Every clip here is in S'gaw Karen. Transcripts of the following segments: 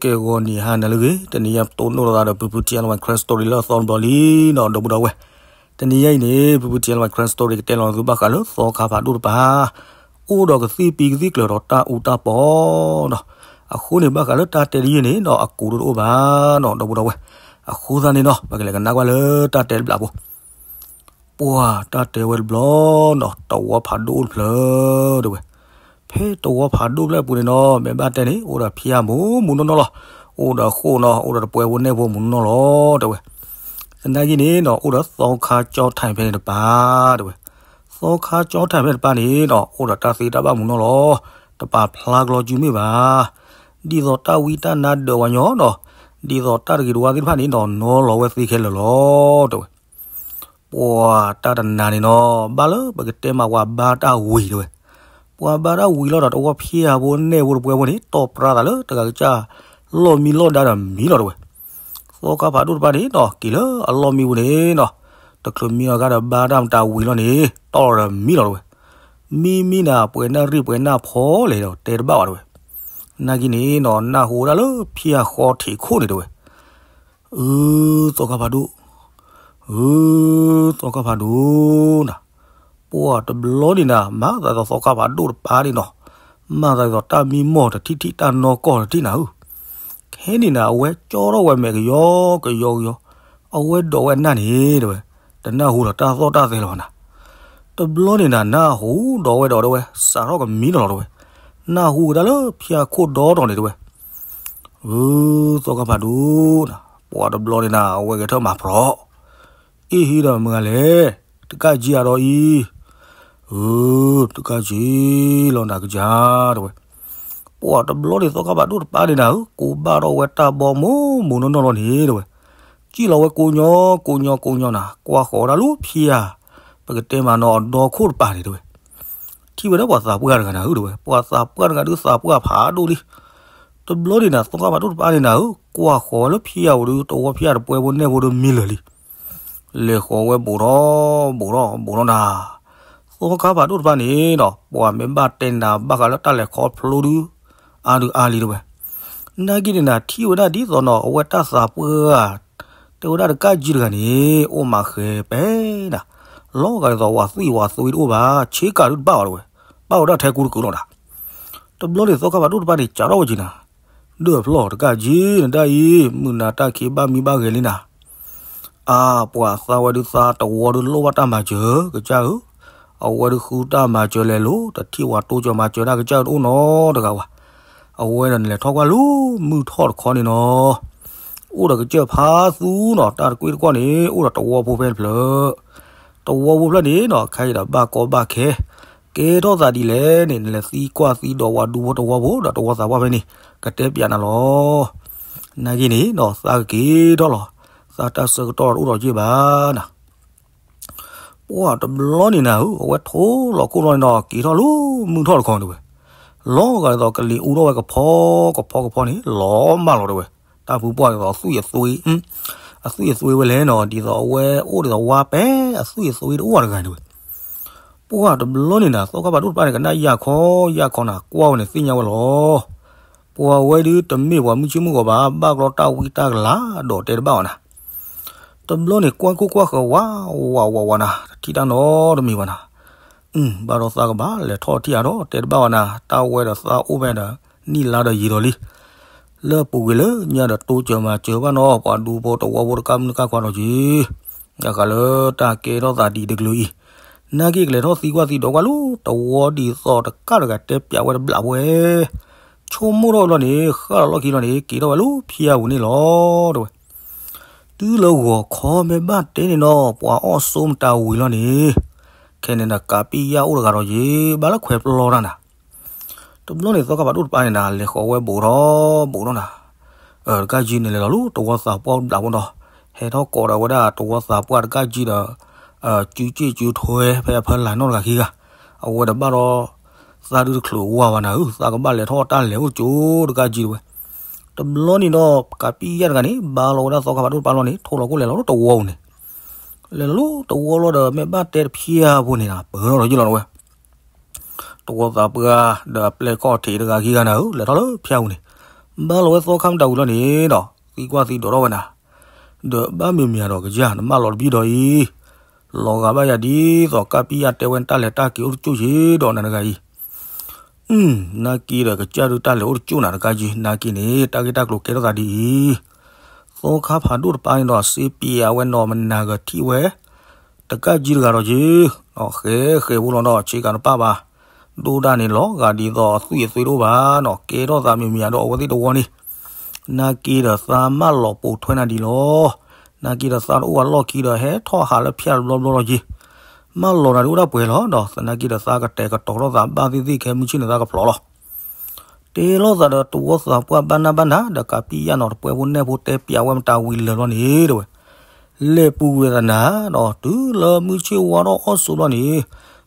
ဂီၤနံၤဟါနၤလၢအဂ့ၤ, တနံၤအံၤပတိၢ်နီၣ်လိာ်သးဒီး ဖုဖု ထံအလဝဲ Crime Story လၢအသီတဘျီလံနီၤ ဒီပုၢ်ဒီဝဲၢ်. တနံၤအံၤန့ၣ် ဖုဖု ထံအလဝဲ Crime Story ကတဲလီၤသုဘၣ်ဃးလၢသီခါဖးဒိၣ်တပၤ အိၣ်ဒီးကသံၣ်ပံကသံၣ်ကျၢၤဒီးတၢ်အူတၢ်ပီနီၤ. အဃိန့ၣ် ဘၣ်ဃးလၢတၢ်တဲတယုၢ်န့ၣ်နီၤ အကူးတအိၣ်ဘၣ်နီၤ ဒီပုၢ်ဒီဝဲၢ်. အဃိသတးန့ၣ်နီၤ ပကလဲၤကနၣ်ကွၢ်လၢတၢ်တဲတဘျီဖိ ပှၤတၢ်တဲဝဲတဘျီနီၤ တဝီဖးဒိၣ်အိၣ်တဖျၢၣ်တဲဝဲ. ဖဲတဝီဖးဒိၣ်ဖျၢၣ်အပူၤန့ၣ်နီၤ မ့ၢ်ဘၣ်တဲန့ၣ် အိၣ်ဒီးဖၠၣ်မူးမူးနီၢ်နီၢ်လီၤ. အိၣ်ဒီးဃိၣ်နီၤ အိၣ်ဒီးတပှဲၤဖိနဲၣ်ဖိမူးနီၢ်နီၢ်လီၤတဲဝဲ. သနာ်က့န့ၣ်နီၤ အိၣ်ဒီးသီခါကၠီထၢၣ်ဖဲန့ၣ်တပၤတဲဝဲ. သီခါကၠီထၢၣ်ဖဲန့ၣ်တပၤန့ၣ်နီၤ အိၣ်ဒီးတၢ်သ့တၢ်ဘၣ်မူးနီၢ်လီၤ. တပာ်ဖျါကလီကၠူမ့ၢ်ဘၣ်. ဒ်သိးတၢ်ဝံတၢ်နါဒၢးဝဲညီနီၤ ဒ်သိးတၢ်တဂ့ၤတဝါသ့ၣ်တဖၣ်န့ၣ်နီၤ နီၤလီၤဝဲသ့ခဲလၢာ်လီၤတဲဝဲ. ပှၤတၢ်တနၤန့ၣ်နီၤ ဘၣ်လၢပကတဲမးပှၤဘါတၢ်ဝံၤတဲဝဲ. ပှၤဘါတၢ်ဝံၤလီၤဒီးတဝီဖၠၣ်ဖိနဲၣ်ဖိတပှဲၤဖိန့ၣ် တီၢ်ပြါသးလၢတဂၤကစၢ် လီၢ်မံလီၢ်ဒါဒီးမံလီၤတဲဝဲ. သီခါဖးဒိၣ်တပၤန့ၣ်နီၤ က့ၤလၢအလီၢ်မံပူၤန့ၣ်နီၤ တချုးမံလီၤကါဒီးဘါတၢ်မတၤဝံၤလီၤန့ၣ် တီၢ်လီၤဒီးမံလီၤတဲဝဲ. မံမံနၤ ပှဲၤနၣ်ရံၣ်ပှဲၤနၣ်ဖီလဲၣ်ဒီးတဲတဘၣ်ဘၣ်တဲဝဲ. နာ်က့န့ၣ်နီၤ နၢ်ဟူဝဲဒၣ်လၢဖၠၣ်ဃီထံးခိၣ်န့ၣ်တဲဝဲ. အၢ သီခါဖးဒိၣ်, အၢ သီခါဖးဒိၣ်နၤ, ပှၤတဘျီန့ၣ်နၤ မၤသးဒ်သိးသီခါဖးဒိၣ်တပၤန့ၣ်နီၤ, မၤသးဒ်သိးတၢ်မံမီၢ်တထံၣ်ထံၣ် တၢ်နီၢ်ကီၢ်တထံၣ်နၤဧၢ, ခဲန့ၣ်နၤ အဝဲကၠီထီၣ်ဝဲမဲာ်ကယီကယီကယီ, အဝဲဒိးဝဲနၢ်န့ၣ်တဲဝဲ, တနၢ်ဟူဒီးတၢ်သီၣ်တၢ်သဲလၢၤဘၣ်နၤ, တဘျီန့ၣ်နၤ နၢ်ဟူဒီးဝဲဒီးတဲဝဲ စးထီၣ်ကမံလီၤလီၤတဲဝဲ, နၢ်ဟူကဒါလၢဖၠၣ်ခိၣ်ဒီတီၤန့ၣ်တဲဝဲ အၢ သီခါဖးဒိၣ်နၤ, ပှၤတဘျီန့ၣ်နၤ အဝဲဂဲၤထၢၣ်မၤပြီၤ, အ့ၣ်ဟံဒီးမုၢ်ဂၤလဲၣ်, တကးကံအဒီးအံၤ, အၢ တကးကံလီၤနၤကစၢ်တဲဝဲ, ပှၤတဘျီန့ၣ်သီခါဖးဒိၣ်တပၤန့ၣ်နၤဧၢ ကိးဘၣ်ထီၣ်ဝဲတၢ်ဘီမုၢ်မုၢ်နီၢ်နီၢ်လီၤန့ၣ်တဲဝဲ, စံၣ်လီၤဝဲကိးညီကိးညီကိးညီနၤ ကွၢ်ဃီၤဝဲဒၣ်လၢဖၠၣ်, ပကတဲမးနီၤ အဒီခိၣ်တပၤန့ၣ်တဲဝဲ ထံၣ်ဝဲဒၣ်ပှၤသးပှၢ်တဂၤနၤဧၢတဲဝဲ, ပှၤသးပှၢ်တဂၤဒုးသးပှၢ်ဖးဒိၣ်လံ. တဘျီန့ၣ်နၤ သီခါဖးဒိၣ်တပၤန့ၣ်နၤဧၢ ကွၢ်ဃီၤဝဲလၢဖၠၣ်ပူၤဒုး တဝီဖၠၣ်တပှဲၤဖိနဲၣ်ဖိဒုးမံလၢာ်လံ. လဲၤဃီၤဝဲဘူးထီၣ်ဘူးထီၣ်ဘူးထီၣ်နၤ, သီခါဖးဒိၣ်တပၤန့ၣ်ဒီး ပှၤမ့ၢ်ဘၣ်တဲနၤဘၣ်ဃးလၢတၢ်လဲၤခီဖျိဒုး အါဒုးအါလံတဲဝဲ. နာ်က့န့ၣ်နၤ ထံၣ်ဝဲဒၣ်ဒ်သိးနီၤ အဝဲတၢ်သးပှၢ် တဲဝဲဒၣ်တကးကံတဂၤန့ၣ် အိၣ်မးဃဲၤပဲနၤ, လီၤဂာ်ဒ်သိးဝၤသွံၣ်ဝၤသွံၣ်တအိၣ်ဘၣ်, ဆ့ကၤဒုးတဘၣ်အီၤတဲဝဲ, ဘၣ်ဝဲဒၣ်ထဲကူတကုာ်လီၤနၤ. တဘျီန့ၣ်သီခါဖးဒိၣ်တပၤန့ၣ် စးထီၣ်ဝဲက့ၤနၤ, ဒၢၣ်ဖျီၣ်တကးကံ နဒၣ်အံၤ မုၢ်နၤတၢ်ခံးဘၣ်မံဘၣ်ဂဲၤလံနၤ အါ ပှၤသးဝဲဒုးသးတဝီဒုးလိၣ်ဘၣ်တၢ်မၤစၢၤကစၢ်ဧၢ, အဝဲဒုးဃုတၢ်မၤစၢၤလဲၤလိၤ တထံၣ်ဝဲတိစၢၤမၤစၢၤတၢ်ကစၢ်တအိၣ်နီတဂၤဝဲ, အဝဲဒီးနလဲၤထီၣ်ကွၢ်လၢမုၢ်ထီၣ်တခီန့ၣ်နီၤ, အိၣ်ဒီးကစၢၢ်ဖးသူနီၤ တၢ်တကွ့ၢ်တကွီၢ်န့ၣ် အိၣ်ဒီးတဝီဖိဖဲတဖျၢၣ်, တဝီဖိဖျၢၣ်န့ၣ်နီၤ ခဲအံၤဒီးဘၣ်ကီဘၣ်ခဲ ကဲထီၣ်သးဒ်လဲၣ်န့ၣ် နလဲၤသံကွၢ်သံဒီးဝၤဒူဖိတဝီဖိဒီးတဝီသးပှၢ်ဖဲန့ၣ် ကတဲပၠးနၤလီၤ. နာ်က့န့ၣ်နီၤ သးကက့ၤထီၣ်လီၤ, သးတၢ်ဆၢကတီၢ်အိၣ်ဒီးက့ၢ်ဘၣ်နၤ. ပှၤတဘျီန့ၣ်နၤဧၢ အဝဲထိၣ်လီၤခိၣ်လီၤန့ၣ်နီၤ က့ၤထီၣ်လၢမုၢ်ထီၣ်တခီတဲဝဲ, လီၤဂာ်ဒ်သိးကလံၤအူထီၣ်ဝဲကဖီကဖီကဖီန့ၣ် လီၤမၢ်လီၤတဲဝဲ, တၢ်ဖုပှၢ်ဒ်သိးအသွံၣ်အသွ့ အသွံၣ်အသွ့ဝဲလဲၣ်နီၤ ဒ်သိးအဝဲအိၣ်ဒ်သိးဝါပဲ အသွံၣ်အသွ့တအိၣ်တဂၤတဲဝဲ. ပှၤတဘျီန့ၣ်နၤ သီခါဖးဒိၣ်တပၤန့ၣ် ကနၣ်ယၢ်ခီယၢ်ခီနၤ ကွၢ်ဝဲန့ၣ်သ့ၣ်ညါဝဲလီၤ. ပှၤဝဲဒုးတမ့ၢ်ပှၤမုၢ်ဆ့ၣ်မုၢ်ဂီၤဘၣ် ဘၣ်ကျီတၢ်ဝံတၢ်ကလၤဒီးတဲတဘၣ်အီၤနၤ. တဘျီန့ၣ် ကွၢ်ခိၣ်ကွၢ်ဃၢၤဝးဝးဝးဝးနၤ တထံၣ်တၢ်နီတမံၤဘၣ်နၤ. အု ဘၣ်ဒီးသးကဘၣ်လဲၤထီၣ်ထံၣ်အါဒီးတဲတဘၣ်ဝဲနၤ တၢ်ဝဲဒီးသးအိၣ်ဖဲဒီး နံၣ်လါဒီးယံာ်ဒီးလံ လၢအပူၤကွံာ်လၢညါဒီးတိစၢၤမၤစၢၤဘၣ်နီၤ ပှၤဒူဖိတဝီဖိတကးမုၢ်နကၢ်ခွါဒီးက့ၤ ယကၤလၢတၢ်ကဲထီၣ်သးဒ်တကလုာ်အံၤ, နာ်က့ကလဲၤထီၣ်သံကွၢ်သံဒီးကွၢ်လၢ တဝီဒ်သိးတကးတဂၤတဲပၠးဝဲတဘျးဝဲ, ဆိကမိၣ်ထီၣ်ဝဲဘျီန့ၣ် ဃၣ်လီၤလီၢ်ခံလီၤန့ၣ် က့ၤထီၣ်ဝဲလၢဖၠၣ်ပူၤန့ၣ်လီၤတဲဝဲ. တုၤလၢဂီၤခီမ့ၢ်ဘၣ်တဲန့ၣ်နီၤ ပှၤအီၣ်စိမတၤဝံၤလီၤန့ၣ်, ခဲန့ၣ်နကးပံယၢ်အိၣ်တဂၤဒီးယ့ၢ် ဘၣ်လၢခွဲးပျီတၢ်နၤ တဘျီန့ၣ် သီခါဖးဒိၣ်တပၤန့ၣ်နၤ လဲၤဃီၤဝဲဘူးထီၣ်ဘူးထီၣ်နၤ, တကးကံန့ၣ်လဲၤလီၤလၢတဝီသးပှၢ်တဘျးဖိဒီး, ဟဲထီၣ်ကိးဒီးဝဲဒၣ်တဝီသးပှၢ်တကးကံဒီး, စုစ့ၣ်စုထွဲဖဲအဖၢလၢ်နီတဂၤခံဂၤ, အဝဲဒီးဘၣ်ဒီး, သးဒုးတချုးဝါဘၣ်နၤဧၢ သးကဘၣ်လဲၤထီၣ်တၢ်လဲၤအိၣ်ကၠိတကးကံတဲဝဲ, တဘျီန့ၣ်ဒီး ကးပံယၢ်တဂၤန့ၣ် ဘၣ်လီၤဝဲဒၣ်သီခါဖးဒိၣ်တပၤလီၤန့ၣ် ထိၣ်လီၤခိၣ်လဲၤလီၤလၢတဝီပူၤန့ၣ်, လဲၤလီၤလၢတဝီလီၤဒီး မ့ၢ်ဘၣ်တဲတဖၠၣ်ဖိန့ၣ်နၤ ပၢၢ်ထီၣ်လီၤယ့ၢ်လီၤနဝဲ တဝီသးပှၢ်ဒီးအပျဲၢ်ခီၣ်ထံးတဂၤခံဂၤနၤဧၢ လဲၤထီၣ်လၢဖၠၣ်ပူၤန့ၣ်, ဘၣ်လီၤဝဲသီခါမတၤဝံၤလီၤန့ၣ်ဒီး သံကွၢ်သံဒိးထီၣ်ဝဲနၤ, ဒီးဘၣ်မ့ၢ်မ့ၢ်ဒီးကစၢ် နမၢလီၤတဘံၣ်ဒီးအံၤ, လီၤဂာ်ဘၣ်ယၤဒ်သိးကၢ်ပံယၢ်တဲဝဲတၢ်လဲၤတၢ်က့ၤအိၣ်တကၠိၣ်ယ့ဒီးနၤတဂၤအံၤ, နာ်က့ဒီးကစၢ်ဒုးတၢ်လဲၤအိၣ်တကၠိၣ်နၤတဂၤက့ၤ နာ်က့န့ၣ် တၢ်ဂ့ၢ်တၢ်ကျိၤကဲထီၣ်သးဒ်အံၤ, သီခါဖးဒိၣ်တပၤန့ၣ်ဒီး စ့ပံအဝဲနီၢ်မနၤဂၤထံၣ်ဝဲ တကၢ်ကံတဂၤဒီးက့ၤ, ဃဲဃဲဖိလီၤဒီး ဆ့ကၤတပၣ်ဘၣ်, ဒိၣ်ဒၣ်န့ၣ်လီၤဂာ်ဒ်သိးအသွံၣ်အသွ့တအိၣ်ဘၣ်နီၤ, ကဲထီၣ်သးမ့ၢ်မ့ၢ်ယၤဒီးအဝဲသ့ၣ်တဝီန့ၣ်, နာ်က့ဒီးသးမၢလီၤပိာ်ထွဲနၤဒ်လီၤ, နာ်က့ဒီးသးတအိၣ်အလီၢ်ခံဒီး ဟဲထီၣ်ဟးလၢဖၠၣ်တဘျီဘျီလီၤက့ၤ, မၢလီၤနၤဒုးအိၣ်ဒၣ်ပှဲၤလီၤဒီး သနာ်က့ဒီးသးကတဲာ်ကတီၤထီၣ်သးဘၣ်သ့ၣ်သ့ၣ်ခဲမုၢ်ဆ့ၣ်န့ၣ်သးကဖျိးလီၤ တဲလိာ်သးဒီးတဝီသးပှၢ်ဘၣ်နၢ်ဘၣ်နၤ ဒီးကးပံယၢ်နီၤတပှဲၤဖိနဲၣ်ဖိတဲပၠးဝဲမတၤဝံၤလၢာ်ဘျီန့ၣ် တဲဝဲ, လဲၤပူၤကွံာ်သနၤဒီး တုၤလၢမုၢ်ဆ့ၣ်ဝါထီၣ်အီၣ်ဆိးဘျီန့ၣ်,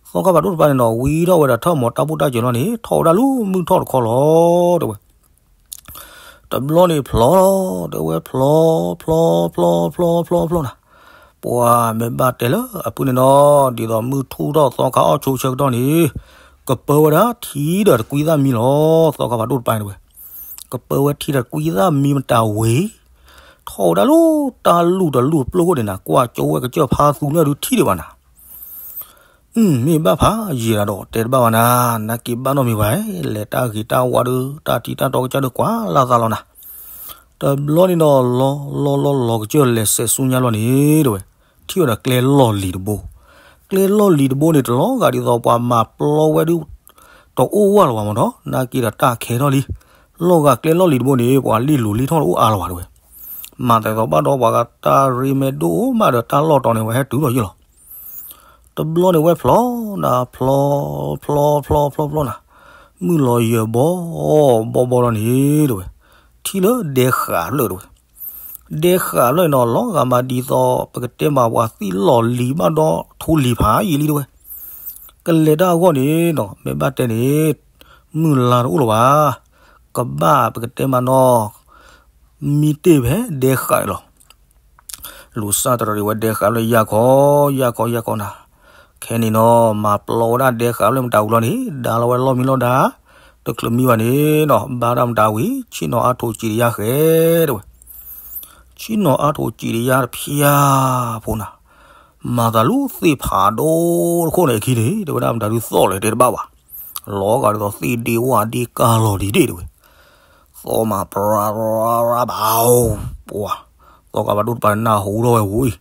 သီခါဖးဒိၣ်တပၤန့ၣ်ဒီး ဝံထီၣ်ဝဲဒီးထၢၣ်မီၤတၢ်ဘူၣ်တၢ်စၢၤလီၤန့ၣ် ထီၣ်ဝဲဒၣ်လၢမုၢ်ထီၣ်တခီလီၤ တဲဝဲ တဘျီန့ၣ်ဖျိးလီၤ တဲဝဲဖျိး ဖျိး ဖျိး ဖျိး ဖျိး ဖျိးနၤ, ပှၤမ့ၢ်ဘၣ်တဲလၢအပုၢ်န့ၣ်နီၤ ဒ်သိးမုၢ်ထူၣ်ထီၣ်သီခါအီၣ်ဆိးဆၢကတီၢ်န့ၣ်, ကပၢဝဲဒၣ်ထံဒီးတကွံသၣ်မံလီၤ သီခါဖးဒိၣ်တပၤန့ၣ်တဲဝဲ, ကပၢဝဲထံဒီးတကွံသၣ်မံမတၤဝံၤ, ထီၣ်ဝဲဒၣ်လၢတၢ်လူၢ်တလူၢ်အပျိၢ်ခိၣ်န့ၣ်နၤ ကွၢ်ကၠိဝဲကစၢၢ်ဖါသူလၢဒုးထံၣ်ဒံးဘၣ်နၤ မ့ၢ်ဘၣ်ဖးယံာ်ဒၣ်ဒီးတဲတဘၣ်ဘၣ်နၤ, နာ်က့ဘၣ်နီတမံၤဘၣ်, လဲၤတၢ်ဂ့ၤတၢ်ဝါဒီး တၢ်ထံတၢ်တီကစၢ်ဒုးကွၢ်လၢ်သးလီၤနၤ, တဘျီန့ၣ်ဒီး လီၤလီၤလီၤလီၤကစၢၢ်လဲၤဆဲးဆူညါလီၤန့ၣ်တဲဝဲ, ထံၣ်ဝဲဒီးကျဲလီၢ်လံၤတဘိ, ကျဲလီၢ်လံၤတဘိန့ၣ် တလီၤဂာ်ဒ်သိးပှၤမၤပျီဝဲဒုး တအိၣ်ဝဲလၢၤဘၣ်မ့ၢ်ဒီး နာ်က့ဒီးတၢ်ခဲထီၣ်လံ, လီၤဂာ်ကျဲလီၢ်လံၤတဘိန့ၣ် ပှၤလ့ၣ်လိၤလ့ၣ်ထီၣ်တအိၣ်အါလၢၤဘၣ်တဲဝဲ မၤသးဒ်သိးဘၣ်ဒီးပှၤဂၤတၢ်ရ့မဲဒိၣ်မးဒီးတၢ်လီၢ်တီၤန့ၣ် ဝဲဟဲတုၤလီၤယ့ၢ်လီၤ. တဘျီန့ၣ်ဝဲဖျိးနၤ ဖျိး ဖျိး ဖျိး ဖျိး ဖျိးနၤ, မုၢ်လီၤယၢၤဘီ ဘီဘီလီၤန့ၣ် တဲဝဲ, ထံၣ်လၢဒဲဃာ်ဖျၢၣ်တဲဝဲ, ဒဲဃာ်ဖျၢၣ်နီၤ လီၤဂာ်မးဒ်သိး ပကတဲမးပှၤသံၣ်လီၢ်လံၤဘၣ်ဒီးထိလံၤဖးယံာ်လံတဲဝဲ, ကလဲၤတၢ်အဂီၢ်န့ၣ်နီၤ မ့ၢ်ဘၣ်တဲန့ၣ် မုၢ်လါတအိၣ်လၢၤဘၣ်, ကဘၣ်ပကတဲမးနီၤ မံတ့ၢ်ဖဲဒဲဃာ်န့ၣ်လီၤ. လူၤစၢ်တရံးဝဲဒဲဃာ်လၢယၢ်ခီ ယၢ်ခီ ယၢ်ခီနၤ, ခဲန့ၣ်နီၤ မၤပျီဝဲဒၣ်ဒဲဃာ်လၢမတၤဝံၤလီၤန့ၣ် ဒါလီၤဝဲလီၢ်မံလီၢ်ဒါ, တချုးမံဘၣ်န့ၣ်နီၤ ဘၣ်ဒၣ်မတၤဝံၤ ဆ့ၣ်နီၤအါထိးစံးတယၢ်ဃဲ တဲဝဲ, ဆ့ၣ်နီၤအါထိးစံးတယၢ်တဖၠၣ်ဖိနၤ, မၤသးလူၤသ့ၣ်ဖးဒိၣ်တခိၣ်န့ၣ်အခံန့ၣ် တဲဝဲဒၣ်မတၤဒုးသီၣ်လဲၣ်တဲတဘၣ်ဘၣ်, လီၤဂာ်ဒ်သိးသ့ၣ်ဒ့ဝၣ်ဒ့ကၢ်လီၤဒံးဒ့ၣ်တဲဝဲ သီၣ်မးပြါပြါဘၣ်အိၣ်, ပှၤ, သီၣ်ကးဘၣ်ဒိၣ်တပၤန့ၣ်နၢ်ဟူထီၣ်ဝဲဝံၤ, ဒီးသ့ၣ်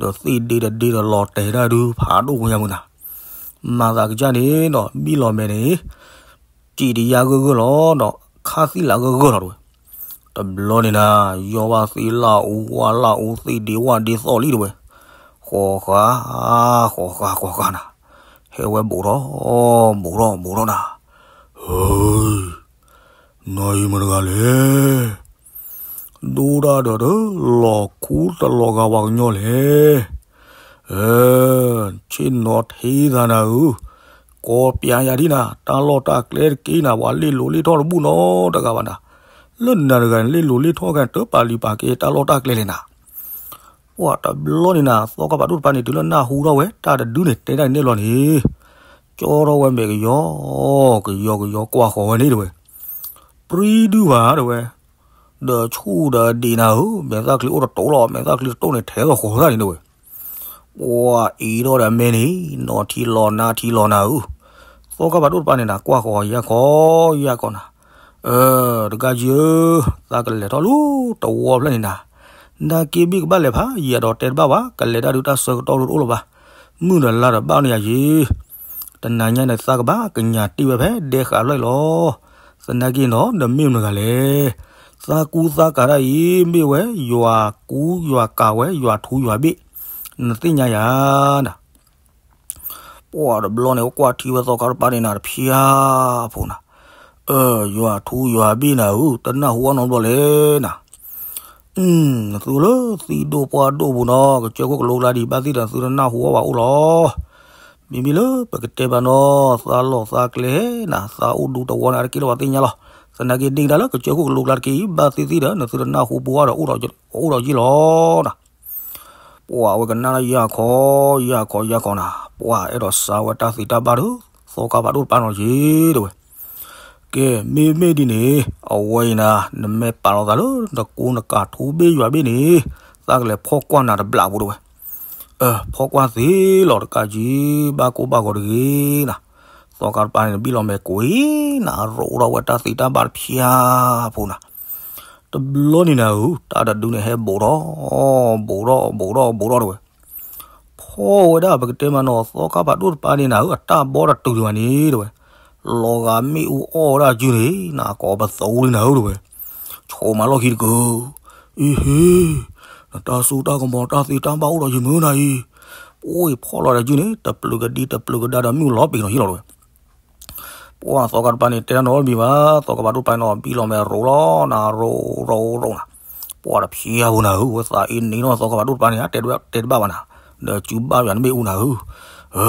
ဒ့တဒ့ဒီးလီၤတဲာ်ဒၣ်ဒုးဖးဒိၣ်ဝဲညါမုၢ်နၤ, မၤသးကစၢ်န့ၣ်နီၤ ဘံၣ်လီၤမဲာ်န့ၣ်, စံးတယၢ်ဂၢၢ်ဂၢၢ်လီၤဒီး ခါသံၣ်လၤဂၢၢ်ဂၢၢ်လီၤတဲဝဲ, တဘျီန့ၣ်နၤ ယီၢ်ဘၣ်သ့ၣ်လၣ်အူဝၣ်လၣ်အူသ့ၣ်ဒ့ဝၣ်ဒ့သီၣ်လံတဲဝဲ, ဃီၤဃာ်, ဃီၤဃာ် ဃီၤဃာ်နၤ, ဟဲဝဲဘူးထီၣ်, ဘူးထီၣ်နၤ, ဟၢ, နီၢ်အံၤမတၤတဂၤလဲၣ်, ဒိၣ်ဒၣ်ဒီးတလီၤဂာ်ပှၤကညီလဲၣ်, ဆ့ၣ်နီၤထံသးနၤဧၢ, ကိးပျးယၤဒ်နၤ တၢ်လီၢ်တၢ်ကျဲတက့ၢ်နၤ ပှၤလ့ၣ်လိၤလ့ၣ်ထီၣ်တဘူၣ်နီတဂၤဘၣ်နၤ, လၢနၤတဂၤန့ၣ် လ့ၣ်လိၤလ့ၣ်ထီၣ်ခဲ တပာ်လံၤပာ်က့ၤတၢ်လီၢ်တၢ်ကျဲလဲၣ်နၤ ပှၤတဘျီန့ၣ်နၤ သီခါဖးဒိၣ်တပၤန့ၣ် တုၤလၢနၢ်ဟူထီၣ်ဝဲ တၢ်တဒုန့ၣ် တဲဒၣ်န့ၣ်လီၤန့ၣ်, ကၠီထီၣ်ဝဲမဲာ်ကယီ, ကယီကယီကွၢ်ဃီၤဝဲန့ၣ်တဲဝဲ, ပြံဒုဘၣ်တဲဝဲ, ဒီးဆူၣ်ဒီးဒံးနၤဧၢ, မဲာ်သၣ်ချံအိၣ်တတိာ်လီၤ, မဲာ်သၣ်ချံတတိာ်န့ၣ် ထဲသိးဃီၤသၣ်န့ၣ်တဲဝဲ ပှၤအံၤထီၣ်ဒီးမဲန့ၣ်, နီၢ်ထံလီၤနါထံလီၤနၤဧၢ, သီခါဖးဒိၣ်တပၤန့ၣ်နၤ ကွၢ်ဃီၤယၢ်ခီ, ယၢ်ခီနၤ, တဂၤယံဧၢ, သးကလဲၤထီၣ်လၢတဝီဖျၢၣ်န့ၣ်နၤ, နၢ်က့ဘ့ၣ်ကဘၣ်လဲၤဖးယံာ်ဒီးတဲတဘၣ်ဘၣ်, ကလဲၤတၢ်ဒုးတၢ်ဆၢကတီၢ်ဒုးတအိၣ်လၢၤဘၣ်, မုၢ်ဒီးလါဒီးဘၣ်န့ၢ်ယၤယံၤ တနၤညါန့ၣ် သးကဘၣ်ကညးတ့ၢ်ဝဲဖဲဒဲဃာ်ဖျၢၣ်လီၤ, သနာ်က့နီၤ နမ့ၢ်မတၤတဂၤလဲၣ်, သးကူသးကၤတၢ်အံၤ မ့ၢ်ဝဲယွၤကူယွၤကၤဝဲ ယွၤထူယွၤဘ့ၣ်, နသ့ၣ်ညါယၤနၤ ပှၤတဘျီန့ၣ် ကွၢ်ထံဝဲသီခါတပၤန့ၣ်နၤ တဖျါဖိနၤ, အၢ ယွၤထူယွၤဘ့ၣ်နၤဧၢ, တနၢ်ဟူအီၤနီတဘျီလဲၣ်နၤ, နသုလၢသံၣ်ဒိၣ်ပှၢ်ဒိၣ်ပူၤနီၤ ကစၢၢ်ခိၣ်ကလိကျါဒံး ဘၣ်သ့ၣ်ဒီးသုတနၢ်ဟူအီၤဘၣ်အိၣ်လီၤ, မ့မ့ၢ်လၢပကတဲဘၣ်နီၤ သးလီၢ်သးကျဲနၤ သးအိၣ်ဒူတဝီန့ၣ် အတက့ၢ်လၢၤဘၣ်သ့ၣ်ညါလီၤ, သနာ်က့ဒ်ကဒါလၢကစၢၢ်ခိၣ်ကလိကျါတက့ၢ်အံၤ ဘၣ်သ့ၣ်သ့ၣ်ဒီး နသုတနၢ်ဟူဘၣ်ဒီး အိၣ်ဒီးယံၤလီၤနၤ ပှၤအဝဲကနၣ်လၢယၢ်ခီ, ယၢ်ခီ ယၢ်ခီနၤ, ပှၤအဲၣ်ဒိးစါဝဲတၢ်သ့တၢ်ဘၣ်ဒီး သီခါဖးဒိၣ်တပၤနီၤက့ၤတဲဝဲ, ကဲ, မ့မ့ၢ်ဒ်န့ၣ် အဝဲအံၤနၤ နမ့ၢ်ပာ်လီၤသးလၢ နကိးနကးထိဘ့ၣ်ယွၤဘ့ၣ်န့ၣ် သးကလဲၤဖီၣ်ကွၢ်နၤတဘျီဖိတဲဝဲ. အၢ ဖီၣ်ကွၢ်သ့လီၤတကးက့ၤ ဘၣ်ကိၢ်ဘၣ်ဂီၤတဂ့ၤနၤ. သီခါတပၤန့ၣ် နဘံၣ်လီၤမဲာ်ကွံာ်နၤ ရိးထီၣ်ဝဲတၢ်သ့တၢ်ဘၣ်တဖၠါဖိနၤ. တဘျီန့ၣ်နၤဧၢ တၢ်တဒုန့ၣ်ဟဲဘူးထီၣ် ဘူးထီၣ် ဘူးထီၣ် ဘူးထီၣ်တဲဝဲ. ဖီၣ်ဝဲဒၣ်ပကတဲမးနီၤ သီခါဖးဒိၣ်တပၤန့ၣ်နၤဧၢ အတၢ်ဘီတတုၤဒံးဘၣ်န့ၣ်တဲဝဲ. လီၤဂာ်မ့ၣ်အူအီၣ်ဝဲဒၣ်ကုန့ၣ် နကိးပသိလံနၤဧၢတဲဝဲ. ဆိးမးလီၢ်ခံတကု, အ့ဟ့, နတၢ်စိတၢ်ကမီၤတၢ်သ့တၢ်ဘၣ်အိၣ်ဒီးယမုၢ်နၤအံၤ, အိၣ်အံၤဖီၣ်လီၤဒီးကုန့ၣ် တပျုၤကဒံတပျုၤကဒါဒီးမ့ၣ်အူလီၤပံာ်နီၤဟံၣ်လီၤတဲဝဲ. ပှၢ်သီခါတပၤန့ၣ် တဲတၢ်နီတမံၤဘၣ်, သီခါဖးဒိၣ်တပၤန့ၣ်နီၤ ဘံၣ်လီၤမဲာ်ရိးလီၤနၤ ရိးရိးရိးနၤ, ပှၢ်တဖျါဖိနၤဧၢ, ဝဲသးအ့န့ၣ်နီၤ သီခါဖးဒိၣ်တပၤန့ၣ် တဲတဘၣ်ဘၣ်နၤ, ဒီးစုဘၣ်ယွၤနမ့ၣ်အူနၤဧၢ,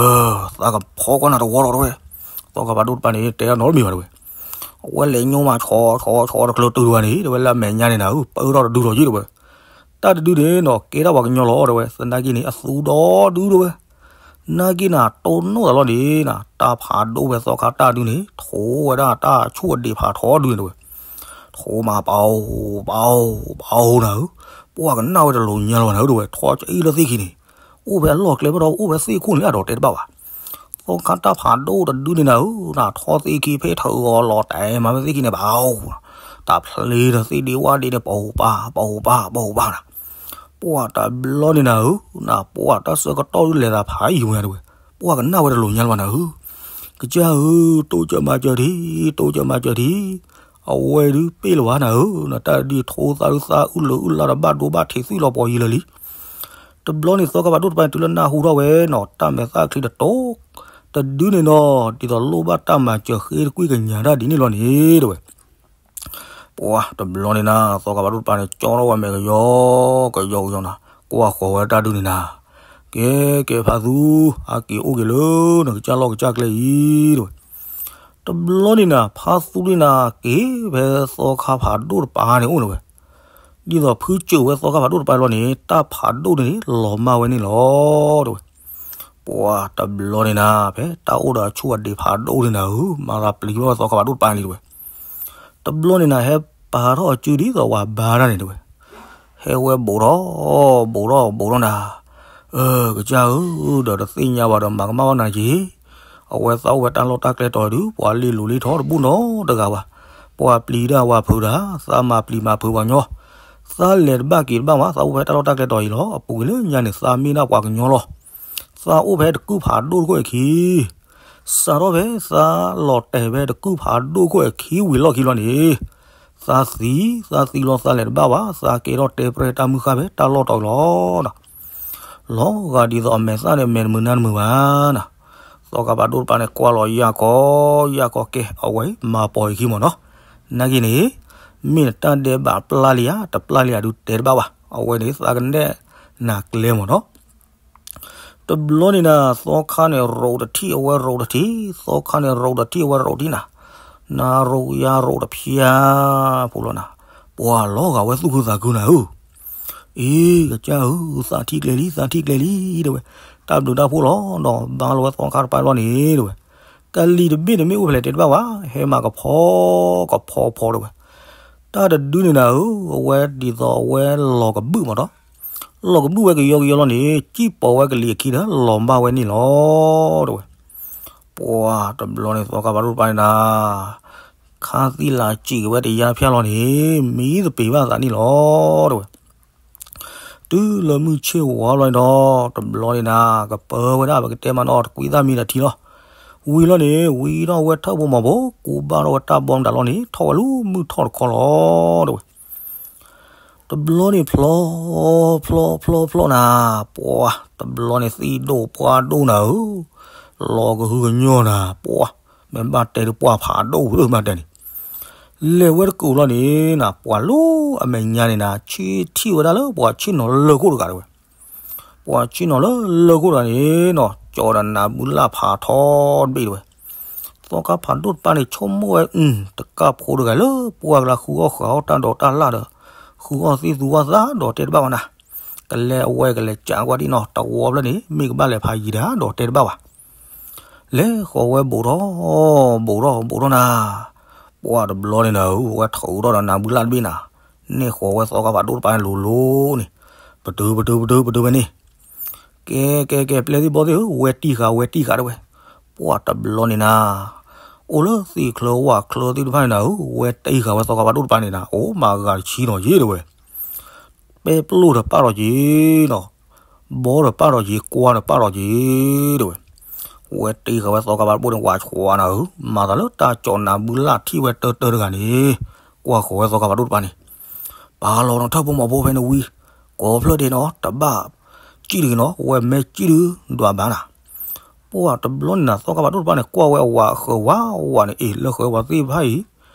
သးကဖီၣ်ကွၢ်နၤတဝီလီၤတဲဝဲ, သီခါဖးဒိၣ်တပၤန့ၣ် တဲတၢ်နီတမံၤဘၣ်တဲဝဲ, အဝဲလဲၤညိမးဆီဆီဆီတကျၢၤတုၤဒံးဘၣ်န့ၣ် တဲဝဲလၢအမဲာ်ညါန့ၣ်နၤဧၢ ပၢထီၣ်တဒုလီၤယံၤတဲဝဲ, တၢ်တဒုန့ၣ်နီၤ ကဲထီၣ်ပှၤကညီလီၤတဲဝဲ, သနာ်က့န့ၣ် အသူဒီဒုတဲဝဲ, နာ်က့နၤ တိၢ်နီၣ်သးလီၤန့ၣ်နၤ တၢ်ဖးဒိၣ်ဖဲသီခါတၢ်ဒုန့ၣ် ထိးဝဲဒၣ်တၢ်ဆူၣ်အဒံးဖးထီဒုန့ၣ်တဲဝဲ, ထိးမးပအိပအိပအိနၤဧၢ, ပှၢ်ကနၣ်ဝဲတလိၤညါလၢၤဘၣ်နၤဧၢတဲဝဲ, ထီကအံၣ်လၢသ့ၣ်ခံန့ၣ်, အိၣ်ဖဲအလီၢ်ကျဲဖဲဒီး အိၣ်ဖဲသ့ၣ်ခိၣ်န့ၣ် အဒီးတဲတဘၣ်ဘၣ် သီခါတၢ်ဖးဒိၣ်တဒုန့ၣ်နၤဧၢ, နထိးသ့ၣ်ခံဖဲထၢၣ်ဂီၤလီၤတဲာ်မးဖဲသ့ၣ်ခံန့ၣ် ပအိ, တၢ်ဖျ့ဒီးသ့ၣ်ဒ့ဝၣ်ဒ့န့ၣ် ပအိပၢ် ပအိပၢ် ပအိပၢ်နၤ, ပှၢ်တဘျီန့ၣ်နၤဧၢ, နပှၢ်တၢ်ဆၢကတီၢ်ဒုလဲၤသးဖးယံၤဝဲတဲဝဲ, ပှၢ်ကနၣ်ဝဲတလိၤညါလၢၤဘၣ်နၤဧၢ, ကစၢ်ဧၢ, တိစၢၤမၤစၢၤထံ, တိစၢၤမၤစၢၤထံ, အဝဲဒုပ့ၢ်လၢၤဘၣ်နၤဧၢ, နတၢ်ဒုးထိသးဒုးသးအုၣ်လၢအုၣ်လၢ်ဒီးဘၣ်ဒိဘၣ်ထံးသွံၣ်လီၤပှီၤယံၤလၢာ်လံ တဘျီန့ၣ် သီခါဖးဒိၣ်တပၤန့ၣ် တုၤလၢနၢ်ဟူထီၣ်ဝဲနီၤ တၢ်မဲာ်သၣ်ချံတတိၤ, တဒုန့ၣ်နီၤ ဒ်သိးလိၣ်ဘၣ်တၢ်မၤစၢၤဃ့တကွံၢ်ကညးတၢ်ဒ်န့ၣ်လီၤန့ၣ်တဲဝဲ, ပှၢ်တဘျီန့ၣ်နၤ သီခါဖးဒိၣ်တပၤန့ၣ် ကၠီထီၣ်ဝဲမဲာ်ကယီကယီကယီနၤ, ကွၢ်ဃီၤဝဲတၢ်ဒုန့ၣ်နၤ, ကဲကဲဖးသူ, အက့ၤအိၣ်က့ၤလၢနကစၢ်လီၢ်ကစၢ်ကျဲအံၤတဲဝဲ, တဘျီန့ၣ်နၤ ဖးသူန့ၣ်နၤ က့ၤဖဲသီခါဖးဒိၣ်တပၤန့ၣ်အိၣ်န့ၣ်ဝဲ ဒ်သိးဖုစၢၤဝဲသီခါဖးဒိၣ်တပၤလီၤန့ၣ် တၢ်ဖးဒိၣ်န့ၣ် လီၤမၢ်ဝဲန့ၣ်လီၤတဲဝဲ, ပှၢ်တဘျီန့ၣ်နၤ ဖဲတၢ်အိၣ်ဒီးအဆူၣ်အဒံးဖးဒိၣ်န့ၣ်နၤဧၢ, မၤသးပျံၤဘၣ်ဝဲသီခါဖးဒိၣ်တပၤန့ၣ်တဲဝဲ, တဘျီန့ၣ်နၤ ဟဲပာ်ထီၣ်အစုဒ်သိးဝၤဘါတၢ်န့ၣ်တဲဝဲ, ဟဲဝဲဘူးထီၣ် ဘူးထီၣ်ဘူးထီၣ်နၤ, အၢ ကစၢ်ဧၢ, ဒီးတသ့ၣ်ညါဘၣ်ဒီးမၤကမၣ်ဘၣ်နၤက့ၤ အဝဲသးအိၣ်ဖဲတၢ်လီၢ်တၢ်ကျဲတီၤဒုး ပှၤလ့ၤလိၤလ့ၤထီတဘူၣ်နီတဂၤဘၣ်, ပှၤပျံၤတၢ်ဝၤဖုးတၢ် သးမၤပျံၤမၤဖုးပှၤကညီ, သးလဲၤတဘၣ်က့ၤတဘၣ်ဘၣ်, သးအိၣ်ဖဲတၢ်လီၢ်တၢ်ကျဲတီၤအံၤလီၤ, အပူၤကွံာ်လၢညါန့ၣ် သးမ့ၢ်ဒၣ်ပှၤကညီလီၤ, သးအိၣ်ဖဲတကုၢ်ဖးဒိၣ်တခိၣ်အခံ စးထီၣ်ဖဲသးလီၤတဲာ်ဖဲတကုၢ်ဖးဒိၣ်တခိၣ်အခံဝံၤလီၢ်ခံလီၤန့ၣ်, သးသံ, သးသံလီၤသးလဲၤတဘၣ်ဘၣ်, သးကဲထီၣ်တဲပြဲၢ်တၢ်မုၢ်ဃၢ်ဖဲတၢ်လီၢ်တီၤအံၤလီၤ. လီၤဂာ်ဒ်သိးအမဲာ်သၣ်န့ၣ်မဲာ်တမုာ်နါတမုာ်ဘၣ်နၤ, သီခါဖးဒိၣ်တပၤန့ၣ်ကွၢ်လီၤယၢ်ကီယၢ်ကီကဲ အဝဲမၤပိာ်အခံမ့ၢ်နီၤ, နာ်က့န့ၣ် မ့ၢ်နတၢ်ဒဲးဘးပျၢ်လံဧါ တပျၢ်လံဧါဒုးတဲတဘၣ်ဘၣ်, အဝဲန့ၣ်သးကနဲၣ်နၤကျဲမ့ၢ်နီၤ တဘျီန့ၣ်နၤ သီခါန့ၣ်ရိးတထံၣ်အဝဲရိးတထံၣ်, သီခါန့ၣ်ရိးတထံၣ်အဝဲရိးတထံၣ်နၤ, နၤရိးယၤရိးတဖျါဖိလီၤနၤ, ပှၤလီၤဂာ်ဝဲသူၣ်ခုသးခုနၤဧၢ, အ့ ကစၢ်ဧၢ, သးထံၣ်ကျဲလံ သးထံၣ်ကျဲလံတဲဝဲ, တၢ်ဘျုးတၢ်ဖှိၣ်လီၤဒီးဘါလီၤဝဲသီခါတပၤလီၤန့ၣ်တဲဝဲ, ကလံၤတဘ့ၣ်န့ၣ်မ့ၢ်အိၣ်ဖဲလဲၣ်တဲတဘၣ်ဘၣ်, ဟဲမၤကဖီကဖီဖီတဲဝဲ, တၢ်တဒုန့ၣ်နၤဧၢ, အဝဲဒ်သိးအဝဲလီၤကဘုၣ်မ့ၢ်နီၤ လီၤကဘုၣ်ဝဲကယီကယီလီၤန့ၣ် စံၣ်ပိာ်ဝဲကလံၤအခံဒီးလီၤဘၣ်ဝဲန့ၣ်လီၤတဲဝဲ, ပှၤတဘျီန့ၣ်သီခါဖးဒိၣ်တပၤန့ၣ်နၤ, ခါသံလၢစံၣ်က့ၤဝဲတယါဖၠါလီၤန့ၣ် မံသပ့ၤဘၣ်သးန့ၣ်လီၤတဲဝဲ, တုၤလၢမုၢ်ဆ့ၣ်ဝါလီၤန့ၣ်ဒီး တဘျီန့ၣ်နၤ ကပၢဝဲဒၣ်ပကတဲမးနီၤ တကွံသၣ်မံဒီးထံလီၤ, ဝံၤလီၤန့ၣ် ဝံၤထီၣ်ဝဲထၢၣ်ဖိမီၤဖိ ကူးဘၣ်ထီၣ်ဝဲတၢ်ဘီမတၤလီၤန့ၣ် ထီၣ်ဝဲလၢမုၢ်ထီၣ်တခီလီၤတဲဝဲ တဘျီန့ၣ်ဖျီ ဖျီ ဖျီ ဖျီနၤ, ပှၤတဘျီန့ၣ်သံၣ်ဒိၣ်ပှၢ်ဒိၣ်နၤဧၢ, လီၤကဟုကညီၢ်နၤ, ပှၤ မ့ၢ်ဘၣ်တဲဒုးပှၢ်ဖးဒိၣ်လၢမၤတဲန့ၣ်, လဲၤဝဲတကူာ်လီၤန့ၣ်နၤ ပှၤလၢအမဲာ်ညါန့ၣ်နၤ ဆံထံၣ်ဝဲဒၣ်လၢပှၤဆ့ၣ်နီၤလၢခိၣ်တဂၤတဲဝဲ ပှၤဆ့ၣ်နီၤလၢလၢခိၣ်တဂၤန့ၣ်နီၤ ကၠီဒီးနးဘုလၢ်ဖးထီတဘ့ၣ်တဲဝဲ, သီခါဖးဒိၣ်တပၤန့ၣ် ဆိကမိၣ်ဝဲ တကၢ်ဖိတဂၤလၢပှၤကလၢဃုအီၣ်ဃုအီၣ်တၢ်ဒိးတၢ်လၣ်ဒီး ဃုအီၣ်သံၣ်သူအီၣ်သၣ်ဒီးတဲတဘၣ်ဘၣ်နၤ, ကလဲၤအဝဲကလဲၤကးကွၢ်ဒံနီၤ တဝီဖျၢၣ်န့ၣ် မ့ၢ်ကဘၣ်လဲၤဖးယံၤတၢ်ဒီးတဲတဘၣ်ဘၣ်, လဲၤဃီၤဝဲဘူးထီၣ် ဘူးထီၣ် ဘူးထီၣ်နၤ ပှၢ်တဘျီန့ၣ်နၤဧၢ, ဝဲထုးထီၣ်ဒီးနၤဘုလၢ်တဘ့ၣ်နၤ, န့ၢ်ဃီၤဝဲသီခါဖးဒိၣ်တပၤန့ၣ်လိၤလိၤန့ၣ်, ပတုာ်ပတုာ်ပတုာ်ပတုာ်ဝဲန့ၣ်, ကဲကဲကဲ ပျဲၢ်သ့ၣ်ဘီၣ်သ့ၣ်ဧၢ, ဝဲတံၢ်ဃာ်ဝဲတံၢ်ဃာ်တဲဝဲ, ပှၢ်တဘျီန့ၣ်နၤ, အိၣ်လၢသ့ၣ်ချၢဝၣ်ချၢသ့ၣ်တဖၣ်န့ၣ်နၤဧၢ, ဝဲတံၢ်ဃာ်ဝဲသီခါဖးဒိၣ်တပၤန့ၣ်နၤ, အိၣ်မးဂၤတဆံနီၤယ့ၢ်တဲဝဲ, ပဲပျိၢ်ဒီးပာ်ထီၣ်က့ၤနီၤ, ဘီဒီးပာ်ထီၣ်က့ၤ, ကွၢ်ဒီးပာ်ထီၣ်က့ၤတဲဝဲ, ဝဲတံၢ်ဃာ်ဝဲသီခါဖးဒိၣ်န့ၣ် ဝးဆှးနၤဧၢ, မၤသးလၢတၢ်ကၠီၤနၤဘုလၢ်ထံၣ်ဝဲတၢတၢတဂၤန့ၣ်, ကွၢ်ဃီၤဝဲသီခါဖးဒိၣ်တပၤန့ၣ်, ပာ်လီၤနီၤထၢၣ်ဖိမီၤဖိဖဲန့ၣ်ဝံၤ, ကိးဖျၢၣ်ဒဲးနီၤ တဘၣ်စံၣ်တဂ့ၤနီၤ, ဝဲမဲစံၣ်ဒုးဒွးဘၣ်နၤ ပှၢ်တဘျီန့ၣ်နၤ သီခါဖးဒိၣ်တပၤန့ၣ် ကွၢ်ဝဲအဝၤဃၢၤဝးဝးန့ၣ် အ့ၣ် လၢဃၢၤဝဲသ့ၣ်တဖၣ်အံၤ,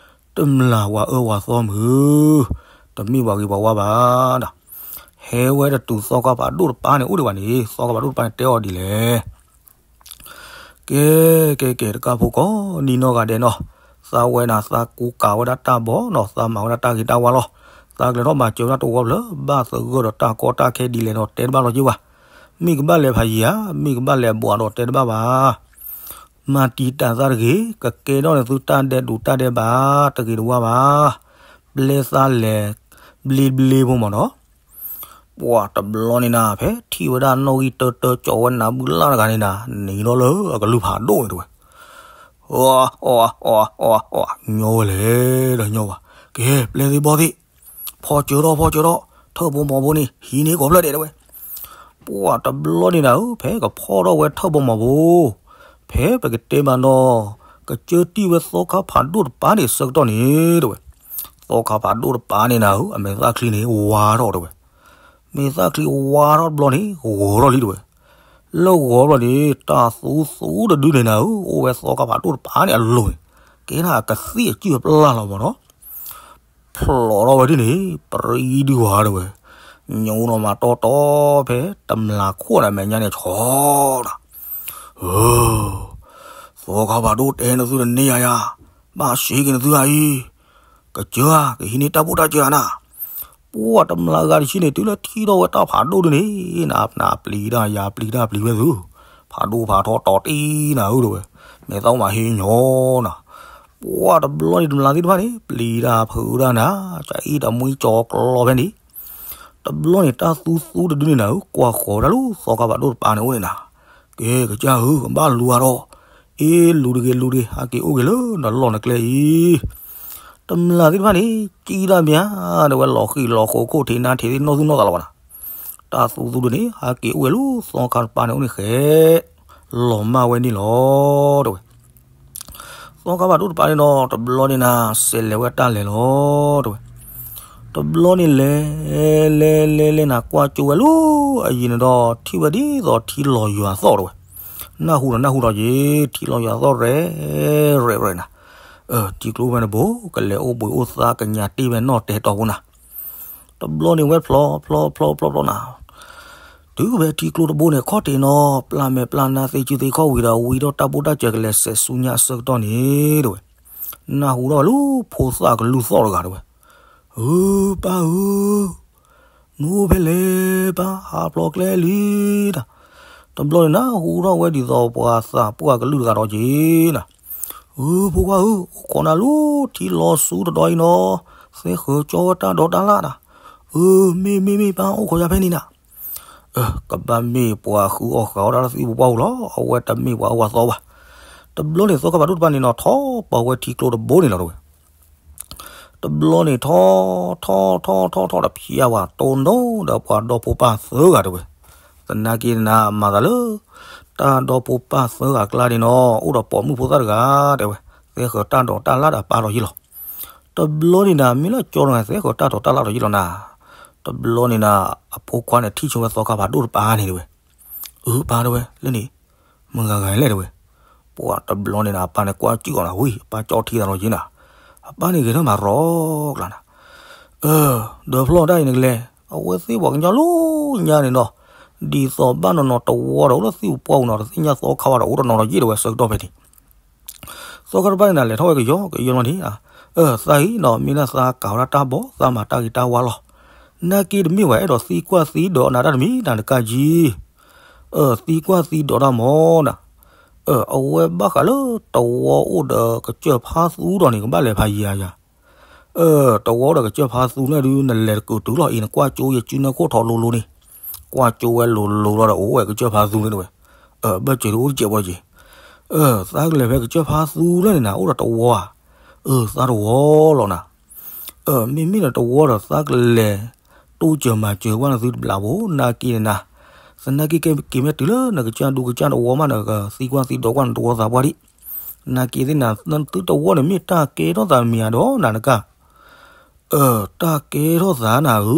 တမျၢ်ပှၤအၢပှၤသီမုၢ်, တမ့ၢ်ပှၤဂ့ၤပှၤဝါဘၣ်နၤ, ဟဲဝဲတတုၤသီခါဖးဒိၣ်တပၤန့ၣ် အိၣ်ဒံးဘၣ်န့ၣ် သီခါဖးဒိၣ်တပၤန့ၣ်တဲအီၤဒ်လဲၣ် ကဲကဲကဲ တကၢ်ဖိကိးနံၤနီၢ်ဂၤဒဲးနီၤ, သးဝဲဒၣ်သးကူကၤဝဲဒၣ်တၢ်ဘီနီၤ, သးမၤဝဲဒၣ်တၢ်ဂ့ၤတၢ်ဝါလီၤ, သးကလဲၤထီၣ်မၤစၢၤဝဲဒၣ်တဝီဖျၢၣ် ဘၣ်သဂၢၢ်ဒီးတၢ်ကီတၢ်ခဲဒ်လဲၣ်ဒီး တဲတဘၣ်လီၤက့ၤဝဲ, မ့ၢ်ကဘၣ်လဲၤဖးယံၤဧါ, မ့ၢ်ကဘၣ်လဲၤဘှးဒီးတဲတဘၣ်ဘၣ် မၤတံာ်တာ်သးတဂ့ၤ, ကကဲထီၣ်န့ၣ်သုတၢ်ဒဲးဒိးတၢ်ဒဲးဘး တဂ့ၤတဝါဘၣ်, ပျဲသးလဲၤဘျ့ဘျ့ဖိမၢ်နီၤ, ပှၢ်တဘျီန့ၣ်နၤ ဖဲထံၣ်ဝဲဒၣ်နီၣ်ဂံၢ်တၢတၢကၠီၤဝဲနၤဘုလၢ်တဂၤန့ၣ်နၤ, နံၤထီၣ်လၢအကလုၢ်ဖးဒိၣ်န့ၣ်တဲဝဲ, အီအီအီအီအီ, ညီဝဲလဲၣ်ဒီးညီဝဲ, ကဲ ပျဲၢ်သ့ၣ်ဘီၣ်သ့ၣ်, ဖီၣ်စၢၤထီၣ်ဖီၣ်စၢၤထီၣ်, ထၢၣ်ဖိမီၤဖိန့ၣ် ဟံးန့ၢ်ကိးဖျၢၣ်ဒဲးတဲဝဲ, ပှၢ်တဘျီန့ၣ်နၤဧၢ, ဖဲကဖီၣ်ထီၣ်ဝဲထၢၣ်ဖိမီၤဖိ, ဖဲပကတဲမးနီၤ, ကစၢၢ်တံၢ်ဝဲသီခါဖးဒိၣ်တပၤန့ၣ်ဆၢကတီၢ်န့ၣ်တဲဝဲ, သီခါဖးဒိၣ်တပၤန့ၣ်နၤဧၢ, အမဲာ်သၣ်ချံန့ၣ်ဝါထီၣ်တဲဝဲ, မဲာ်သၣ်ချံဝါထီၣ်တဘျီန့ၣ် ဂီၤထီၣ်လံတဲဝဲ, လၢဂီၤဘျီန့ၣ် တၢ်သူသူတဒုန့ၣ်နၤဧၢ, အိၣ်ဝဲသီခါဖးဒိၣ်တပၤန့ၣ်အလိၤန့ၣ်, ကဲဒၣ်အကသံၣ်အစုၣ်အပျၢ်လီၤမၢ်နီၤ, ဖျိးထီၣ်ဝဲဒ်န့ၣ် ပြံဒုးဝဲတဲဝဲ, ညိနီၤမးတီတီဖဲတမျၢ်ခိၣ်န့ၣ် အမဲာ်ညါန့ၣ်ဆီဒီး, သီခါဖးဒိၣ်တဲနသုတန့ၢ်ယၤယၤ, ဘၣ်စ့က့ၤနသုဧါအံၤ, ကစၢၢ်ဧါ ကဟံးန့ၢ်တၢ်ဘူၣ်တၢ်စၢၤဧါနၤ, ပှၢ်တမျၢ်ဂၤတဆံန့ၣ် တုၤလၢထံၣ်ထီၣ်ဝဲတၢ်ဖးဒိၣ်ဒုန့ၣ်, နပျံၤတၢ်ယၤပျံၤတၢ်ပျံၤဝဲသု, ဖးဒိၣ်ဖးထီတီၤတံၢ်နၤဧၢတဲဝဲ, မဲာ်သၣ်မးဟ့ၣ်ညီနၤ, ပှၢ်တဘျီန့ၣ် တမျၢ်သ့ၣ်တဖၣ်န့ၣ် ပျံၤတၢ်ဖုးတၢ်နၤ, ကအံၣ်တမှံကၠီကျီဖဲန့ၣ်, တဘျီန့ၣ် တၢ်သူသူတဒုန့ၣ်နၤဧၢ, ကွၢ်ဃီၤဝဲဒၣ်လၢသီခါဖးဒိၣ်တပၤန့ၣ်အိၣ်န့ၣ်နၤ, ကဲ ကစၢ်ဧၢ ကဘၣ်လူၤအါထီၣ်, အ့ လူၤတဂ့ၤလူၤတဂ့ၤ ဟးက့ၤအိၣ်က့ၤလၢနလီၢ်နကျဲအံၤ, တမျၢ်သ့ၣ်တဖၣ်န့ၣ် စံၣ်တၢ်မး တဲဝဲ, လီၤဃံၤလီၤဃိးခိၣ်ထံးနါထံးသ့ၣ်နီၢ်သူၣ်နီၢ်သးလီၤဘၣ်နၤ, တၢ်သူသူဒုန့ၣ် ဟးက့ၤအိၣ်ဝဲလၢသီခါတပၤန့ၣ်အိၣ်န့ၣ်ဃဲ, လီၤမၢ်ဝဲန့ၣ်လီၤတဲဝဲ သီခါဖးဒိၣ်တပၤန့ၣ်ဒီး တဘျီန့ၣ်နၤ စဲးလဲၤဝဲတၢ်လဲၤလီၤတဲဝဲ, တဘျီန့ၣ်လဲၤ လဲၤလဲၤလဲၤနၤ ကွၢ်ကၠိဝဲလၢအယံၤန့ၣ်ဒီး ထံၣ်ဝဲဒ်သိးထံလီၤယွၤသီၣ်တဲဝဲ, နၢ်ဟူဒီးနၢ်ဟူဒီးက့ၤ ထံလီၤယွၤသီၣ်ရဲၣ်ရဲၣ်ရဲၣ်နၤ, ထံကျိဖဲန့ၣ်ဘိ ကလဲၤအိၣ်ဘှံးအိၣ်သါကညးတ့ၢ်ဖဲနီၣ်တဲတီၤဖိနၤ, တဘျီန့ၣ်ဝဲဖျိးဖျိးဖျိးဖျိးဖျိးနၤ တုၤဖဲထံကျိတဘိန့ၣ် ခီၣ်ထံးနီၤ ပျၢ်မဲာ်ပျၢ်နါသ့စုသ့ခီၣ်ဝံၤဒီး ဝံထီၣ်တၢ်ဘူၣ်တၢ်စၢၤကလဲၤစဲးဆူညါအဆၢကတီၢ်န့ၣ်တဲဝဲ, နၢ်ဟူထီၣ်ဝဲလၢဖိသၣ်ကလုၢ်သီၣ်တဂၤတဲဝဲ, အၢ ပၢ်ဧၢ, နအိၣ်ဖဲလဲၣ်ပၢ် ဟးဖျိးကျဲလံတၢ်, တဘျီန့ၣ်နၢ်ဟူထီၣ်ဝဲဒ်သိးပှၤသးပှၢ်ကလုၢ်တဂၤဒီးက့ၤနၤ, အၢ ဖိခွါဧၢ, အိၣ်ခိးနၤလၢထံလီၤဆူတဒီအံၤနီၤ, သဲဃၢၤကၠီဝဲတၢ်ဒိးတၢ်လၣ်တၢ်, အၢ မ့ၢ်မ့ၢ်မ့ၢ်ပၢ် အိၣ်ခိးယၤဖဲန့ၣ်နၤ အၢ ကဘၣ်မ့ၢ်ပှၤဃုအီၣ်ဃုအီတၢ်လၢသံပူၤပှၢ်ပူၤလီၤ, အဝဲတမ့ၢ်ပှၤအၢပှၤသီဘၣ်. တဘျီန့ၣ် သီခါဖးဒိၣ်တပၤန့ၣ်နီၤ ထီၣ်ပာ်ဝဲထံကျိတဘိန့ၣ်လီၤတဲဝဲ. တဘျီန့ၣ် ထီၣ်ထီၣ်ထီၣ်ထီၣ်ထီၣ်ဒီး ဖျါဝဲတိၢ်နီၣ်ဒီးပှၤဒီဖိပၢ်သၢဂၤတဲဝဲ. သနာ်က့နၤ မၤသးလၢ တၢ်ဒီဖိပၢ်သၢဂၤအကျါန့ၣ်နီၤ အိၣ်ဒီးပိာ်မုၣ်ဖိသၣ်တဂၤတဲဝဲ, သဲဃၢၤတၢ်ဒိးတၢ်လၣ်ဒီးပၢ်ဒီးယ့ၢ်လီၤ. တဘျီန့ၣ်နၤ မ့ၢ်လၢကၠီတဂၤ သဲဃၢၤတၢ်ဒိးတၢ်လၣ်ဒီးယ့ၢ်လီၤနၤ. တဘျီန့ၣ်နၤ အဖိခွါန့ၣ် ထံၣ်ဆိဝဲသီခါဖးဒိၣ်တပၤန့ၣ်တဲဝဲ, အၢ ပၢ်တဲဝဲ လၢန့ၣ် မတၤဂၤလဲၣ်တဲဝဲ. ပှၢ်တဘျီန့ၣ်နၤ အပၢ်န့ၣ်ကွၢ်စူၣ်အီၤနၤဝံၤ အပၢ်ကၠီထံသးလီၤက့ၤနၤ. အပၢ်န့ၣ်ဂဲၤထၢၣ်မၤရီကျါနၤ. အၢ ဒီးဖျီၣ်တၢ်အံၤန့ၣ်ကလဲၣ် အဝဲသ့ၣ်ပှၤကညီလၢညါန့ၣ်နီၤ ဒ်သိးဘၣ်နီၢ်နီၢ်တဝီဒီးအိၣ်လၢသံပူၤပှၢ်ပူၤနီၤ တသ့ၣ်ညါသီခါဝဲဒီးအိၣ်တနီၤဒီးယ့ၢ်တဲဝဲဆၢကတီၢ်ဖဲန့ၣ် သီခါတပၤန့ၣ်နၤ လဲၤထီၣ်ဝဲကယီကယီလီၤန့ၣ်, အၢ သးအံၤနီၤ မ့ၢ်ဒၣ်သးကၤဝဲဒၣ်တၢ်ဘီၣ် သးမၤတၢ်ဂ့ၤတၢ်ဝါလီၤ. နာ်က့တမ့ၢ်ဝဲ အဲၣ်ဒိးသံကွၢ်သံဒိးနၤတၢ်တမံၤနၤတကးကံ အၢ သံကွၢ်သံဒိးတၢ်မၢ်နၤ. အဝဲဘၣ်ဃးလၢတဝီအိၣ်ဒီးကစၢၢ်ဖါသူဒီးန့ၣ် ကဘၣ်လဲၤဖးယံၤဧါယၤ. တဝီအိၣ်ဒီးကစၢၢ်ဖါသူန့ၣ်ဒုး နလဲၤတကုာ်တုၤလီၤအံၤ နကွၢ်ကၠိယစုနၢခိၣ်ထီၣ်လိၤလိၤန့ၣ်, ကွၢ်ကၠိဝဲလိၤလိၤလီၤဒီး အိၣ်ဝဲကစၢၢ်ဖါသူန့ၣ်တဝဲ, ဘၢၣ်စၢၤဒုးအိၣ်တစဲးဖိက့ၤ, သးကလဲၤဖဲကစၢၢ်ဖါသူလၢန့ၣ်နၤ အိၣ်ဒီးတဝီဧါ, သးတဝီလီၤနၤ. မ့မ့ၢ်ဒီးတဝီဒီးသးကလဲၤ တိစၢၤမၤစၢၤဝဲနသုတဘျီဖိ နာ်က့န့ၣ်နၤ, သနာ်က့ကဲက့ၤမ့ၢ်တုၤလၢနကစၢ်ဒူကစၢ်တဝီမး နကသံကွၢ်သံဒိးကွၢ်နတဝီသးပှၢ်ဒံး, နာ်က့သ့ၣ်နၤ နသုတဝီန့ၣ်မ့ၢ်တၢ်ကဲထီၣ်သးမ့ၢ်ဧါဒီးနၤနကါ တၢ်ကဲထီၣ်သးနၤဧၢ,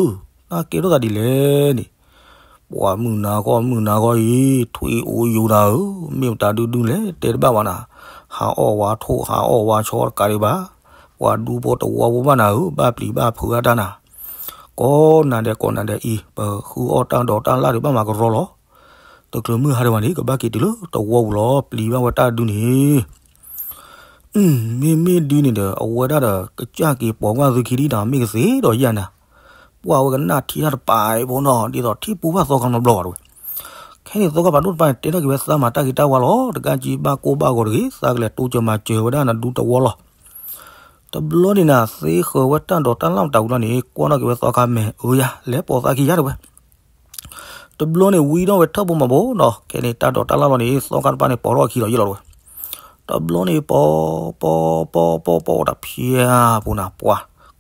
တၢ်ကဲထီၣ်သးဒ်လဲၣ်န့ၣ်, ပှၤမုၢ်နၤဃီမုၢ်နၤဃီအံၤ ထွံၣ်အိၣ်ယိာ်နၤဧၢ, မ့ၢ်မတၤဒုဒုလဲၣ် တဲတဘၣ်ဘၣ်နၤ, ဟးအီၣ်ဝဲထိၣ် ဟးအီၣ်ဝဲဆီတကးဒံးဘၣ်, ပှၤဒူဖိတဝီဖိဘၣ်နၤဧၢ, ဘၣ်ပျံၤဘၣ်ဖုးအတၢ်နၤ, ကိးနၤဒဲးကိးနၤဒဲးအံၤ ပဃုအီၣ်တၢ်ဒိးတၢ်လၣ်ဒံးဘၣ်မၤကရီလီၤ. တချုးမုၢ်ဟါဒံးဘၣ်န့ၣ် ကဘၣ်က့ၤတုၤလၢတဝီပူၤလီၤ ပျံၤဘၣ်ဝဲတၢ်ဒုန့ၣ် မ့မ့ၢ်ဒ်န့ၣ်ဒီး အဝဲဒၣ်ဒီး ကစၢ်က့ၤပိာ်ကွၢ်သုခံဒံးနၤ မ့ၢ်ကသ့ဒီးယၤနၤ, ပှၤဝဲကနၣ်ထံတၢ်တပၤအံၤဖိနီၤ ဒ်သိးထံၣ်ပူၤဘၣ်သီခါနီတဘျီဘၣ်တဝဲ, ခဲန့ၣ်သီခါဖးဒိၣ်တပၤန့ၣ် တဲထီၣ်က့ၤဝဲသးမၤတၢ်ဂ့ၤတၢ်ဝါလီၤ, တကးကံဘၣ်ကိၢ်ဘၣ်ဂီၤတဂ့ၤ, သးကလဲၤတိစၢၤမၤစၢၤဝဲဒၣ်နဒူတဝီလီၤ. တဘျီန့ၣ်နၤ သ့ဃၢၤဝဲတၢ်ဒိးတၢ်လၣ်တၢ်ဝံၤလီၤန့ၣ် ကွၢ်ထီၣ်က့ၤဝဲသီခါမဲာ် အၢယၤ လဲၤပိာ်သးခံယၤတဝဲ တဘျီန့ၣ် ဝံထီၣ်ဝဲထၢၣ်ဖိမးဖိနီၤ, ခဲန့ၣ် တၢ်ဒိးတၢ်လၣ်လီၤန့ၣ် သီခါတပၤန့ၣ် ပိာ်ထီၣ်အခံလီၤယ့ၢ်လီၤတဝဲ, တဘျီန့ၣ် ပိာ် ပိာ် ပိာ် ပိာ် ပိာ်တဖျဲးပူၤနၤ ပှၤ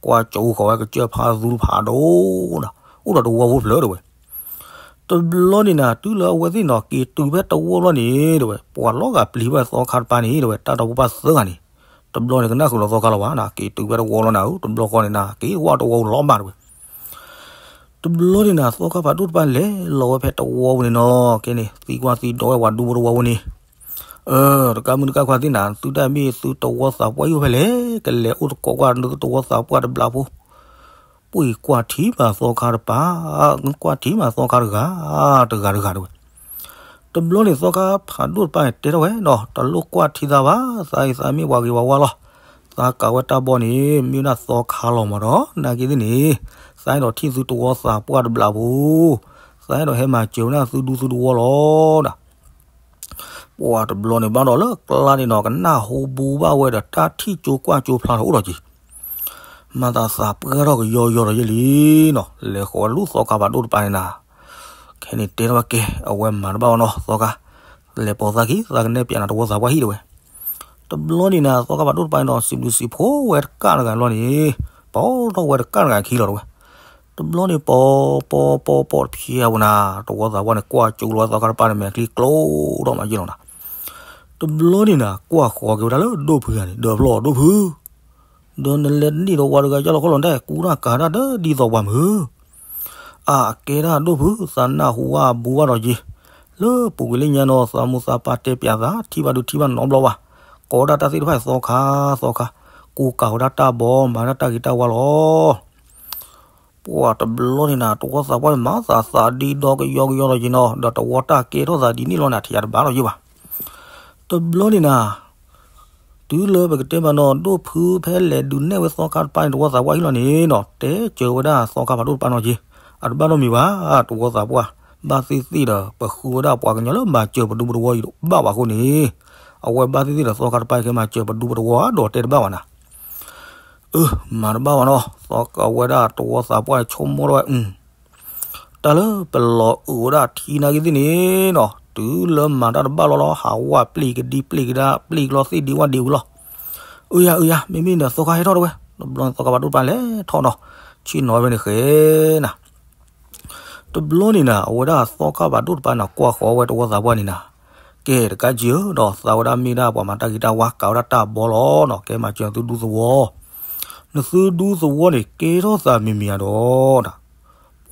ကွၢ်ကၠိဃီၤဝဲကစၢၢ်ဖါသူတဖးဒိၣ်နီၤ, အိၣ်ဒီးတဝီဖိဖျၢၣ်တဝဲ တဘျီန့ၣ်နၤ တုၤလၢအဝဲသ့ၣ်နီၤ က့ၤတုၤဖဲတဝီလီၤန့ၣ် တဝဲ ပှၤလီၤဂာ်ပျံၤဘၣ်သီခါတပၤန့ၣ် တဝဲ တၢ်ဒီဖိပၢ်သၢဂၤန့ၣ်, တဘျီန့ၣ် ကနၣ်ဃုာ်လီၤသီခါလီၤဘၣ်နၤ က့ၤတုၤဖဲတဝီလီၤနၤဧၢ, တဘျီဃီန့ၣ်နၤ က့ၤဝဲတဝီလီၤဘၣ်တဝဲ တဘျီန့ၣ်နၤ သီခါဖးဒိၣ်တပၤလဲၤလီၤဝဲဖဲတဝီပူၤန့ၣ်နီၤ, ခဲန့ၣ် သံကွၢ်သံဒိးဝဲပှၤဒူဖိတဝီဖိန့ၣ်, တကးမုၢ်တကးခွါသ့ၣ်နၤ သုတၢ်မ့ၢ်သုတဝီသးပှၢ်ယိၣ်ဖဲလဲၣ်, ကလဲၤအိၣ်တကိးကွၢ်နသုတဝီသးပှၢ်တဘျီဖိ, ပှ့ၤကွၢ်ထံမးသီခါတပၤ, ကွၢ်ထံမးသီခါတဂၤ, တဂၤတဂၤတဝဲ တဘျီန့ၣ် သီခါဖးဒိၣ်တပၤန့ၣ် တဲထီၣ်ဝဲနီၤ, တလိၣ်ကွၢ်ထံသးဘၣ်, သးအံၤသးမ့ၢ်ပှၤဂ့ၤပှၤဝါလီၤ. သးကးဝဲတၢ်ဘီန့ၣ် မ့ၢ်ဝဲဒၣ်သီခါလီၤမးဒီး နာ်က့သ့ၣ်န့ၣ်, သးအဲၣ်ဒိးထံၣ်သုတဝီသးပှၢ်တဘျီဖိ, သးအဲၣ်ဒိးဟဲမၤစၢၤဝဲဒၣ်သုဒူသုတဝီလီၤ. ပှၤတဘျီန့ၣ်ဘၣ်ဒီးလၢကျါန့ၣ်နီၤ ကနၣ်ဟူဘူဘၣ်ဝဲဒီးတၢ်ထံၣ်ကၠိကွၢ်ကၠိဖျါထီၣ်အိၣ်ဒီးက့ၤ မၤသးသးပှၢ်ထီၣ်ကယီယီဒီးယဲၢ်လံနီၤ, လဲၤဃီၤဝဲလူၢ်သီခါဖးဒိၣ်တပၤန့ၣ်နၤ, ခဲန့ၣ်တဲထီၣ်ဝဲကဲ အဝဲမၤတဘၣ်ဝဲနီၤ သီခါ, လဲၤပိာ်သးခံ သးကနဲၣ်ပၠးနၤတဝီသးပှၢ်ဟံၣ်တဝဲ. တဘျီန့ၣ်နၤ သီခါဖးဒိၣ်တပၤန့ၣ်ဒီး စံးဘျုးစံးဖှိၣ်ဝဲတကးတဂၤလီၤန့ၣ်, ပိာ်ထီၣ်ဝဲတကးတဂၤခံလီၤတဝဲ. တဘျီန့ၣ် ပိာ်ပိာ်ပိာ်ပိာ်တဖျဲးဝဲနၤ, တဝီသးပှၢ်န့ၣ် ကွၢ်ကၠိလီၤဝဲသီခါတပၤန့ၣ် မဲာ်ချံကျိထီၣ်မးယဲၢ်လီၤနၤ. တဘျီန့ၣ်နၤ ကွၢ်ဃီၤက့ၤဝဲဒၣ်လၢဒိၣ်ဖုဂၤန့ၣ် ဒီးဖျီၣ်ဒိၣ်ဖု ဒီးနလဲၤတန့ၢ်ဒီးဝၤတဂၤယါလီၤခီလီၤဒဲး ကူတၢ်ကၤတၢ်ဒီးဒ်သိးပှၤမုၢ်, အကဲဒၣ်ဒိၣ်ဖု သးနၢ်ဟူဝဲအဘူးဘၣ်ဒီးယ့ၤ, လၢပူၤကွံာ်လၢညါနီၤ သးမိၢ်သးပၢ်တဲပၠးသး ထံၣ်ဘၣ်ဒုးထံၣ်ဘၣ်နီတဘျီဘၣ်, ကိးဝဲဒၣ်တၢ်သ့ၣ်တဖၣ်သီခါ သီခါ, ကူကၤဝဲဒၣ်တၢ်ဘီ မၤဒၣ်တၢ်ဂ့ၤတၢ်ဝါလီၤ. ပှၤတဘျီန့ၣ်နၤ တဝီသးပှၢ်န့ၣ် မၤသးသးဒံဒီကယီကယီလီၤယ့ၤနီၤ ဒီးတဝီတၢ်ကဲထီၣ်သးဒ်န့ၣ်လီၤနၤ ထံၣ်ယၤတဘၣ်လီၤယ့ၤဘၣ်. တဘျီန့ၣ်နၤ တုၤလၢပကတဲမးနီၤ ဒိၣ်ဖုဖဲလဲၤဒုးနဲၣ်ဝဲသီခါတပၤန့ၣ် တဝီသးပှၢ်ဟံၣ်လီၤန့ၣ်နီၤ တဲစၢၤဝဲဒၣ်သီခါဖးဒိၣ်တပၤနီၤက့ၤ, အတဘၣ်နီတမံၤဘၣ်, တဝီသးပှၢ် ဘၣ်သ့ၣ်သ့ၣ်ဒီး ပဃုဝဲဒၣ်ပှၤကညီလၢမၤစၢၤပဒူပတဝီအံၤဘၣ်ဘၣ်အဃိန့ၣ်, အဝဲဘၣ်သ့ၣ်သ့ၣ်ဒီးသီခါတပၤကဲမၤစၢၤပဒူပတဝီဒီးတဲတဘၣ်ဘၣ်နၤ မၤတဘၣ်ဘၣ်နီၤ သီခါဝဲဒၣ်တဝီသးပှၢ်န့ၣ် ဆိကမိၣ်ထီၣ်ဝဲ တၢ်လၢပလီၤအုးဝဲဒၣ်ထံနာ်က့သ့ၣ်န့ၣ်နီၤ တုၤလၢမၤတၢ်တဘၣ်လီၤလီၤ ဟးဝဲပျံၤကဒံပျံၤကဒါ ပျံၤကလီသ့ၣ်ဒံဝဲဒံဝံၤလီၤ. အၢယၤ အၢယၤ မ့မ့ၢ်ဒီးသီခါဟဲထီၣ်တဝဲ, တဘျီန့ၣ်သီခါဖးဒိၣ်တပၤလဲၤထီၣ်နီၤ ဆ့ၣ်နီၤဝဲန့ၣ်ဃဲနၤ တဘျီန့ၣ်နၤ အဝဲဒၣ်သီခါဖးဒိၣ်တပၤန့ၣ် ကွၢ်ဃီၤဝဲတဝီသးပှၢ်န့ၣ်နၤ, ကဲတကးကံၢ်ဧၢ ဒီးသးဝဲဒၣ်မ့ၢ်ဒၣ်ပှၤမၤတၢ်ဂ့ၤတၢ်ဝါ ကၤဝဲဒၣ်တၢ်ဘီလီၤနီၤ ကဲမၤစၢၤသုဒူသဝီ, နသုဒူသဝီန့ၣ် ကဲထီၣ်သးမံၤမံၤဧါဒီး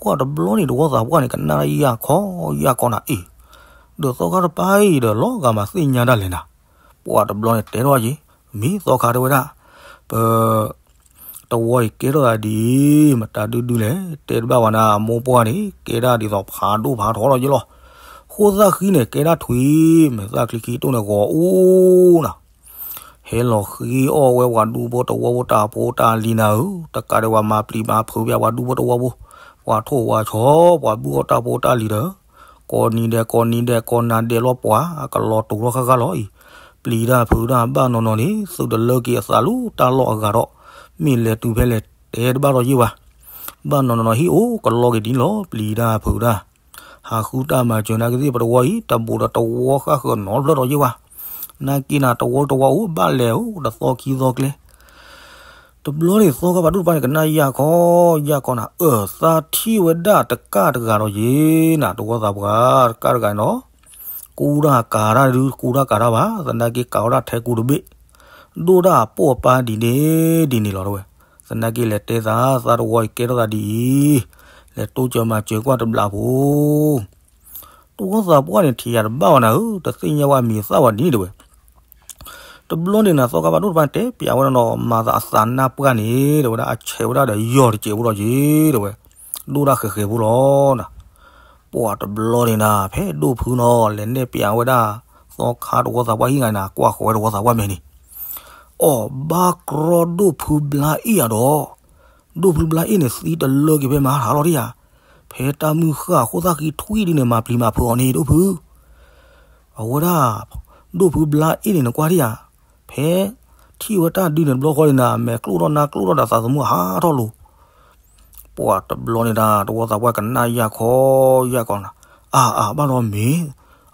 ပှၤတဘျီန့ၣ်တဝီသးပှၢ်န့ၣ် ကနၣ်ယၢ်ခီယၢ်ခီနၤအံၤ, ဒီးသီခါတပၤအံၤဒီးလီၤဂာ်မးသ့ၣ်ညါဒၣ်လဲာ်နၤ, ပှၤတဘျီန့ၣ်တဲထီၣ်က့ၤ မ့ၢ်သီခါတဲဝဲဒၣ်, ပ တဝီအံၤကဲထီၣ်သးဒ်အံၤ မတၤဒုဒုလဲၣ် တဲတဘၣ်ဝဲနၤ အမိၢ်ပှၢ်န့ၣ် ကဲဒၣ်ဒ်သိးဖးဒိၣ်ဖးထီလီၤယ့ၢ်လီၤ, ဃိသၣ်ဃံန့ၣ် ကဲဒၣ်ထွံၣ် မဲာ်သၣ်ချံခံတိၣ်န့ၣ်ဂီၤအိၣ်နၤ, ဟဲလီၤဃ့အီၣ်ဝဲပှၤဒူဖိတဝီဖိတၢ်ဖိတၢ်လံၤနၤဧၢ, တကးဒံးပှၤမၤပျံၤမၤဖုးပှၤဒူဖိတဝီဖိ, ပှၤထိၣ်ပှၤဆီ ပှၤဘုၣ်အီၣ်တၢ်ဖိတၢ်လံၤဒီး, ကိးနံၤဒဲး ကိးနံၤဒဲး ကိးနၤဒဲးလီၤပှၤ အကလီၤတိၤထီၣ်ဃၣ်ဃၣ်လီၤအံၤ, ပျံၤတၢ်ဖုးတၢ် ဘၣ်နီၢ်နီၢ်န့ၣ် သုးတလၢက့ၤအသးလၢတၢ်လီၢ်အဂၤဒီး မ့ၢ်လဲၤတုၤဖဲလဲၣ်တဲတဘၣ်ဒီးယ့ၢ်ဝဲ, ဘၣ်နီၢ်နီၢ်နီၢ်ဟံၣ်အိၣ်ကလီက့ၤဒ်န့ၣ်လီၤ ပျံၤတၢ်ဖုးတၢ်, ဟးဃုတၢ်မၤစၢၤနာ်က့သ့ၣ် ပတဝီအံၤ တဘူးဒီးတဝီဃၣ်ဃၢၤနီတဖျၢၣ်ဒီးယ့ၢ်ဝဲ, နာ်က့နၤ တဝီတဝီအိၣ် ဘၣ်လဲၤအိၣ်ဒီးသီခံသီကျဲ တဘျီန့ၣ် သီခါဖးဒိၣ်တပၤန့ၣ် ကနၣ်ယၢ်ခီယၢ်ခီနၤ, အၢ သးထံၣ်ဝဲဒၣ်တကၢ်တဂၤဒီးယ့ၢ်နၤ တဝီသးပှၢ် တကၢ်တဂၤန့ၣ်နီၤ, ကူတၢ်ကၤတၢ်ဒု ကူတၢ်ကၤတၢ်ဘၣ် သနာ်က့ကၤဝဲဒၣ်ထဲကူတဘ့ၣ်, ဒိၣ်ဒၣ်အပိာ်အပၢ်ဒ်န့ၣ်ဒ်န့ၣ်လီၤတဲဝဲ, သနာ်က့လဲၤတဲသး သးတဝီအံၤကဲထီၣ်သးဒ်အံၤ, လဲၤတိစၢၤမၤစၢၤကွၢ်တဘျီဖိ တဝီသးပှၢ်န့ၣ် ထံၣ်ယၤတဘၣ်ဘၣ်နၤဧၢ, တသ့ၣ်ညါဝဲအမံၤအသၣ်ဝဲဒ်န့ၣ်တဲဝဲ, တဘျီန့ၣ်နၤ သီခါဖးဒိၣ်တပၤတဲပျးဝဲဒၣ်နီၤ မၤသးအသးနၢ်ပှၢ်န့ၣ် တဲဝဲဒၣ် အဆဲးဝဲဒၣ်ဒီးယီၢ်တစဲးဖိလီၤက့ၤ တဲဝဲ, ဒိၣ်ဒၣ်ဃဲးဃဲးဖိလီၤနၤ, ပှၤတဘျီန့ၣ်နၤ ဖဲဒိၣ်ဖုနီၤ လဲၤနဲၣ်ပျးဝဲဒၣ် သီခါတဝီသးပှၢ်ဟံၣ်ဂၤနၤ ကွၢ်ဃီၤဝဲတဝီသးပှၢ်မဲာ်န့ၣ်, အီၣ်ဘၣ်ကြီဒိၣ်ဖုဘျါအ့ၣ်အဒီး ဒိၣ်ဖုဘျါအ့ၣ်န့ၣ် သံတလၢက့ၤဖဲမၤဟးလီၤဒံးယၤ, ဖဲတၢ်မုၢ်ဃၢ်အဃိသၣ်ဃံထွံဒ်န့ၣ် မၤပျံၤမၤဖုးအီၤန့ၣ် ဒိၣ်ဖု, အဝဲဒၣ် ဒိၣ်ဖုဘျါအ့ၣ်န့ၣ် နကွၢ်ဒံးယၤ, ဖဲထံၣ်ဝဲတၢ်ဒုန့ၣ်တဘျီဃီန့ၣ်နၤ မဲာ်ကျိၣ်ထီၣ်နါကျိၣ်ထီၣ်ဒီးသးသမူအဟးထီၣ်လိၤ ပှၤတဘျီန့ၣ်ဒၣ် တဝီသးပှၢ်ကနၣ်ယၢ်ခီယၢ်ခီနၤ, အါအါဘၣ်ဒီးမ့ၢ်,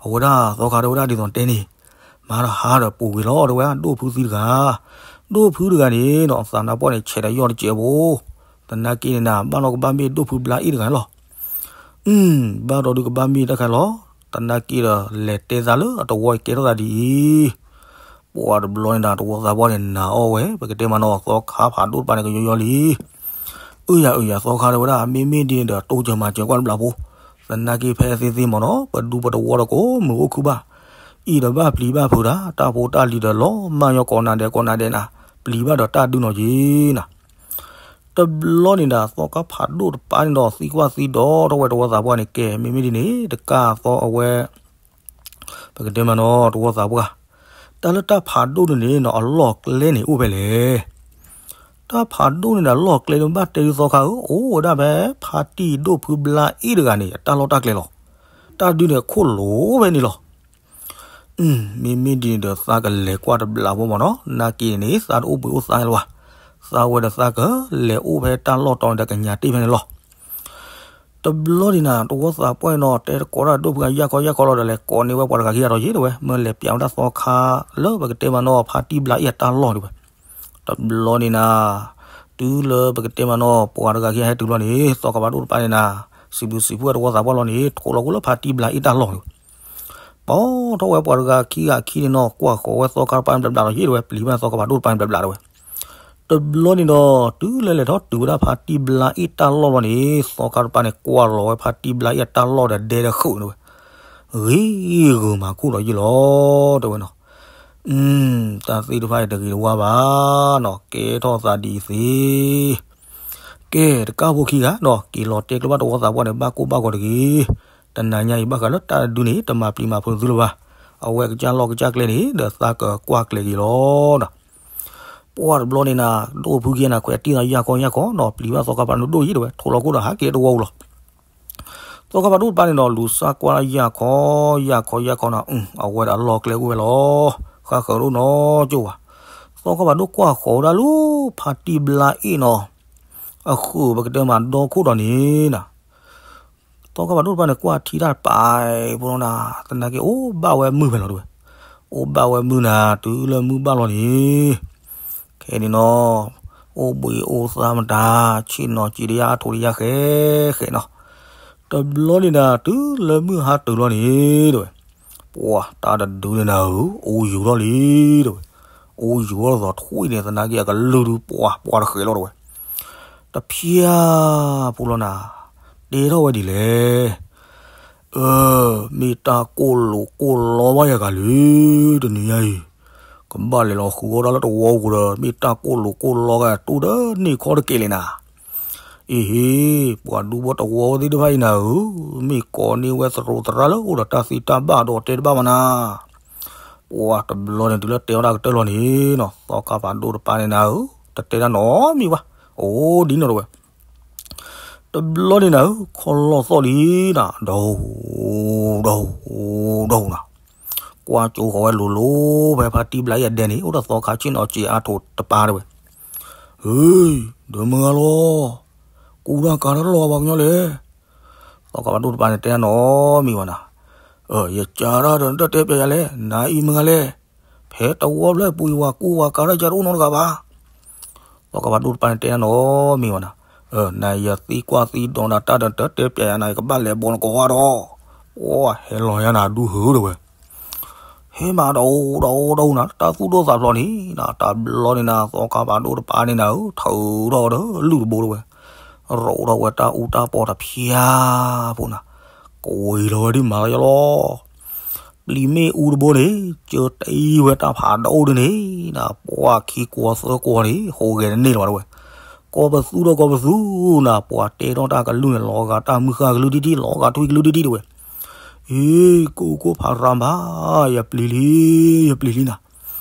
အဝဲဒၣ်သီခါတဲဝဲဒၣ်ဒ်သိးတဲန့ၣ်, မၤတဟါဒီးပူၤကွံာ်လီၤတဲဝဲဒၣ် ဒိၣ်ဖုသံတဂၤ, ဒိၣ်ဖုတဂၤန့ၣ်နီၤ သးနါပှၢ်န့ၣ် ဆဲးဒီးယီၢ်တစဲးဖိ, သနာ်က့န့ၣ်နၤ ဘၣ်ဒီးကဘၣ်မ့ၢ်ဒိၣ်ဖုဘျါအ့ၣ်တဂၤန့ၣ်လီၤ ဘၣ်ဒီးဒုးကဘၣ်မ့ၢ်တၢ်ခါလီၤ, သနာ်က့ဒီးလဲၤတဲသးလၢအတဝီအံၤကဲထီၣ်သးဒ်အံၤ, ပှၤတဘျီန့ၣ်ဒၣ် တဝီသးပှၢ်န့ၣ် နာ်အီၣ်ဝဲ ပကတဲမးနီၤ သီခါဖးဒိၣ်တပၤန့ၣ် ကယီယီလံ အၢ ယၤအၢ ယၤသီခါတဲဝဲဒၣ် မ့မ့ၢ်ဒ်န့ၣ်ဒီး တိစၢၤမၤစၢၤကွၢ်တဘျီဖိ, သနာ်က့ဖဲသ့သ့မးနီၤ ပဒူပတဝီဒီးကိးမုၢ်အိၣ်ခုၣ်ဘၣ်, အံၤဒီးဘၣ်ပျံၤဘၣ်ဖုးတၢ် တၢ်ဖိတၢ်လံၤဒီးလီၤမၢ်ညီ ကိးနၤဒဲးကိးနၤဒဲးနၤ, ပျံၤဘၣ်ဒီးတၢ်ဒုနီၤက့ၤနၤ တဘျီန့ၣ်ဒၣ် သီခါဖးဒိၣ်တပၤန့ၣ်ဒီး သံကွၢ်သံဒိးထီၣ်ဝဲတဝီသးပှၢ်န့ၣ် ကဲ မ့မ့ၢ်ဒ်န့ၣ် တကၢ်သီအဝဲ ပကတဲမးနီၤ တဝီသးပှၢ်, တၢ်လၢတၢ်ဖးဒိၣ်ဒ်န့ၣ်နီၤ အလီၢ်ကျဲန့ၣ်အိၣ်ဖဲလဲၣ်. တၢ်ဖးဒိၣ်န့ၣ်ဒီး အလီၢ်ကျဲန့ၣ် ဘၣ်တဲဒုးသီခါဧၢ, အိၣ်ဝဲဒၣ်ဖဲ ဖါတံၢ်ဒိၣ်ဖုဘျါအ့ၣ်တဂၤန့ၣ် အတၢ်လီၢ်တၢ်ကျဲလီၤ. တၢ်ဒုန့ၣ်အခိၣ်လိၤဖဲန့ၣ်လီၤ. မ့မ့ၢ်ဒ်န့ၣ်ဒီး သးကလဲၤကွၢ်တဘျီဖိမးနီၤ, နာ်က့န့ၣ် သးတအိၣ်ဘှံးအိၣ်သါလၢၤဘၣ်. သးဝဲဒီးသးကလဲၤအိၣ်ဖဲတၢ်လီၢ်တီၤန့ၣ်ဒီး ကညးတ့ၢ်ဖဲန့ၣ်လီၤ. တဘျီန့ၣ်နၤ တဝီသးပှၢ်နီၤ တဲတကိးတၢ်ဒိၣ်ဖုဂၤယၢ်ခီယၢ်ခီလီၤဒီး လဲၤကိးန့ၢ်ဝဲပှၤတဂၤခံဂၤဒီးယ့ၢ်တဲဝဲ, မ့ၢ်လဲၤပျးဝဲဒၣ်သီခါလၢပကတဲမးနီၤ ဖါတံၢ်ဘျါအ့ၣ်အတၢ်လီၢ်တဲဝဲ. တဘျီန့ၣ်နၤ တုၤလၢပကတဲမးနီၤ ပှၤတဂၤခံဂၤဟဲတုၤလီၤန့ၣ် သီခါဖးဒိၣ်တပၤန့ၣ်နၤ စံးဘျုးစံးဖှိၣ်ဝဲတဝီသးပှၢ်လီၤန့ၣ် ထိးလီၤခိၣ်လၢဖါတံၢ်ဘျါအ့ၣ်တၢ်လီၢ်န့ၣ် ပိာ်ထီၣ်ဝဲပှၤတဂၤခံဂၤခံန့ၣ်နီၤ ကွၢ်ဃီၤဝဲသီခါတပၤန့ၣ်ဘျးဘျးဒီးယ့ၢ်တဲဝဲ ပျံၤဘၣ်သီခါဖးဒိၣ်တပၤန့ၣ်ဘျးဘျးတဲဝဲ. တဘျီန့ၣ်ဒီး တုၤလၢလဲၤထီၣ်တုၤဝဲဒၣ်ဖါတံၢ်ဘျါအ့ၣ်တၢ်လီၢ်လီၤန့ၣ် သီခါတပၤန့ၣ် ကွၢ်လီၤဝဲဖါတံၢ်ဘျါအ့ၣ်အတၢ်လီၢ်ဒီးဒဲတဃုာ်န့ၣ်ဝဲ ဂ့ၤဂုာ်မၤခိၣ်ဒီးယ့ၢ်လီၤတဲဝဲနီၤ. တၢ်သ့ၣ်တဖၣ်အံၤတဂ့ၤတဝါဘၣ်နီၤ ကဲထီၣ်သးဒ်အံၤသ့ ကဲ တကၢ်ဖိခံဂၤနီၤ က့ၤလီၤတဲကျိဘၣ်တဝီသးပှၢ်န့ၣ် ဘၣ်ကိၢ်ဘၣ်ဂီၤတဂ့ၤ. တနၤညါအံၤဘၣ်ဃးလၢတၢ်ဒုန့ၣ် တမၤပျံၤမၤဖုးသုလၢၤဘၣ်. အဝဲကစၢ်လီၢ်ကစၢ်ကျဲန့ၣ် ဒီးသးကကွၢ်ကျဲၤက့ၤလီၤနီၤ. ပှၢ်တဘျီန့ၣ်နၤ ဒိၣ်ဖုက့ၤနၤ ခွဲးတံၢ်သးယၢ်ခီယၢ်ခီနီၤ ပျံၤဘၣ်သီခါဖးဒိၣ်ဒိၣ်ယ့ၢ်တဲဝဲ ထိးလီၤခိၣ်ဒီးဟးက့ၤတဝီပူၤလီၤ. သီခါဖးဒိၣ်တပၤန့ၣ်ဒီး လူၤစၢ်ကွၢ်ယၢ်ခီယၢ်ခီယၢ်ခီနီၤ အဝဲဒၣ်အလီၢ်ကျဲအိၣ်ဝဲလီၤ. ဃၣ်ဃၢၤဒိၣ်နီၢ်ကၠိဝဲ. သီခါဖးဒိၣ်ကွၢ်ဃီၤဝဲဒၣ်လၢဖါတံၢ်ဘျါအ့ၣ်နီၤ အဃုာ်ပကတဲမးဒီခိၣ်ဒီးန့ၣ်နၤ သီခါဖးဒိၣ်တပၤန့ၣ် ကွၢ်ထံတၢ်တပၤဖိလီၤနၤ သနာ်က့အိၣ်ဘၣ်ဝဲမုၢ်ဖဲလီၤတဲဝဲ. အိၣ်ဘၣ်ဝဲမုၢ်နၤ တုၤလၢမုၢ်ဘၣ်လီၤန့ၣ် ခဲန့ၣ်နီၤ အိၣ်ဘှံးအိၣ်သါမတၤ ဆ့ၣ်နီၤစံးတယၢ်အါထိးတယၢ်ဃဲဃဲနီၤ. တဘျီန့ၣ်နၤ တုၤလၢမုၢ်ဟါတုၤလီၤန့ၣ်တဲဝဲ ပှၤတၢ်တဒုန့ၣ်နၤဧၢ အိၣ်ယူၤထီၣ်လံ တဲဝဲ. အိၣ်ယူၤထီၣ်သိးထွံၣ်န့ၣ် သနာ်က့အကလုၢ်ဒုးပှၤပှၤတဃဲးလီၤတဲဝဲ. တဖျၢၣ်ဖိလီၤနၤ တဲထီၣ်ဝဲဒ်လဲၣ်. အၢ မ့ၢ်တၢ်ကိၢ်လိာ်ကိၢ်လီဘၣ်ယၤကၤလံ တနံၤညါအံၤ ကဘၣ်လဲၤလီၤဃုာ်အီၣ်တၢ်လၢတဝီပူၤဒီး မ့ၢ်တၢ်ကိၢ်လိာ်ကိၢ်လီကၤ တူၢ်ဒီးန့ၢ်ခီတကဲးလဲၣ်နၤ. အ့ဟ့ ပှၤဒူဖိတဝီသ့ၣ်တဖၣ်အံၤနၤဧၢ, မ့ၢ်ကိးန့ၢ်ဝဲသရူးသရၣ်လၢအိၣ်ဒီးတၢ်သ့တၢ်ဘၣ်ဒီးတဲတဘၣ်မးနၤ. ပှၤတဘျီန့ၣ် တုၤလၢတဲအီၣ်တၢ်ကတၢၢ်လီၤန့ၣ်နီၤ သီခါဖးဒိၣ်တပၤန့ၣ်နၤဧၢ, တတဲတၢ်နီတမံၤဘၣ်, အိၣ်ဒ်နီၢ်တဝဲ. တဘျီန့ၣ်နၤဧၢ ခီလီၤသီၣ်လံနၤ ဒီး ဒီး ဒီးနၤ, ကွၢ်ကၠိဃီၤဝဲလိၤလိၤ ဖဲဖါတံၢ်ဘျါအံၤအဒဲန့ၣ် အိၣ်ဒီးသီခါဆ့ၣ်နီၤစ့အါထိးတပၤတဲဝဲ, ဧၢ, ဒီးမုၢ်ဂၤလီၤ, ကူတၢ်ကၤတၢ်လီၤပှၤကညီလဲၣ်. သီခါဖးဒိၣ်တပၤန့ၣ်တဲနီတမံၤဘၣ်နၤ, ယကးတၢ်ဒီးနတတဲပျးယၤလဲၣ်, နၤအံၤမုၢ်ဂၤလဲၣ်, ဖဲတဝီဖျၢၣ်ပူၤအံၤ ပှၤကူပှၤကၤတၢ်ကါတအိၣ်နီတဂၤဘၣ်. သီခါဖးဒိၣ်တပၤန့ၣ်တဲနီတမံၤဘၣ်နၤ, နၤယသံကွၢ်သံဒိးနၤတၢ်ဒီးနတတဲပျးယၤနၤ ယကဘၣ်လဲၤဘီနကိးဂၤဒီး, အိၣ်ဟဲလီၤယၤနၤဒူဟၢတဲဝဲ, ဟဲမးဒီးအိၣ်ဒီးအိၣ်ဒီးနၤ တၢ်သူၣ်ဒိၣ်သးဖျိးန့ၣ်နၤ တဘျီန့ၣ်နၤ သီခါဖးဒိၣ်တပၤန့ၣ်နၤဧၢ ထုးထီၣ်ဒီးလုၢ်တဘိတဲဝဲ, ရိးထီၣ်ဝဲတၢ်အူတၢ်ပီတဖၠါဖိနၤ, ကွံာ်လီၤဝဲဒ်မၤလီၤယလီၤ ပျံၤမ့ၣ်အူတဘိန့ၣ် ကၢတအံၤဝဲတၢ်ဖးဒိၣ်ဒ်န့ၣ်နၤ ပှၤခံကွီသၢကွီန့ၣ် ဟိးဂဲၤတန့ၢ်လၢၤဘၣ်တဲဝဲ, ကိးပသူဒီးကိးပသူနၤ ပှၤတဲထီၣ်တၢ်ကလုၢ်န့ၣ် လီၤဂာ်တၢ်မုၢ်ဃၢ်ကလုၢ်ဒ်ဒ် လီၤဂာ်ထွံၣ်ကလုၢ်ဒ်ဒ်တဲဝဲ, အ့ ကိၣ်ကိၣ်ဖးရၤဘၣ် ယပျံၤလံ ယပျံၤလံနၤ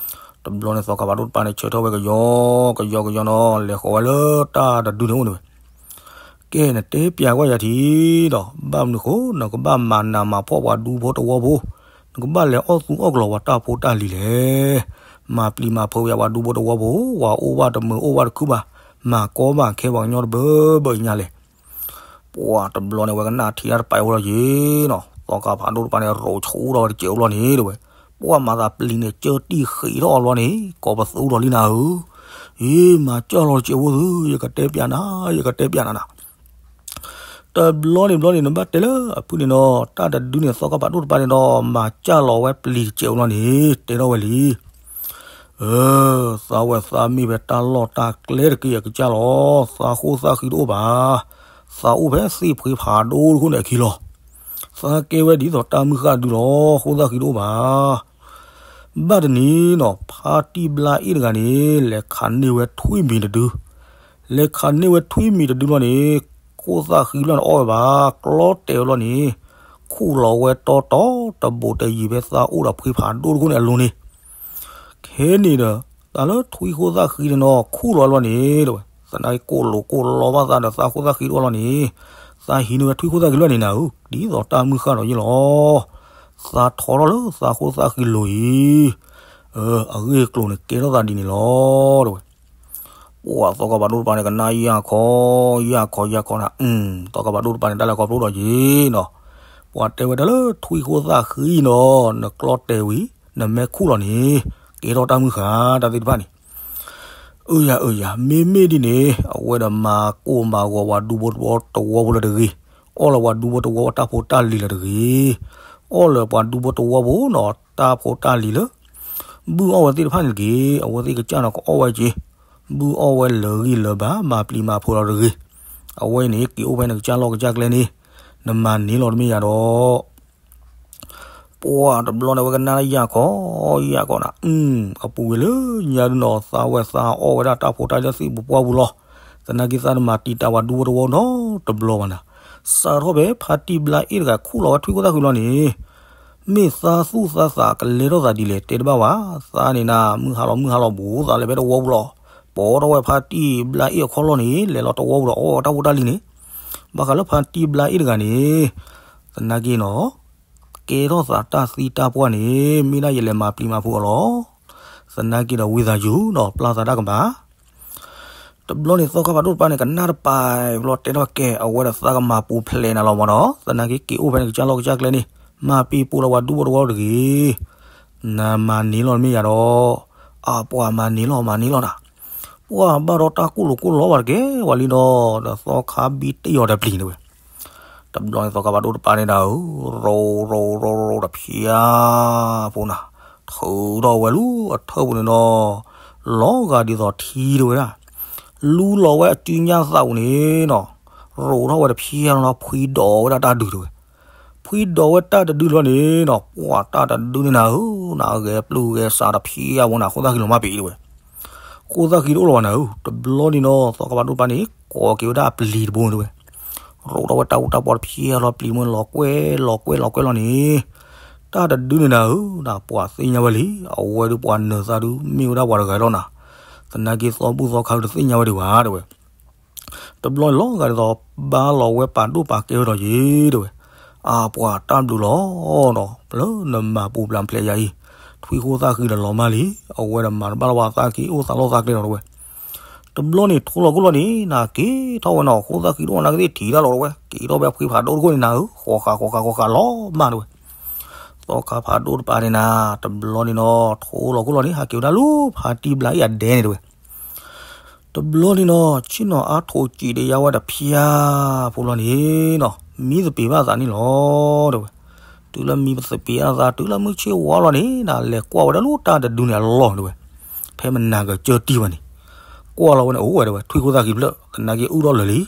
တဘျီန့ၣ် သီခါဖးဒိၣ်တပၤန့ၣ် ဆၢထၢၣ်ဝဲကယီ ကယီကယီနီၤ လဲၤဃီၤဝဲလၢတၢ်တဒုန့ၣ်အိၣ်န့ၣ်ဝဲ, ကဲ နတဲပျးကွၢ်ယၤထံဒီး ဘၣ်မနုၤဃိ နကဘၣ်မၤနးမၤဖှီၣ်ပှၤဒူဖိတဝီဖိ, နကဘၣ်လဲၤအီၣ်သူအီၣ်ကလီၤပှၤတၢ်ဖိတၢ်လံၤလဲၣ်. မၤပျံၤမၤဖုးယၤပှၤဒူဖိတဝီဖိ, ပှၤအိၣ်ဘၣ်တမုာ်အိၣ်ဘၣ်တခုဘၣ်, မၤကီဘၣ်ခဲပှၤကညီတဘၢဘၢညါလဲၣ် ပှၤတဘျီန့ၣ် ဝဲကနၣ်ထံတၢ်တပာ်အိၣ်လီၤက့ၤနီၤ, သီခါဖးဒိၣ်တပၤန့ၣ် ရိးဆူဒီးဝဲတစဲးအိၣ်ဘျီန့ၣ်တဲဝဲ, ပှၤမၤသးပျံၤန့ၣ် ကၢတံၢ်ဃံးထီၣ်အီၤဘျီန့ၣ် ကိးပသူဒီးလံနၤဧၢ, အ့ မၤစၢ်လီၤတစဲးဖိသု, ယကတဲပျးနၤ, ယကတဲပျးနၤနၤ တဘျီန့ၣ်ဘျီန့ၣ် နဘၣ်တဲလၢအဖုၣ်န့ၣ်နီၤ, တၢ်တဒုန့ၣ် သီခါဖးဒိၣ်တပၤန့ၣ်ဒီး မၤစၢ်လီၤဝဲပျံၤတစဲးအိၣ်ဘျီန့ၣ် တဲထီၣ်ဝဲလံ အၢ, သးဝဲသးမ့ၢ်ဖဲတၢ်လီၢ်တၢ်ကျဲတက့ၢ်အကစၢ်လီၤ, သးဃိၣ်သၣ်ဃံတအိၣ်ဘၣ်, သးအိၣ်ဖဲသ့ၣ်ဖှ့ဖးဒိၣ်တခိၣ်န့ၣ်အခံလီၤ. သးကဲဝဲဒ်သိးတၢ်မုၢ်ဃၢ်ဒုလီၤ, ဃိၣ်သၣ်ဃံတအိၣ်ဘၣ်. ဘၣ်တနံၤနီၤ ဖါတံၢ်ဘျါအ့ၣ်တဂၤန့ၣ် လဲၤခးန့ၢ်ဝဲထွံၣ်မံၤတဒု လဲၤခးန့ၢ်ဝဲထွံၣ်မံၤတဒုဘျီန့ၣ် ခိၣ်သၣ်ဃံလီၢ်န့ၣ်အီၣ်ဝဲဘၣ်, ကျီတဲာ်ဝဲဘျီန့ၣ် ခူၣ်လီၤဝဲတီတီတဘူးတယံၤဖဲသးအိၣ်ဒီးဖှ့ဖးဒိၣ်တခိၣ်န့ၣ်အလိၤန့ၣ်, ခဲန့ၣ်ဒီး သးလၢထွံၣ်ခိၣ်သၣ်ဃံန့ၣ်နီၤ ခူၣ်လီၤဝဲဘျီန့ၣ် တဲဝဲ, သနာ်က့ကိၣ်လိာ်ကိၣ်လီဘၣ်သးဒီးသးခိၣ်သၣ်ဃံတအိၣ်လီၤန့ၣ်, သးဟံးန့ၢ်ဝဲထွံၣ်ခိၣ်သၣ်ဃံလီၢ်န့ၣ်နၤဧၢ, ဒ်သိးတၢ်မုၢ်ဃၢ်ဒီးယ့ၢ်လီၤ. သးထီထီၣ်လၢသးခိၣ်သၣ်ဃံလိၤအံၤ, အဂ့ၢ်အကျိၤန့ၣ် ကဲထီၣ်သးဒ်န့ၣ်လီၤ တဲဝဲ. ပှၤသီခါဖးဒိၣ်တပၤန့ၣ် ကနၣ်ယၢ်ခီ ယၢ်ခီ ယၢ်ခီနၤ, သီခါဖးဒိၣ်တပၤန့ၣ် တၢ်လဲၤခီဖျိဒီးယ့ၢ်နီၤ, ပှၤတဲဝဲဒၣ်လၢထွံၣ်ခိၣ်သၣ်ဃံနီၤ နကျီတဲာ်ဝံၤ နမ့ၢ်ခူၣ်လီၤန့ၣ် ကဲထီၣ်တၢ်မုၢ်ဃၢ် တၢ်သ့ၣ်တဖၣ်န့ၣ် အၢယၤအၢယၤ မ့မ့ၢ်ဒ်န့ၣ် အဝဲဒီးမၤကိၢ်မၤဂီၤပှၤဒူဖိတဝီဖိလၢၤတဂ့ၤ, အီၣ်လီၤပှၤဒူဖိတဝီတၢ်ဖိတၢ်လံၤလၢၤတဂ့ၤ, အီၣ်လၢပှၤဒူဖိတဝီဖိနီၤ တၢ်ဖိတၢ်လံၤလၢ ဘုၣ်အီၣ်ဝဲသ့ၣ်တဖၣ်န့ၣ်တက့ၢ်. အဝဲသ့ၣ်ကစၢ်နီၤ ကအီၣ်ဝဲက့ၤ, ဘုၣ်အီၣ်ဝဲလၢာ်ဂံၢ်လၢာ်ဘါ မၤပျံၤမၤဖုးလီၤတဂ့ၤ. အဝဲအံၤန့ၣ် က့ၤအိၣ်ဖဲနကစၢ်လီၢ်ကစၢ်ကျဲန့ၣ် နမၤန့ၢ်လီၤတမ့ၢ်ယၤဒီး ပှၤတဘျီန့ၣ် အဝဲကနၣ်ယၢ်ခီ ယၢ်ခီနၤ, အပူၤကွံာ်လၢညါဒုနီၤ သးဝဲသးအီၣ်ဝဲဒၣ်တၢ်ဖိတၢ်လံၤလၢသ့ၣ်ပူၤပှၢ်ပူၤလီၤ. သနာ်က့သးတမၤတံာ်တာ်ပှၤဒူဖိတဝီနီတဘျီဘၣ်နၤ. စးထီၣ်ဖဲဖါတံၢ်ဘျါအ့ၣ်တဂၤခူၣ်လီၤဝဲထွံၣ်ခိၣ်သၣ်ဃံလီၤန့ၣ် မ့ၢ်သးသူၣ်သးသးကလဲၤထီၣ်သးဒ်လဲၣ် တဲတဘၣ်ဝဲ. သးန့ၣ်နၤ မုၢ်ဟါလီၤမုၢ်ဟါလီၤဘူး သးလဲၤဖဲတဝီပူၤလီၤ. ပိာ်ထီၣ်ဝဲဖါတံၢ်ဘျါအ့ၣ်အခီၣ်လီၢ်န့ၣ် လဲၤလီၤတဝီပူၤဒီးအီၣ်ဝဲတၢ်ဖိတၢ်လံၤန့ၣ်, ဘၣ်ဃးလၢဖါတံၢ်ဘျါအ့ၣ်တဂၤန့ၣ် သနာ်က့နီၤ ကဲထီၣ်သးတၢ်သံတၢ်ပှၢ်န့ၣ် မ့ၢ်ဒၣ်ယလဲၤမၤပျံၤမၤဖုးအီၤလီၤ. သနာ်က့ဒီးဝံသးစူၤနီၤ ပျၢ်သးတၢ်ကမၣ် တဘျီန့ၣ် သီခါဖးဒိၣ်တပၤန့ၣ် ကနၣ်တပၤဘျီ တဲထီၣ်ကဲ အဝဲဒီးသးကမၤပူၤဖျဲးနၤလီၤမၢ်နီၤ. သနာ်က့က့ၤအိၣ်ဖဲနကစၢ်လီၢ်ကစၢ်ကျဲန့ၣ် မၤပံၤပူၤလီၤပှၤဒူဖိတဝီတဂ့ၤ. နမၤန့ၢ်လီၤမ့ၢ်ယၤဒီး အပှၤမၤန့ၢ်လီၤမၤန့ၢ်လီၤနၤ. ပှၤဘၣ်ဒီးတၢ်ကိၣ်လိာ်ကိၣ်လီဘၣ်တကဲဝဲလံဒီး ဒီးသီခါဘံတ့ၢ်အီၤတပျံၤန့ၣ်ဝဲ တဘျီန့ၣ် သီခါဖးဒိၣ်တပၤန့ၣ်ဒၣ်ဧၢ, ရိးရိးရိးရိးတဖျါဖိနၤ, ထုးထီၣ်ဝဲလၢအထၢၣ်ပူၤန့ၣ်နီၤ, လီၤဂာ်ဒ်သိးထံတဲဝဲဒၣ်, လူလီၤဝဲအစုညၣ်သးပူၤန့ၣ်နီၤ, ရိးထီၣ်ဝဲတဖျါနီၤ ဖှံဒိးဝဲဒၣ်တၢ်ဒုးတဲဝဲ, ဖှံဒိးဝဲတၢ်တဒုလီၤန့ၣ်နီၤ, ပှၤတၢ်တဒုန့ၣ်နၤဧၢ, နဂဲၤပျုၢ်ဂဲၤစးတဖျါဖိနၤ, ခိၣ်သၣ်ဃံလီၤမၢ်ပံၤတဲဝဲ ခိၣ်သၣ်ဃံတအိၣ်လၢၤဘၣ်နၤဧၢ, တဘျီန့ၣ်နီၤ သီခါဖးဒိၣ်တပၤန့ၣ် ကိးက့ၤဝဲဒၣ်အပျံၤတဘိန့ၣ်တဲဝဲ, ရိးထီၣ်ဝဲတၢ်အူတၢ်ပီတဖျါလီၤပျံၤမ့ၢ်လီၤကွဲလီၤကွဲလီၤကွဲလီၤန့ၣ်, တၢ်တဒုန့ၣ်နၤဧၢ, ပှၤသ့ၣ်ညါဝဲလံ, အဝဲဒုးပှၤနၢၤသးဒုး မ့ၢ်ဝဲဒၣ်ပှၤတဂၤလီၤနၤ, သနာ်က့သီဘူၣ်သီခါတသ့ၣ်ညါဝဲဒံးဘၣ်တဲဝဲ တဘျီန့ၣ်လီၤဂာ်ဒ်သိး ဘါလီၤဝဲပာ်ဒိၣ်ပာ်ကဲဝဲဒီးယ့ၤတဲဝဲ, အပှၤတၢ်ဘျုးလီၤဒီး လၢနမၤပူၤပျၢ်ဖျဲးယၤအံၤ, ထွံၣ်ခိၣ်သၣ်ဃံဒီးလီၤမၢ်လံ, အဝဲဒီးမၤတဘၣ်လၢၤဘၣ်သးက့ၤအိၣ်သးလီၢ်သးကျဲလီၤတဲဝဲ. တဘျီန့ၣ် ထိလီၤခိၣ်လီၤန့ၣ် နၤက့ၤထီၣ်ဝဲနီၤ ခိၣ်သၣ်ဃံတအိၣ်နာ်က့သ့ၣ်ထံၣ်တၢ်လီၤတဲဝဲ, က့ၤထီၣ်ဖဲဖှံဖးဒိၣ်တခိၣ်န့ၣ်နၤဧၢ, ဃီဃာ်ဃီဃာ်ဃီဃာ်လီၤမၢ်တဲဝဲ. သီခါဖးဒိၣ်တပၤန့ၣ်နၤ တဘျီန့ၣ်နီၤ ထိလီၤခိၣ်လီၤန့ၣ် ဟးက့ၤဝဲဒၣ်လၢဖါတံၢ်ဘျါအံၤအဒဲန့ၣ်တဲဝဲ. တဘျီန့ၣ်နီၤ ဆ့ၣ်နီၤအါထိးစံးတယါဝဲတဖၠါဖိလီၤန့ၣ်နီၤ မံသပ့ၤဘၣ်သးန့ၣ်လီၤတဲဝဲ. တုၤလၢမံသပ့ၤအသး တုၤလၢမုၢ်ဆ့ၣ်ဝါလီၤန့ၣ် နၤလဲၤကွၢ်ဝဲဒၣ်လၢတၢ်တဒုန့ၣ်အလီၢ်တဲဝဲ, ဖဲမနၤကစၢၢ်တံၢ်ဘၣ်န့ၣ်, ကွၢ်လီၤဝဲန့ၣ် အိၣ်ဝဲတဲဝဲ ထွံၣ်ခိၣ်သၣ်ဃံဖျၢၣ် သနာ်က့အုၣ်ထီၣ်လၢာ်လံ.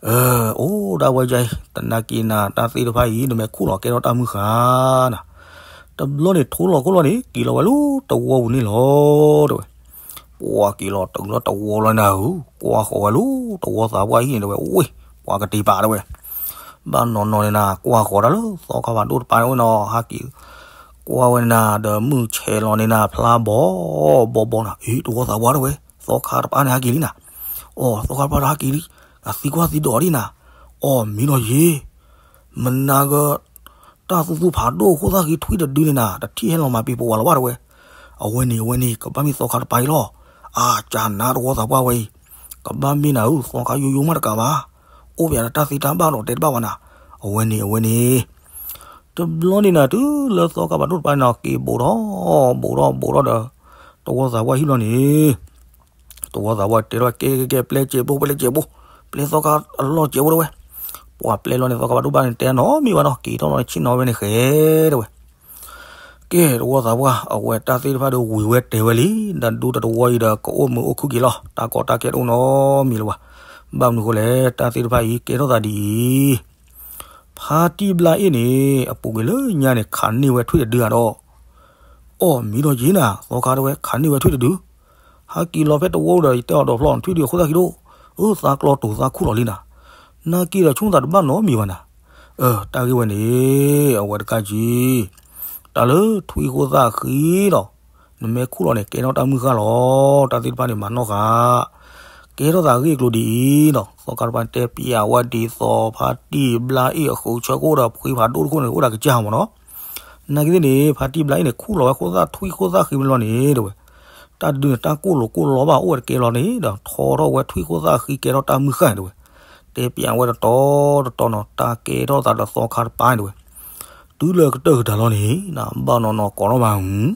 အၢ အိၣ်ဒၣ်ဝဲယါအံၤ သနာ်က့နၤ တၢ်သ့ၣ်တဖၣ်အံၤ နမ့ၢ်ခူၣ်လီၤကဲထီၣ်တၢ်မုၢ်ဃၢ်နၤ. တဘျီန့ၣ် ထိလီၤခိၣ်လီၤန့ၣ် က့ၤလီၤဝဲလၢတဝီပူၤန့ၣ်လီၤတဲဝဲ. ပှၤက့ၤလီၤတုၤလၢတဝီလီၤနၤဧၢ, ကွၢ်ဃီၤဝဲလၢတဝီသးပှၢ်အံၤန့ၣ်တဲဝဲ, ဝ့ၢ် ပှၤကတ့ၤပာ်တဲဝဲ. ဘၣ်နီၢ်နီၢ်န့ၣ်နၤ ကွၢ်ဃီၤတၢ်လၢသီခါဖးဒိၣ်တပၤန့ၣ်ဝဲနီၤ ဟးက့ၤ ကွၢ်ဝဲန့ၣ်နၤ ဒီးမုၢ်ဆဲးလီၤန့ၣ်နၤ ဖျါဘီဘီဘီနၤ, အ့ တဝီသးပှၢ်တဲဝဲ, သီခါတပၤန့ၣ်ဟဲက့ၤလံနၤ. အိ သီခါတပၤဒီးဟဲက့ၤလံ, အသံကွၢ်သံဒိးဒံးနၤ. အိ မံနီၤယ့ မနၤက တၢ်သူသူဖးဒိၣ်ခိၣ်သၣ်ဃံထွံၣ်တဒုန့ၣ်နၤ တထံၣ်ဟဲလီၤမၤပ့ၤပဝးလၢၤဘၣ်တဲဝဲ. အဝဲန့ၣ် အဝဲန့ၣ် ကဘၣ်မ့ၢ်သီခါတပၤအံၤလီၤ. အၢ ကနၤတဝီသးပှၢ်ဝဲအံၤ, ကဘၣ်မ့ၢ်နၤဧၢ သီခါယိယိမးတကးဘၣ်, အိၣ်ပယၤဒီးတၢ်သ့တၢ်ဘၣ်ဒီးတဲတဘၣ်ဘၣ်နၤ. အဝဲန့ၣ် အဝဲန့ၣ် တဘျီန့ၣ်နၤ တုၤလၢသီခါဖးဒိၣ်တပၤန့ၣ်နီၤ က့ၤဘိးထီၣ် ဘိးထီၣ် ဘိးထီၣ်ဒီး တဝီသးပှၢ်ဟံၣ်လီၤန့ၣ် တဝီသးပှၢ်တဲထီၣ်ကဲကဲကဲ ပျဲစဲးဖိ ပျဲစဲးဖိ, ပျဲသီခါအလီၢ်စဲးဖိတဲဝဲ. ပှၤပျဲလီၤန့ၣ် သီခါဖးဒိၣ်တပၤန့ၣ် တဲနီတမံၤဘၣ်နီၤ က့ၤထီၣ်လီၤန့ၣ် ဆ့ၣ်နီၤဝဲန့ၣ်ဃဲတဲဝဲ. ကဲ တဝီသးပှၢ် အဝဲတၢ်သ့ၣ်တဖၣ်ဒီးဝံၤဝဲတဲဝဲလံ, ဒီးဒူတတဝီအံၤဒီး ကအိၣ်မုာ်အိၣ်ခုၣ်က့ၤလီၤ, တၢ်ကီတၢ်ခဲတအိၣ်နီတမံၤလၢၤဘၣ်. ဘၣ်မနုၤဃိလဲၣ် တၢ်သ့ၣ်တဖၣ်အံၤ ကဲထီၣ်သးဒ်အံၤ ဖါတံၢ်ဘျါအ့ၣ်န့ၣ် အပူၤကွံာ်လၢညါန့ၣ် ခးန့ၢ်ဝဲထွံၣ်တဒုဧါဒီး, အိ မံဒီးယ့နၤ သီခါတဲဝဲ ခးန့ၢ်ဝဲထွံၣ်တဒု, ဟဲက့ၤလီၤဖဲတဝီဒီး ယတဲအီၤဒီးဖျီၣ် ထွံၣ်တဒုအခိၣ်သၣ်ဃံဒိၣ်, အၢ သးကျီတိၤသးခူၣ်လီၤလံနၤ, နာ်က့ဒီးဆိကမိၣ်သးတဘၣ်နီတမံၤဘၣ်နၤ. အၢ တၢ်ဂ့ၢ်ဝဲန့ၣ် အဝဲတကးကံ တၢ်လၢထွံၣ်ခိၣ်သၣ်ဃံဒီး နမ့ၢ်ခူၣ်လီၤန့ၣ် ကဲထီၣ်တၢ်မုၢ်ဃၢ်လီၤ, တၢ်သ့ၣ်တဖၣ်န့ၣ် မၤနီၣ်ဃာ် ကဲထီၣ်သးဂ့ၢ်ကျိၤဒ်အံၤနီၤ, သီခါတပၤတဲပျးဝဲဒ်သိး ဖါတံၢ်ဘျါအ့ၣ်အဃုဆၢကအိၣ်ဒီးဖှံဖးဒိၣ်တခိၣ်န့ၣ် အိၣ်ဒီးကစၢ်မ့ၢ်နီၤ. နာ်က့သ့ၣ်န့ၣ် ဖါတံၢ်ဘျါအ့ၣ်န့ၣ် ခူၣ်လီၤဝဲခိၣ်သၣ်ထွံၣ်ခိၣ်သၣ်ဃံမ့ၢ်လီၤန့ၣ်တဲဝဲ, တၢ်တဒုန့ၣ် တၢ်ကိၢ်လိာ်ကိၢ်လီဘၣ်အိၣ်ဝဲတကဲလီၤန့ၣ်ဒီး ထီထီၣ်ဝဲထွံၣ်ခိၣ်သၣ်ဃံကဲထီၣ်တၢ်မုၢ်ဃၢ်န့ၣ်တဲဝဲ. တဲပျးဝဲတတီၤတတီၤနီၤ တၢ်ကဲထီၣ်သးဒီးသီခါတပၤန့ၣ်တဲဝဲ. တုၤလၢကတၢၢ်ကတၢၢ်လီၤန့ၣ် နဘၣ်နီၢ်နီၢ်ကိးထီၣ်ဘၣ် အံၤ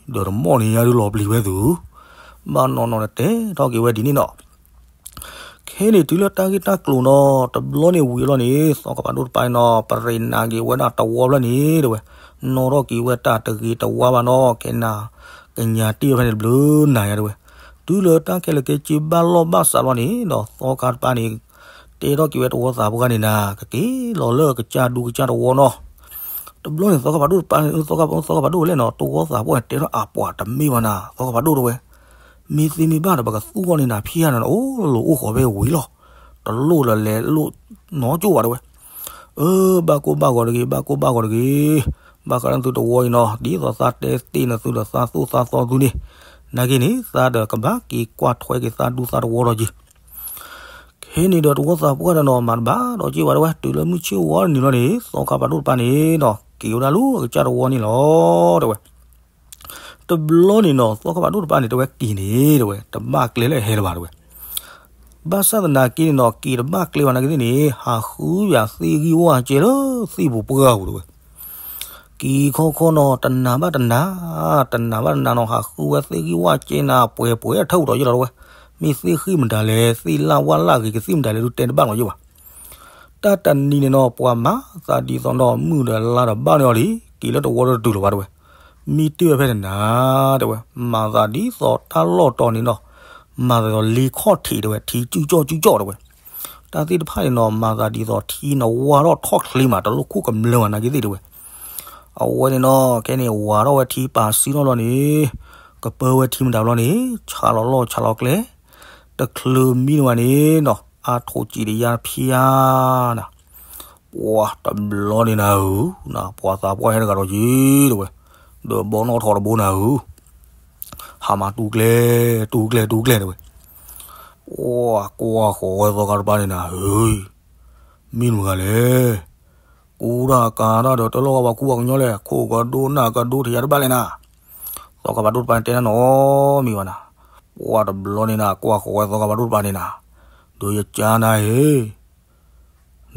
ဒီးတမီၣ်န့ၣ်ညါဒုးလီၤပျံၤဝဲသု, ဘၣ်နီၢ်နီၢ်န့ၣ်တဲထီၣ်က့ၤဝဲဒ်န့ၣ်နီၤ. ခဲန့ၣ်တုၤလၢတၢ်ဂ့ၢ်တၢ်ကျိၤနီၤ တဘျီန့ၣ်ဝံၤအလီၢ်န့ၣ် သီခါဖးဒိၣ်တပၤနီၤ ပရ့းနးက့ၤဝဲဒၣ်တဝီဖျၢၣ်န့ၣ်တဲဝဲ, နီၣ်ထီၣ်က့ၤဝဲတၢ်တဂ့ၤတဝါဘၣ်နီၤ ခဲနၤ ကညးတ့ၢ်ဝဲဖဲန့ၣ်တဘျုးနၤယါတဲဝဲ, တုၤလၢတၢ်ခဲလၢာ်ကဲက့ဘၣ်လီၢ်ဘၣ်စးလီၤန့ၣ်ဒီး သီခါတပၤန့ၣ် တဲထီၣ်က့ၤဝဲတဝီသးပှၢ်န့ၣ်နၤ ကက့ၤလီၤလၢကစၢ်ဒူကစၢ်တဝီနီၤ. တဘျီန့ၣ် သီခါဖးဒိၣ်တပၤန့ၣ် သီခါဖးဒိၣ်လဲၣ်နီၤ တဝီသးပှၢ်န့ၣ် တဲထီၣ်အပှၤတမ့ၢ်ဘၣ်နၤ သီခါဖးဒိၣ်တဲဝဲ, မ့ၢ်သ့မ့ၢ်ဘၣ်ဒီး ပကသူၣ်ဂီၢ်န့ၢ်နၤဖံးယါနၤ အိၣ်လိာ်အိၣ်ဃီၤဖဲဝံၤလီၤ, တလိၣ်လၢလဲၤလိာ်နီကၠိၣ်ဘၣ်တဲဝဲ. အၢ ဘၣ်ကိၢ်ဘၣ်ဂီၤတဂ့ၤ ဘၣ်ကိၢ်ဘၣ်ဂီၤတဂ့ၤ, ဘၣ်ဃးလၢသုတဝီအံၤနီၤ ဒ်သိးသးတဲသ့ၣ်နသုဒီးသးသူၣ်သးသီသုန့ၣ်, နာ်က့န့ၣ် သးဒီးကဘၣ်က့ၤကွၢ်ထွဲက့ၤသးဒူသးတဝီလီၤက့ၤ ခဲန့ၣ်ဒီးတဝီသးပှၢ်ဒီးနီၤ မၤတဘၣ်ဒီးက့ၤဘၣ်တဲဝဲ, တုၤလၢမုၢ်ဆ့ၣ်ဝါနုာ်လီၤန့ၣ် သီခါဖးဒိၣ်တပၤန့ၣ်နီၤ က့ၤဝဲဒၣ်လၢအကစၢ်တဝီန့ၣ်လီၤတဲဝဲ. တဘျီန့ၣ်နီၤ သီခါဖးဒိၣ်တပၤန့ၣ် တဲဝဲက့ၤန့ၣ်တဲဝဲ တဘၣ်ကျဲလၢအဟဲလၢၤဘၣ်တဲဝဲ. ဘၣ်ဆၣ်သနာ်က့န့ၣ်နီၤ က့ၤတဘၣ်ကျဲဘၣ်နာ်က့သ့ၣ်န့ၣ် ဟးဃုယၤသ့ၣ်ဂံၢ်ဝၣ်ကဲလၢသ့ၣ်ပူၤပှၢ်ပူၤတဲဝဲ. က့ၤခီခီနီၤ တနၤဘၣ်တနၤ, တနၤဘၣ်တနၤနီၤ ဟးဃုဝဲသ့ၣ်ဂံၢ်ဝၣ်ကဲနၤ ပှဲၤပှဲၤထၢၣ်ပူၤဒီးယ့ၢ်လီၤတဲဝဲ. မ့ၢ်သ့ၣ်ဃံၣ်မတၤလဲၣ် သ့ၣ်လၣ်ဝၣ်လၣ်ဂ့ၤကသံၣ်မတၤလဲၣ် ဒုးတဲတဘၣ်နီၤယ့ၢ်ဘၣ်. တၢ်တနံၤန့ၣ်နီၤ ပှၤမၤသးဒ်သိးနီၤ မုၢ်ဒီးလါဒီးဘၣ်န့ၢ်အီၤလံ, က့ၤလၢတဝီဒီးတတုၤလၢၤဘၣ်တဲဝဲ. မံတ့ၢ်ဝဲဖဲန့ၣ်နၤတဲဝဲ, မၤသးဒ်သိးတၢ်လီၢ်တီၤန့ၣ်နီၤ, မၤသးဒ်သိးလ့ခီၣ်ထံးတဲဝဲ, ထံကၠူၣ်ကၠီၣ်ကၠူၣ်ကၠီၣ်တဲဝဲ. တၢ်သ့ၣ်တဖၣ်န့ၣ်နီၤ မၤသးဒ်သိးထံနဝါထီၣ်ထီၣ်ချ့မး တလိၣ်ခိၣ်ကမျၢၢ်မးနာ်က့သ့ၣ်တဲဝဲ. အဝဲန့ၣ်နီၤ ခဲန့ၣ် ဝၤထီၣ်ဝဲထံပာ်စုထီၣ်လီၤန့ၣ်, ကပၢဝဲထံမတၤဘျီန့ၣ်, ဆးလီၤလီၢ်ဆးလီၤကျဲ, တချုးမံန့ၢ်ဝဲန့ၣ်နီၤ, အါထိးစံးတယါဖၠါနၤ, ပှၤတဘျီန့ၣ်နၤဧၢ, ပှၤသးပှၢ်ဟဲတဂၤဒီးက့ၤတဲဝဲ, ဒီးဘီနီၣ်ထီၣ်တဘိနၤဧၢ, ဟးမၤတူၢ်ကျဲ, တူၢ်ကျဲ, တူၢ်ကျဲတဲဝဲ. ပှၤကွၢ်ဃီၤဝဲသီခါတပၤန့ၣ်နၤဧၢ, မ့ၢ်မတၤတဂၤလဲၣ်. ကူတၢ်ကၤတၢ်ဒီး တလိၣ်ဂၤပှၤကူပှၤကညီလဲၣ်, ခိၣ်ကဒိနၢ်ကဒိ ထံၣ်ယၤတဘၣ်လဲၣ်နၤ. သီခါဖးဒိၣ်တပၤန့ၣ်တဲတၢ်နီတမံၤဘၣ်နၤ. ပှၢ်တဘျီန့ၣ်နၤ ကွၢ်ဃီၤဝဲသီခါဖးဒိၣ်တပၤန့ၣ်နၤ, ဒီးယကၢနၤဧၢ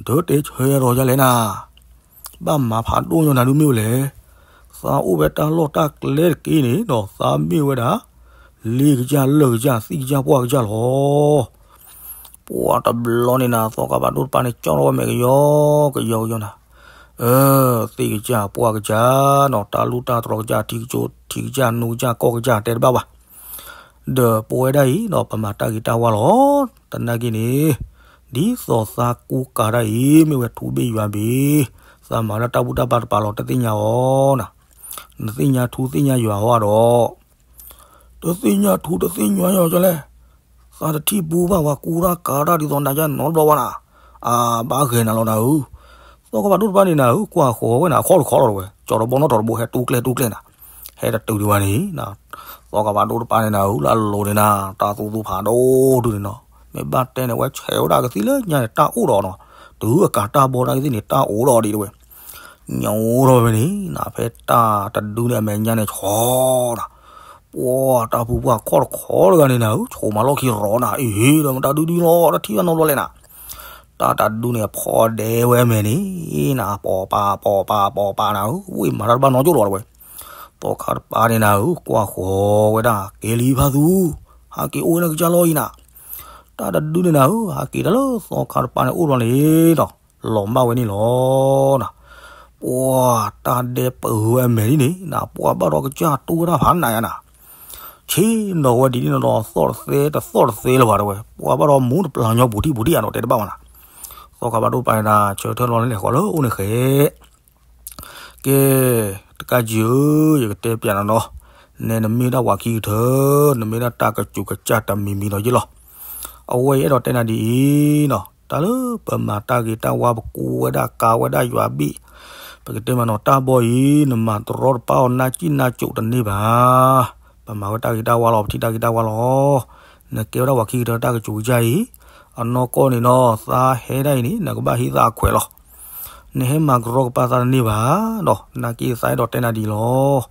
ဒီးတဲဆၢယၤဒီးယၤလဲၣ်နၤ, ဘၣ်မၤဖးဒိၣ်ညီနၤဒုးမ့ၢ်ဝဲလဲၣ်. သးအိၣ်ဝဲတၢ်လီၢ်တၢ်ကျဲတက့ၢ်န့ၣ်ဒီး သးမ့ၢ်ဝဲဒၣ် လ့ကစၢ်လၢၢ်ကစၢ်သံကစၢ်ပှၢ်ကစၢ်လီၤ. ပှၢ်တဘျီန့ၣ်နၤ သီခါဖးဒိၣ်တပၤန့ၣ် ကၠီထီၣ်ဝဲမဲာ်ကယီကယီကယီနၤ, အၢ သ့ၣ်ကစၢ်ပှၢ်ကစၢ်နီၤ, တၢ်လူၢ်တၢ်တြီၤကစၢ် ထံကစၢ်ထံကစၢ်နူကစၢ်ကီၢ်ကစၢ်တဲတဘၣ်ဘၣ်. ဒီးပဝဲဒၣ်အံၤနီၤ ပမၤတၢ်ဂ့ၤတၢ်ဝါလီၤ. သနာ်က့န့ၣ် ဒ်သိးသးကူကၤတၢ်အံၤ မ့ၢ်ဝဲထူဘ့ၣ်ယွၤဘ့ၣ်, သးမၤလၢတၢ်ဘူၣ်တၢ်ဘါတပၤလီၤ တသ့ၣ်ညါအီၤနၤ. နသ့ၣ်ညါထူသ့ၣ်ညါယွၤဟီဒီး တသ့ၣ်ညါထူတသ့ၣ်ညါယွၤကလဲၣ်. သးတထံၣ်ပူဘၣ်ပှၤကူတၢ်ကၤတၢ်ဒ်သိးနၤယါနီတဘျီဘၣ်နၤ, အဘၣ်ဂဲၤနၤလီၤနၤဧၢ. သီခါဖးဒိၣ်တပၤန့ၣ်နၤဧၢ ကွၢ်ဃီၤဝဲနၤ အခီၣ်တခီလီၤတဝဲ, ကၠီတဘီနီၣ်ထီၣ်တဘိ ဟဲတူကျဲတူကျဲနၤ, ဟဲတတုၤဒံးဘၣ်န့ၣ် သီခါဖးဒိၣ်တပၤန့ၣ်နၤဧၢ လၢအလိၤန့ၣ်နၤ တၢ်သူသူဖးဒိၣ်ဒုန့ၣ်နီၤ, မ့ၢ်ဘၣ်တဲန့ၣ် ဝဲဆဲးဝဲဒၣ်ကသံၣ်လၢညါန့ၣ် တၢ်အိၣ်ဒီးနီၤ, တုၤအကၤတၢ်ဘီတၢ်ကသံၣ်န့ၣ် တၢ်အိၣ်ဒီးဒံးတဝဲ ညိထီၣ်ဝဲန့ၣ်နၤ ဖဲတၢ်တဒုန့ၣ်အမဲာ်ညါန့ၣ် ဆီနၤ, ပှၢ်တၢ်ဖုပှၢ်ခီၣ်တခီတဂၤန့ၣ်နၤဧၢ ဆိးမၤလီၢ်ခံရီနၤ, အ့ဟ့ဒီးမတၤဒုဒုလီၤ တၢ်ထံၣ်ဘၣ်နီတဘျီလဲၣ်နၤ. တၢ်တဒုန့ၣ်ဖီဒဲဝဲအမဲာ်န့ၣ်နၤ, ပိာ်ပာ်ပိာ်ပာ်ပိာ်ပာ်နၤဧၢ ဝ့ၢ်မၤတၢ်တဘၣ်နီကၠိၣ်လီၤတဝဲ. သီခါတပၤန့ၣ်နၤဧၢ ကွၢ်ဃီၤဝဲဒၣ် ကဲလံဖါသူ ဟးက့ၤအိၣ်ဝဲန့ၣ်ကစၢ်လီၢ်အံၤနၤ. တၢ်တဒုန့ၣ်နၤဧၢ ဟးက့ၤတၢ်လၢသီခါတပၤန့ၣ်အိၣ်ဘျီန့ၣ်ဒီး လီၤမၢ်ဝဲန့ၣ်လီၤနၤ. ပှၢ်တၢ်ဒဲပၢၤဝဲအမဲာ်န့ၣ်န့ၣ်နၤ ပှၢ်ဘၣ်ဒီးကစၢ်တိၢ်ဝဲဒၣ်ဖးနးယါနၤ, ဆ့ၣ်နီၤဝဲဒ်န့ၣ်ဒီး သီၣ်တသဲတသီၣ်တသဲလၢၤဘၣ်တဝဲ, ပှၢ်ဘၣ်ဒီးမူတပျၢ်ညီပူၤထံၣ်ပူၤထံၣ်ယါနီၤ တဲတဘၣ်ဘၣ်နၤ. သီခါဖးဒိၣ်တပၤန့ၣ်နၤ ဆၢထၢၣ်လီၤန့ၣ်လဲၤဃီၤလၢအိၣ်န့ၣ်ဃဲ ကဲ တကးယံၤဧၢ ယကတဲပျးနၤနီၤ, နဲနမ့ၢ်ဒၣ်ပှၤခံကထၢ နမ့ၢ်ဒၣ်တၢ်ကစူးကစၢ်တမံၤမံၤဒီးယ့ၢ်လီၤ. အဝဲယအဲၣ်ဒိးတဲနၤဒ်အံၤနီၤ, တၢ်လၢပမၤတၢ်ဂ့ၤတၢ်ဝါ ပကူဝဲဒၣ်ကၤဝဲဒၣ်ယွၤဘ့ၣ်, ပကတဲမးနီၤ တၢ်ဘီအံၤ နမၤတရီတပါအီၤ နါစံၣ်နါစိးတန့ၢ်ဘၣ်. ပမၤဝဲတၢ်ဂ့ၤတၢ်ဝါလီၤ ပထံၣ်တၢ်ဂ့ၤတၢ်ဝါလီၤ. နကဲဝဲဒၣ်ပှၤခံကထၢတၢ်ကစူးကစၢ်အံၤ, အနီၢ်ကီၢ်န့ၣ်နီၤ သးဟဲဒၣ်အံၤန့ၣ် နကဘၣ်ဟံးသးအခွဲးလီၤ. နဟဲမၤကရီကပါသးတန့ၢ်ဘၣ်ဒီး နာ်က့သးအဲၣ်ဒိးတဲနၤဒ်အံၤလီၤ.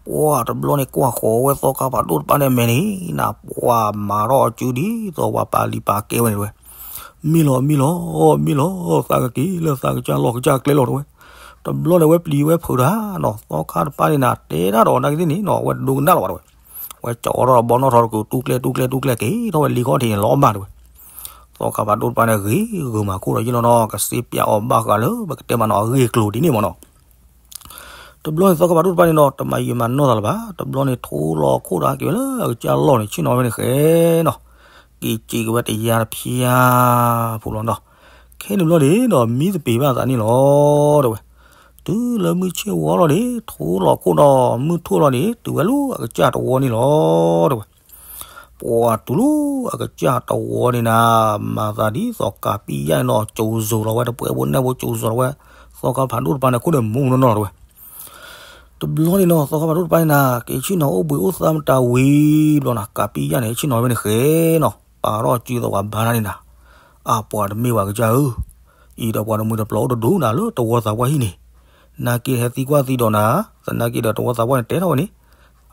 ပှၢ်တဘျီန့ၣ်ကွၢ်ဃီၤဝဲသီခါဖးဒိၣ်တပၤန့ၣ်အမဲာ်န့ၣ်နၤ ပှၢ်မၤထီၣ်အစုဒ်သိးပှၤပာ်လံာ်ပာ်ကဲဝဲန့ၣ်တဝဲ, မ့ၢ်လီၤ မ့ၢ်လီၤ မ့ၢ်လီၤ သးကက့ၤလၢသးကစၢ်လီၢ်ကစၢ်ကျဲလီၤတဝဲ. တဘျီန့ၣ်ဝဲပျံၤဝဲဖုးတၢ်နီၤ သီခါတပၤန့ၣ်နၤ တဲတၢ်ဒီးနာ်က့သ့ၣ်န့ၣ်နီၤ အဝဲတဒိကနၣ်လီၤဘၣ်တဝဲ. ဝဲကၠီထီၣ်ဘီနီၣ်ထီၣ်တကူး တူကျဲတူကျဲတူကျဲက့ၤထီၣ်ဝဲလံခီၣ်ထံးန့ၣ်လီၤဘၣ်တဝဲ. သီခါဖးဒိၣ်တပၤန့ၣ် ဂ့ၤဂ့ၤမၤခိၣ်ဒီးယ့ၢ်လီၤနီၤ ကစ့ပျးအီၤဘၣ်ဃးလၢ ပကတဲမးနီၤ အဂ့ၢ်အကျိၤဒ်န့ၣ်မးနီၤ. တဘျီန့ၣ်သီခါဖးဒိၣ်တပၤန့ၣ်နီၤ တမၤယံာ်မၤနီၢ်သးလၢၤဘၣ်. တဘျီန့ၣ်ထိလီၤခိၣ်ဒီးက့ၤဝဲလၢအကစၢ်လီၢ်န့ၣ် ဆ့ၣ်နီၤဝဲန့ၣ်ဃဲနီၤ, က့ၤစံးက့ၤဝဲတယါတဖျါ ဖိလီၤနီၤ. ခဲန့ၣ်ဘျီန့ၣ်ဒီး မံသပ့ၤဘၣ်သးန့ၣ်လီၤ တဲဝဲ. တုၤလၢမုၢ်ဆ့ၣ်ဝီလီၤန့ၣ် ထိလီၤခိၣ်ဒီး မုၢ်ထူၣ်လီၤန့ၣ် တုၤဝဲလၢအကစၢ်တဝီန့ၣ်လီၤ တဲဝဲ. ပှၢ်တုၤလၢအကစၢ်တဝီန့ၣ်နၤ မၤသးဒ်သိးကးပံယၣ်န့ၣ်နီၤ ကၠိၤစိၤလီၤဝဲ တပှဲၤဘိနဲၣ်ဘိကၠိၤစိၤလီၤဝဲ သီခါဖးဒိၣ်တပၤန့ၣ် ခိၣ်န့ၣ်မူမူနီၢ်နီၢ်လီၤဝဲ. တဘျီန့ၣ်နီၤ သီခါဖးဒိၣ်တပၤန့ၣ်နၤ က့ၤဆ့ၣ်နီၤအိၣ်ဘှံးအိၣ်သါမတၤဝံၤဘျီနၤ ကးပံယၣ်န့ၣ် ဆ့ၣ်နီၤဝဲန့ၣ်ဃဲနီၤ ပာ်ထီၣ်စုသိးပှၤဘါနၤန့ၣ်နၤ, အပှၤတမ့ၢ်ပှၤကစၢ်ဧၢ, အံၤဒီးပှၤတမှံၤတပျီၤအိၣ်တဒူၣ်နၤ လၢတဝီသးပှၢ်ဟံၣ်န့ၣ်, နာ်က့ဟဲသံကွၢ်သံဒီးနၤ, သနာ်က့ဒီးတဝီသးပှၢ်န့ၣ်တဲထီၣ်ဝဲန့ၣ်,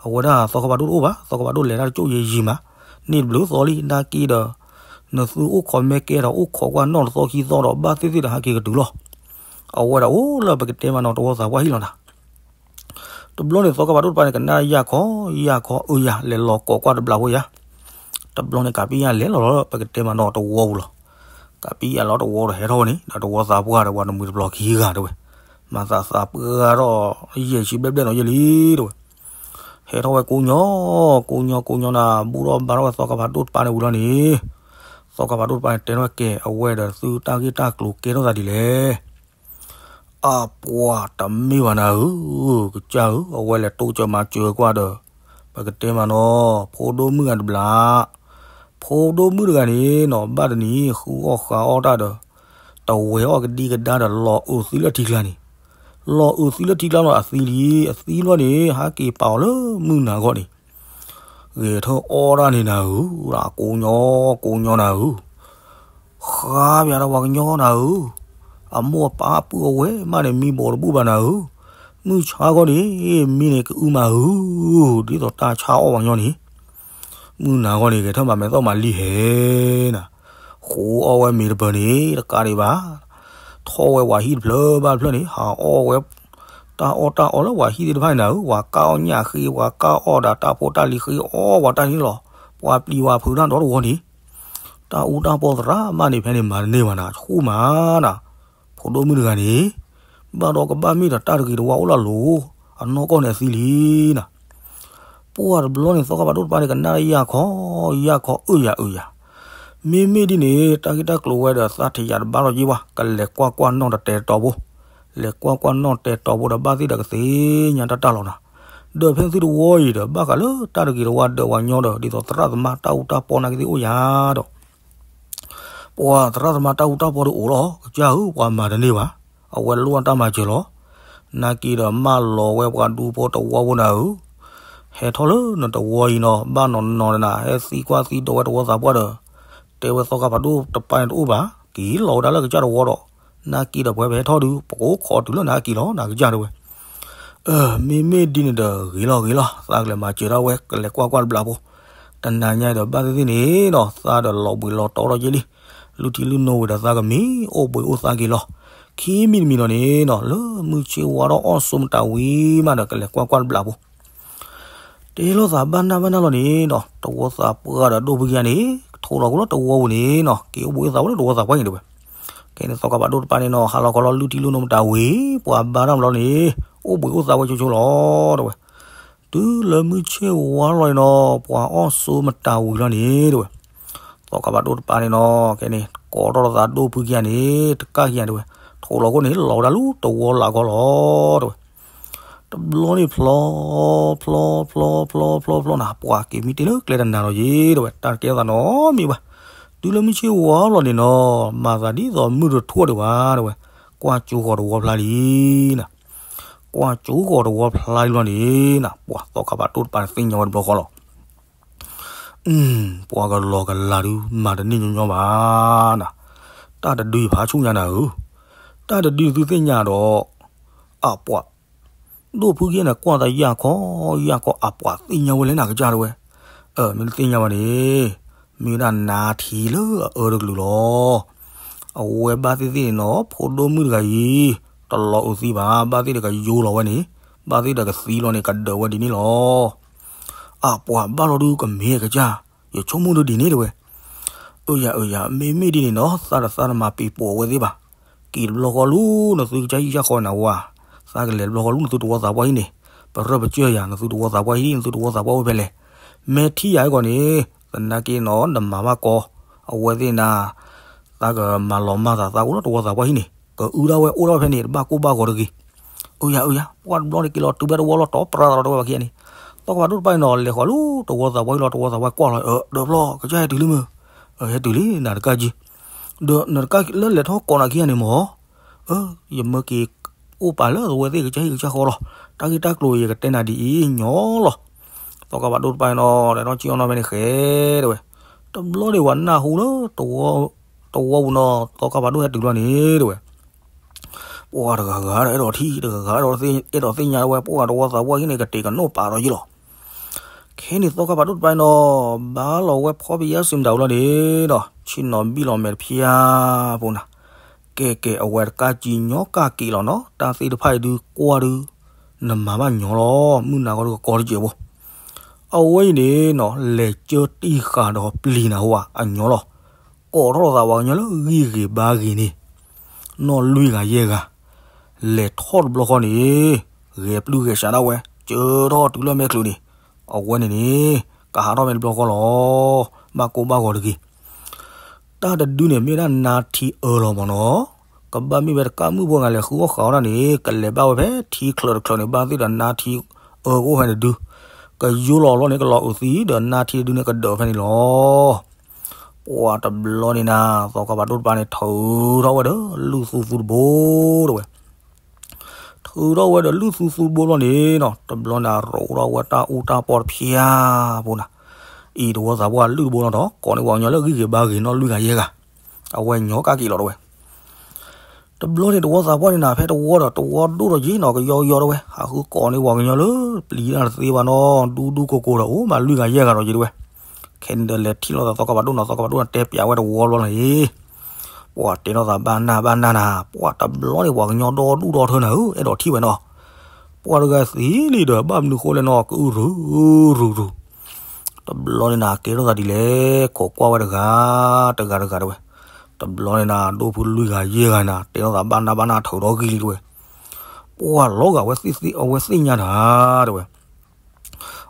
အဝဲဒၣ်သီခါဖးဒိၣ်တအိၣ်ဘၣ်, သီခါဖးဒိၣ်လဲၤတၢ်တကၠိၣ်ယံာ်ယံာ်မး, န့ၣ်တဘျုးသီလံ နာ်က့ဒီး နသုအိၣ်ခိးမဲကဲဒီးအိၣ်ခိးကွၢ်နီၣ်တသီခံသီဒီးဘၣ်သ့ၣ်သ့ၣ်ဒီးဟဲက့ၤကတုၤလီၤ. အဝဲဒၣ်အိၣ်လၢပကတဲမးနီၤ တဝီသးပှၢ်ဟံၣ်လီၤနၤ. တဘျီန့ၣ်သီခါဖးဒိၣ်တပၤန့ၣ် ကနၣ်ယၢ်ခီ, ယၢ်ခီအၢယၤ လဲၤလီၤကိးကွၢ်တဘျီဖိယၤ. တဘျီန့ၣ် ကးပံယၣ်လဲၤလီၤလီၤ ပကတဲမးနီၤတဝီပူၤလီၤ. ကးပံယၣ်လီၤတဝီဒီးဟဲထီၣ်ဝဲန့ၣ် ဒီးတဝီသးပှၢ်ဒီးပှၤတမှံၤတပျီၤခံဂၤတဲဝဲ. မၤသးသးပှၢ်ထီၣ်ယဲၢ်ဆံဘျဲၣ်ဘျဲၣ်နီၤယဲၢ်လံတဲဝဲ. ဟဲထီၣ်ဝဲကိးညီ, ကိးညီကိးညီနၤ ဘူၣ်ထီၣ်ဘါထီၣ်ဝဲသီခါဖးဒိၣ်တပၤန့ၣ်ဝံၤလီၤန့ၣ်, သီခါဖးဒိၣ်တပၤန့ၣ် တဲထီၣ်ဝဲကဲ အဝဲဒီးသုတၢ်ဂ့ၢ်တၢ်ကျိၤကဲထီၣ်သးဒ်လဲၣ်. အပှၤတမ့ၢ်ဘၣ်နၤဧၢ, ကစၢ်ဧၢ, အဝဲလဲၤတိစၢၤမၤစၢၤကွၢ်ဒီး ပကတဲမးနီၤ ဖိဒိၣ်မုၣ်ဂၤတဘျီ, ဖိဒိၣ်မုၣ်တဂၤန့ၣ်နီၤ ဘၣ်တနံၤဃုအီၣ်ဃုအီၣ်တၢ်ဒီး တဝဲၤအီၣ်ကဒံကဒါဒီးလီၤအုးသံလၢထံကျါန့ၣ်, လီၤအုးသံလၢထံကျါလီၤ အသံလံ, အသံလီၤန့ၣ် ဟးက့ၤပာ်အီၤလၢမုၢ်နၤဂီၢ်န့ၣ် ဂဲၤထၢၣ်အီၣ်တၢ်န့ၣ်နၤဧၢ, ကိးညီကိးညီနၤဧၢ, ပ ဃါပၠးဒီးပှၤကညီနၤဧၢ, အမိၢ်အပၢ်ပုၢ်အဝဲၢ်မးန့ၣ် မံဘီတဘူၣ်ဘၣ်နၤဧၢ, မုၢ်ဆါခီန့ၣ် မံန့ၣ်ကအုမၤဧၢ, ဒ်သိးတၢ်ဆါအီၣ်ပှၤကညီန့ၣ်, မုၢ်နၤခီန့ၣ် ဂဲၤထၢၣ်မၤမဲာ်သီၣ်မၤလံဟဲနၤ, ဃိအီၣ်ဝဲမ့ၤတပၢၤန့ၣ် တကးဒံးဘၣ်, ထီၣ်ဝဲပှၤဟံၣ်တဖျၢၣ်ဘၣ်တဖျၢၣ်န့ၣ် ဟးအီၣ်ဝဲ တၢ်အီၣ်တၢ်အီလၢပှၤဟံၣ်သ့ၣ်တဖၣ်န့ၣ်နၤဧၢ, ပှၤကၢ်အီၣ်ညၣ်ဃ့ ပှၤကၢ်အီၣ်ဒီးတၢ်ဖိတၢ်လံၤဃ့အီၣ်ပှၤတၢ်န့ၣ်လီၤ, ပှၤပျံၤပှၤဖုးတၢ်ဒီတဝီန့ၣ်, တၢ်အူတၢ်ပီသရၣ်မးန့ၣ် ဖဲန့ၣ်မၤတန့ၢ်ဘၣ်နၤ ဆူၣ်မးနၤ, ဖိဒိၣ်မုၣ်တဂၤန့ၣ်, ဘၣ်ဒီးကဘၣ်မ့ၢ်ဒီးတၢ်တဂ့ၤတဝါအိၣ်လၢအလိၤ, အနီၢ်ကီၢ်န့ၣ်အသံလံနၤ ပှၢ်တဘျီန့ၣ် သီခါဖးဒိၣ်တပၤန့ၣ် ကနၣ်ယၢ်ခီ, ယၢ်ခီအၢယၤအၢယၤ, မ့မ့ၢ်ဒ်န့ၣ် တၢ်ဂ့ၢ်တၢ်ကျိၤဝဲဒီးသးထံးယၤတဘၣ်လီၤက့ၤဘၣ်, ကလဲၤကွၢ်ကွၢ်နီၣ်တတဲတတီၤဖိ, လဲၤကွၢ်ကွၢ်နီၣ်တဲတတီၤဖိဒီး ဘၣ်သ့ၣ်ဒီးကသ့ၣ်ညါတၢ်တၢ်လီၤနၤ, ဒီးဖဲသုတဝီအံၤဒီး ဘၣ်ဃးလၢတၢ်တဂ့ၤတဝါဒီးပှၤကညီဒီး ဒ်သိးသရၣ်သမါတၢ်အူတၢ်ပီနာ်က့သ့ၣ်အိၣ်ယၤဒီး ပှၤသရၣ်သမါတၢ်အူတၢ်ပီဒီးအိၣ်လီၤ ကစၢ်ဧၢ, ပှၤမၤတန့ၢ်ဘၣ်, အဝဲလိၣ်အတၢ်မၤစၢၤလီၤ, နာ်က့ဒီးမၢလီၤဝဲပှၤဒူဖိတဝီဖိနၤဧၢ, ဟဲထီၣ်လၢနတဝီအံၤနီၤ, ဘၣ်နီၤနီၤနၤ ဟဲသံကွၢ်သံဒိးဝဲတဝီသးပှၢ်ဒီး, တဲဝဲသီခါဖးဒိၣ်တပၤန့ၣ်တအိၣ်ဘၣ်, က့ၤလီၤဝဲဒၣ်လၢကစၢ်တဝီဒီး, နာ်က့ဒီးပှၤဟဲထီၣ်ဒုး ပကအိၣ်ခိးတုၤလၢနဟဲက့ၤလီၤ နကစၢ်တဲဝဲ မ့မ့ၢ်ဒ်န့ၣ်ဒီး ဂ့ၤလီၤဂ့ၤလီၤ, သးကလဲၤမၤစၢၤဒၣ်ဝဲ ကလဲၤကွၢ်ကွၢ်တဘျီဖိ, တနၤညါဒီးဘၣ်သ့ၣ်သ့ၣ်န့ၣ်ဒီး သးဒီးလီၤဘှံးလီၤတီၤထီၣ်က့ၤလံ, လုၢ်ထံလုၢ်နိဝံၤဒီးသးကမံအိၣ်ဘှံးအိၣ်သါက့ၤလီၤ, ခံမံၤတမံၤလီၤန့ၣ်ဒီး လၢမုၢ်ဆ့ၣ်ဝါထီၣ်အီၣ်ဆိးမတၤဝံၤမးဒီး ကလဲၤကွၢ်ကွၢ်တဘျီဖိ တဲလိာ်သးဘၣ်နၢ်ဘၣ်နၢ်လီၤန့ၣ်ဒီး တဝီသးပှၢ်ဒီးဒိၣ်ဖုကယၤန့ၣ် ထိးလီၤကအိၣ်လၢတဝီပူၤန့ၣ်နီၤ, က့ၤအိၣ်ဘှံးအိၣ်သါဝဲလၢတဝီသးပှၢ်န့ၣ်တဲဝဲ, ခဲန့ၣ်သီခါဖးဒိၣ်တပၤန့ၣ်နီၤ ဟးလီၤခီလီၤလုၢ်ထံလုၢ်နိမတၤဝံၤ ပှၤဘါတၢ်မလီၤန့ၣ် အိၣ်ဘှံးအိၣ်သါဝဲဆိဆိလီၤတဲဝဲ, တုၤလၢမုၢ်ဆ့ၣ်ဝါလီၤန့ၣ်နီၤ ပှၤအီၣ်ဆိးမတၤဝံၤလီၤန့ၣ်တဲဝဲ, သီခါဖးဒိၣ်တပၤန့ၣ်နီၤ ခဲန့ၣ် ကိးထီၣ်လီၤသးဒိၣ်ဖုကယၤန့ၣ် တကၢ်ကယၤတဲဝဲ, ထိးလီၤခိၣ်န့ၣ် လီၤဝဲဒၣ်လၢတဝီလၢ်ကီလီၤတဲဝဲ တဘျီန့ၣ်ဖျီ ဖျီ ဖျီ ဖျီ ဖျီ ဖျီနၤ ပှၤက့ၤမံတ့ၢ်လၢကျဲတနၤလီၤယ့တဲဝဲ, တၢ်တကဲထီၣ်သးနီတမံၤဘၣ်, တုၤလၢမုၢ်ဆ့ၣ်ဝါလီၤန့ၣ်နီၤ မၤသးဒ်သိးမုၢ်တထူၣ်ဒံးဘၣ်တဲဝဲ, ကွၢ်ကၠိဃီၤတဝီဖျါလံနၤ, ကွၢ်ကၠိဃီၤတဝီဖျါလံလီၤန့ၣ်နၤ ပှၤသီခါဖးဒိၣ်တပၤန့ၣ်သ့ၣ်ညါဝဲတဘျီဃီလီၤ ပှၤကလီၤကလၤဒုး မၤတန့ၢ်ညီညီဘၣ်နၤ, တၢ်တဒုဖးဆူၣ်ညါနၤဧၢ, တၢ်တဒုသုသ့ၣ်ညါဒီး, အပှၤ, ဒိၣ်ဖုကဲန့ၣ် ကွၢ်သးယၢ်ခီ, ယၢ်ခီအပှၤသ့ၣ်ညါဝဲလဲၣ်နၤ ကစၢ်တဲဝဲ, မ့ၢ်တသ့ၣ်ညါဘၣ်န့ၣ်, မ့ၢ်ဝဲဒၣ်နါထံလၢအအၢတကလုာ်လီၤ အဝဲဘၣ်သ့ၣ်သ့ၣ်န့ၣ်နီၤ ဖိဒိၣ်မုၣ်တဂၤအံၤ, တလီၤအုးသံဘၣ် ဘၣ်သ့ၣ်ဒီးကယိလီၤဝဲန့ၣ်, ဘၣ်သ့ၣ်ဒီးကသံလီၤန့ၣ် ကဒၢးဝဲဒ်န့ၣ်လီၤ. အပှၤဘၣ်လီၤဒုးကမ့ၢ်ကစၢ်, ယဆိကမိၣ်ဒုးဒ်န့ၣ်တဲဝဲ. အၢယၤအၢယၤ မ့မ့ၢ်ဒ်န့ၣ်နီၤ သးဒီးသးတမၤပံၤပိာ်အဝဲသ့ၣ်ဘၣ်. က့ၤတဘျီဃီလူၤ နသုကစၢ်ဟံၣ်ကစၢ်ဃီနဝၤ, သးကလဲၤတဘျီဃီလူၤ နသုတဝီသးပှၢ်ဟံၣ်န့ၣ်, ပရၢပစၢၢ်ယၤ နသုတဝီသးပှၢ်ဟံၣ် နသုတဝီသးပှၢ်အိၣ်ဖဲလဲၣ်. မ့ၢ်ထံၣ်ယၤအံၤကီးန့ၣ်, သနာ်က့နီၤ နမၤဘၣ်ကီ, အဝဲသ့ၣ်နၤ, သးကမၤလီၤမၢ်သးသးအိၣ်လၢတဝီသးပှၢ်ဟံၣ်န့ၣ် ကအုဒၣ်ဝဲအိၣ်ဒၣ်ဖဲန့ၣ် တဘၣ်ကိၢ်ဘၣ်ဂီၤတဂ့ၤ. အၢယၤအၢယၤ ပှၢ်တဘျီန့ၣ်က့ၤလီၤတုၤဖဲတဝီလီၤ တီၤပြၢသးလီၤတဲဝဲဘၣ်ခံဂၤန့ၣ်, သီခါဖးဒိၣ်တပၤန့ၣ်နီၤ လဲၤဃီၤလူၤတဝီသးပှၢ်ဟံၣ်လီၤ တဝီသးပှၢ်ကွၢ်လီၤ ဒီးဘျီ ကစၢ်ဟဲတုၤလံမ့ၢ်, ဟဲတုၤလံ နၤတကးကံ ဒီးနတကးလၢလဲၤထီၣ်ကိးနၤခံဂၤန့ၣ်မ့ၢ်, အၢ ယမၢက့ၤအိၣ်ပာ်လၢအဝဲသ့ၣ်ကစၢ်ဟံၣ်ကစၢ်ဃီလီၤ. တၢ်ဂ့ၢ်တၢ်ကျိၤယကတဲနၤဒ်အံၤညီလီၤ. သီခါဖးဒိၣ်တပၤန့ၣ်နီၤ လဲၤထီၣ်ကံအီၣ်နီၢ်ဖဲန့ၣ်ဃဲတဲဝဲ. တဘျီန့ၣ်ဝဲနၢ်ဟူလၢ တဝီပူၤနီၤ သီခါဖးဒိၣ်ဟဲတုၤလီၤန့ၣ်တဲဝဲ. ပှၤတဂၤဂၤဒီးအဲၣ်ဒိးထံၣ် တဂၤဂၤဒီးအဲၣ်ဒိးသ့ၣ်ညါဝဲ ပှၤတဝီသးပှၢ်ဟံၣ်န့ၣ် ကတဲာ်ကနီၣ်ပာ်ဒီးယံလီၤ. ခဲန့ၣ်သီခါဖးဒိၣ်တပၤန့ၣ်နီၤ ဘၣ်လီၤဝဲဖီပယါစံးမတၤဝံၤလီၤန့ၣ်ဒီး ဆ့ၣ်နီၤဘံၣ်လီၤမဲာ်တဖျၢၣ်ဖိနၤ, ကဲကဲ အဝဲတကးကံညီကးက့ၤလီၤနီၤ တၢ်သ့ၣ်တဖၣ်အံၤဒုးကွၢ်ဒုး နမၤဘၣ်ညီလီၤ မုၢ်နၤဂီၤဒုးကကီတစဲးဖိ. အဝဲအံၤန့ၣ်နီၤ လဲၤကၢတံၢ်ဃာ်ဒီးပျံၤနၤဟိဧါ အညီလီၤ. ကိးထီၣ်လိာ်သးပှၤကညီလၢဂံၢ်ဂ့ၤဘါဂ့ၤန့ၣ် နီၢ်လွံၢ်ဂၤယဲၢ်ဂၤ, လဲၤထီၣ်တဘျီဃီန့ၣ် ဂဲၤပျုၢ်ဂဲၤစးဒၣ်ဝဲ ကၢထီၣ်တုၤလၢမဲာ်ချူးန့ၣ်, အဝဲန့ၣ်န့ၣ် ကဟးထီၣ်မဲာ်တဘျီဃီလီၤ. ဘၣ်ကိၢ်ဘၣ်ဂီၤတဂ့ၤ. တၢ်တဒုန့ၣ် မ့ၢ်ဝဲဒၣ်နါထံအၢလီၤမ့ၢ်နီၤ, ကဘၣ်မ့ၢ်ဝဲတကးမုၣ်ဖိဂၤလဲၤဃုအီၣ်ဃာ်အီၣ်ဒၣ်န့ၣ် ကလဲၤဘၣ်ဝဲဖဲထံချၢးတချၢးန့ၣ် ဘၣ်သ့ၣ်ဒီးနါထံအၢကအိၣ်ဖဲန့ၣ်ဒု, ကယိလီၤအလီၢ်န့ၣ် ကလီၤအုးသံဒီးနါထံတဒုန့ၣ် ကဒၢးဖဲန့ၣ်လီၤ. ပှၤတဘျီန့ၣ်နၤ သီခါဖးဒိၣ်တပၤန့ၣ် ထုးထီၣ်ဝဲဒီးလုၢ်သူသူတဘိတဲဝဲ. ထုးထီၣ်ဝဲဒီးလုၢ်သူသူတဘိလီၤန့ၣ်နီၤ တဘျီန့ၣ် ရိးထီၣ်ဝဲတၢ်အူတၢ်ပီတဖၠၣ်ဖိနၤ, အံၤတဝီသးပှၢ်လုၢ်တဘိလီၤဒီး ကိးန့ၢ်ပှၤကညီလၢဂံၢ်ဂ့ၤဘါဂ့ၤနီၢ်လွံၢ်ဂၤယဲၢ်ဂၤ, အဝဲညီကးက့ၤလီၤတဝဲ. တဘျီန့ၣ် တဝီသးပှၢ်န့ၣ်နၤ ဖဲတဝီဒီး တဝီဒိၣ်ထီၣ်က့ၤနီၤ ကယီကယီတဝဲ ဟးဃုကိးန့ၢ်ပှၤကညီလၢပျံၤတၢ်တသ့ဘၣ်နီၤ ဒူဒူကိကိဒီး အိၣ်မးလွံၢ်ဂၤယဲၢ်ဂၤဒီးက့ၤတဝဲ. ခဲန့ၣ်ဒီးလဲၤထံၣ်လိာ်သးသီခါဘၣ်ဒိၣ်နီၤ သီခါဘၣ်ဒိၣ်န့ၣ်တဲပၠးဝဲတဝီဘျီန့ၣ် ပှၤတဲလိာ်သးဘၣ်နၢ်ဘၣ်နၢ်နၤ ပှၤတဘျီန့ၣ် ပှၤကညီဒီဒူၣ်ဒီထၢနၤဧၢ အဲၣ်ဒိးထံၣ်ဝဲနီၤ ပှၤတဂၤသံလံဒီး ဘၣ်မနုၤဃိလဲၣ်နီၤ ကအုရူၤရူၤရူၤ တဘျီန့ၣ်နၤ ကဲထီၣ်သးဒ်လဲၣ် ခိးကွၢ်ဝဲတဂၤ တဂၤတဂၤတဝဲ. တဘျီန့ၣ်နၤ ဒိၣ်ဖုလွံၢ်ဂၤယဲၢ်ဂၤနၤ တဲထီၣ်သးဘၣ်နၢ်ဘၣ်နၢ်ထၢဒီးဂံၢ်လံတဝဲ. ပှၤလီၤဂာ်ဝဲသ့ၣ်ညါတၢ်တဝဲ.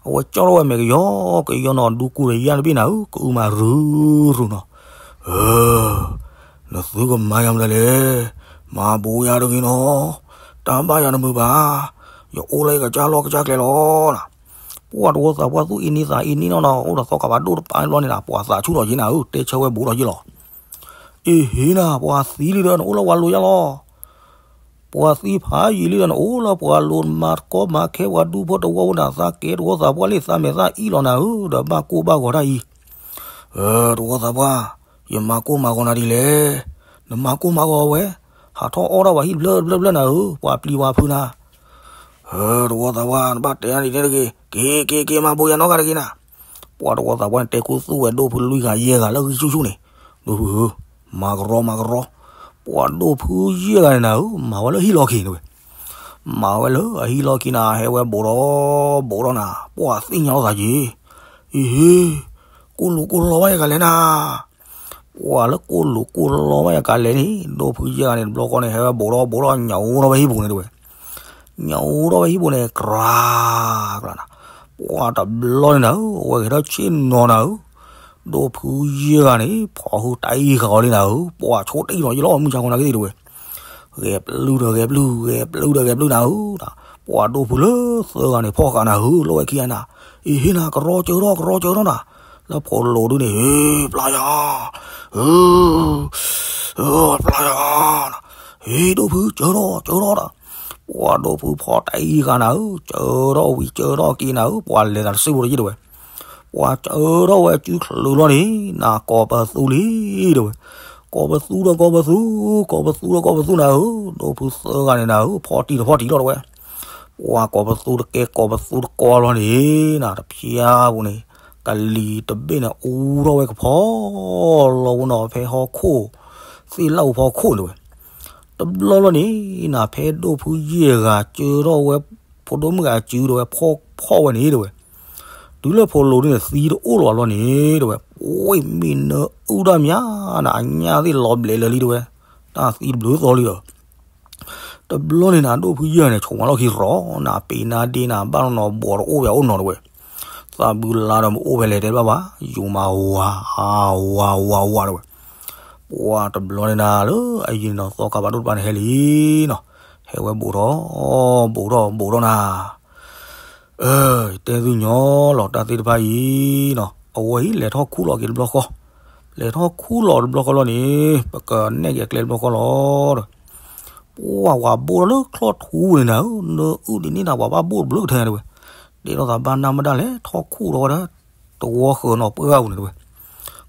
အဝဲကၠီထီၣ်ဝဲမဲာ်ကယီကယီနီၤ ဒူကူဒီးယါတဘ့ၣ်နၤဧၢ ကအုမၤရူၤရူၤနီၤ. နသုကမၤယၤမတၤလဲၣ်, မၤဘိးယၤတဂ့ၤနီၤ, တၢ်ဘၣ်ယၤတမုာ်ဘၣ်, ယအိၣ်လၢယကစၢ်လီၢ်ကစၢ်ကျဲလီၤနၤ. ပှၤတဝီသးပှၢ်သူၣ်အ့န့သးအ့န့နီၤနီၤ အိၣ်ဒီးသီခါဘၣ်ဒိၣ်တပၤဘျီန့ၣ်နၤ ပှၤသးဆူၣ်ထီၣ်ယ့နၤဧၢ တဲဆၢဝဲဘူးဒီးယ့လီၤ. အ့ဟ့နၤ ပှၤသံလံဒီးနအိၣ်လၢပှၤလိၤယါလီၤ. ပှၤသံဖးယံာ်လံဒီးနအိၣ်လၢပှၤလိၤ မၤတကီမၤခဲပှၤဒူဖိတဝီဖိနၤ သးကဲတဝီသးပှၢ်လံသးမဲာ်သၣ်အံၣ်လီၤနၤဧၢ ဒီးဘၣ်ကိၢ်ဘၣ်ဂီၤတၢ်အံၤ တဝီသးပှၢ်, ယမၤကိၢ်မၤဂီၤနၤဒ်လဲၣ်. နမၤကိၢ်မၤဂီၤဝဲ, ဟးထီၣ်အီၣ်ဒၣ်ပှၤဟံၣ်တဖျၢၣ်တဖျၢၣ်တဖျၢၣ်နၤဧၢ, ပှၤပျံၤပှၤဖုးနၤ. တဝီသးပှၢ် နဘၣ်တဲနၤဒ်န့ၣ်တဂ့ၤ, က့ၤက့ၤက့ၤ မၤဘိးယၤနီတဂၤတဂ့ၤနၤ. ပှၤတဝီသးပှၢ်န့ၣ် တဲခူသူၣ်ဝဲဒိၣ်ဖုလွံၢ်ဂၤယဲၢ်ဂၤလၢဂံၢ်ဆူၣ်ဆူၣ်န့ၣ်, ဒိၣ်ဖုဧၢ, မၤကရီမၤကရီ, ပှၤဒိၣ်ဖုယဲၢ်ဂၤန့ၣ်နၤဧၢ, မၤဝဲလၢဟံၣ်လီၢ်ခံန့ၣ်ဝဲ မၤဝဲလၢအဟံၣ်လီၢ်ခံနၤ ဟဲဝဲဘူးဒီးဘူးဒီးနၤ ပှၤသ့ၣ်ညါလီၤသးက့ၤ, အ့ဟ့, ကိၢ်လူၤကိၢ်လီဘၣ်ယကလဲၣ်နၤ. ပှၤလၢကိၢ်လူၤကိၢ်လီဘၣ်ယကလဲၣ်န့ၣ် ဒိၣ်ဖုယဲၢ်ဂၤန့ၣ် တဘျီဃီန့ၣ် ဟဲဝဲဘူးဒီးဘူးဒီး ညၣ်အူထီၣ်ဝဲဟံၣ်ပူၤန့ၣ်တဝဲ, ညၣ်အူထီၣ်ဝဲဟံၣ်ပူၤန့ၣ် ကြၤကြၤနၤ, ပှၤတဘျီန့ၣ်နၤဧၢ, အဝဲဂဲၤထီၣ်ဆ့ၣ်နီၤနၤဧၢ, ဒိၣ်ဖုယဲၢ်ဂၤန့ၣ် ဖီၣ်ဟုတၢ်အံၤဃာ်အီၤလံနၤဧၢ, ပှၤဆိတ့ၢ်လီၤယလီၤ မုၢ်ဆါဃီနၤက့ၤသ့ၣ်တဝဲ ဂဲၤပျုၢ်ဒီးဂဲၤပျုၢ် ဂဲၤပျုၢ်ဒီးဂဲၤပျုၢ်နၤဧၢ, ပှၤဒိၣ်ဖုလၢသၢဂၤန့ၣ် ဖီၣ်ဃာ်နၤဧၢ, လီဝဲခံဂၤနၤ, အ့ဟ့နၤ ကရီကၢထီၣ် ကရီကၢထီၣ်နၤ, လၢဖိလိၤဒုန့ၣ် ဟ့ ပျၢ်ယၤ, ပျၢ်ယၤ, ဟ့ ဒိၣ်ဖု ကၢထီၣ် ကၢထီၣ်နၤ, ပှၤဒိၣ်ဖုဖီၣ်တၢ်အံၤဃာ်နၤဧၢ, ကၢထီၣ်ဝံၤကၢထီၣ်က့ၤနၤဧၢ, ပှၤလဲၤသးတစ့ဖိတယ့ၣ်တဝဲ ပှၤကၢထီၣ်ဝဲစုချၢးလီၤန့ၣ် နၤကိးပသူလံတဝဲ, ကိးပသူဒီးကိးပသူ, ကိးပသူဒီးကိးပသူနၤဧၢ, ဒိၣ်ဖုသၢဂၤန့ၣ်နၤဧၢ, ဖီၣ်တံၢ်တဖီၣ်တံၢ်လီၤတဝဲ, ပှၤကိးပသူတကဲကိးပသူတကီလီၤန့ၣ် နၤတဖျါပူၤန့ၣ် ကလံၤတဘ့ၣ်န့ၣ် အူထီၣ်ဝဲကဖီလီၤဝဲနီၤ ဖဲဟီၣ်ခိၣ် သ့ၣ်လၣ်အူဖီခိၣ်န့ၣ်ဝဲ တဘျီလီၤန့ၣ် နၤဖဲဒိၣ်ဖုယဲၢ်ဂၤကၢထီၣ်ဝဲ ဖိဒိၣ်မုၣ်ဂၤစုဒီးဝဲဖီၣ်ဖီၣ်ဝဲန့ၣ်တဝဲ, တုၤလၢဖိလိၤဒုန့ၣ် သံတအိၣ်လီၤဘၣ်လီၤန့ၣ်တဝဲ, ပှ့ၢ်မ့ၢ်နၢအုၣ်တၢ်မးနၤ အညၣ်သ့ၣ်လီၤဘျဲးလၢာ်လံတဝဲ, တၢ်သံတဘျုးသီလံဒီး တဘျီန့ၣ်နၤ ဒိၣ်ဖုယဲၢ်ဂၤန့ၣ် ဆိးမးလီၢ်ခံရီၤ နၤပ့ၤနါဒ့နၤ ဘၣ်နီၢ်နီၢ်ဘီးတအိၣ်ဝဲအိၣ်နီၤတဝဲ, သးဘုလါဒီးမ့ၢ်အိၣ်ဖဲလဲၣ်တဲဘၣ်ဘၣ်, ယိၤမးဝၤ ဝၤဝၤဝၤတဝဲ, ပှၤတဘျီန့ၣ်နၤလၢအယံၤန့ၣ်နီၤ သီခါဘၣ်ဒိၣ်တပၤန့ၣ်ဟဲလံနီၤ, ဟဲဝဲဘူးဒီး ဘူးဒီးဘူးဒီးနၤ တဲသုညီလီၤတၢ်သ့ၣ်တဖၣ်အံၤနီၤ, အဝဲအံၤလဲၤထီၣ်ခူၣ်လီၤက့ၤတဘျီဃီ, လဲၤထီၣ်ခူၣ်လီၤတဘျီဃီလီၤန့ၣ် ပကနဲၣ်က့ၤအကျဲတဘျီဃီလီၤဒီး, ပှၤဝၤဘိၣ်ထီၣ်လၢချီၣ်ထူန့ၣ်နၤဧၢ, နၢအုၣ်ဒ်န့ၣ်နၤ ပှၤဘၣ်ဘိၣ်တဘျုးကထၢညါတဝဲ, တဲထီၣ်သးဘၣ်နၢ်မတၤလဲၣ် ထီၣ်ခူၣ်လီၤဝဲဒၣ် တဝီဃၢၤနီၤပှၢ်ပူၤန့ၣ်တဝဲ,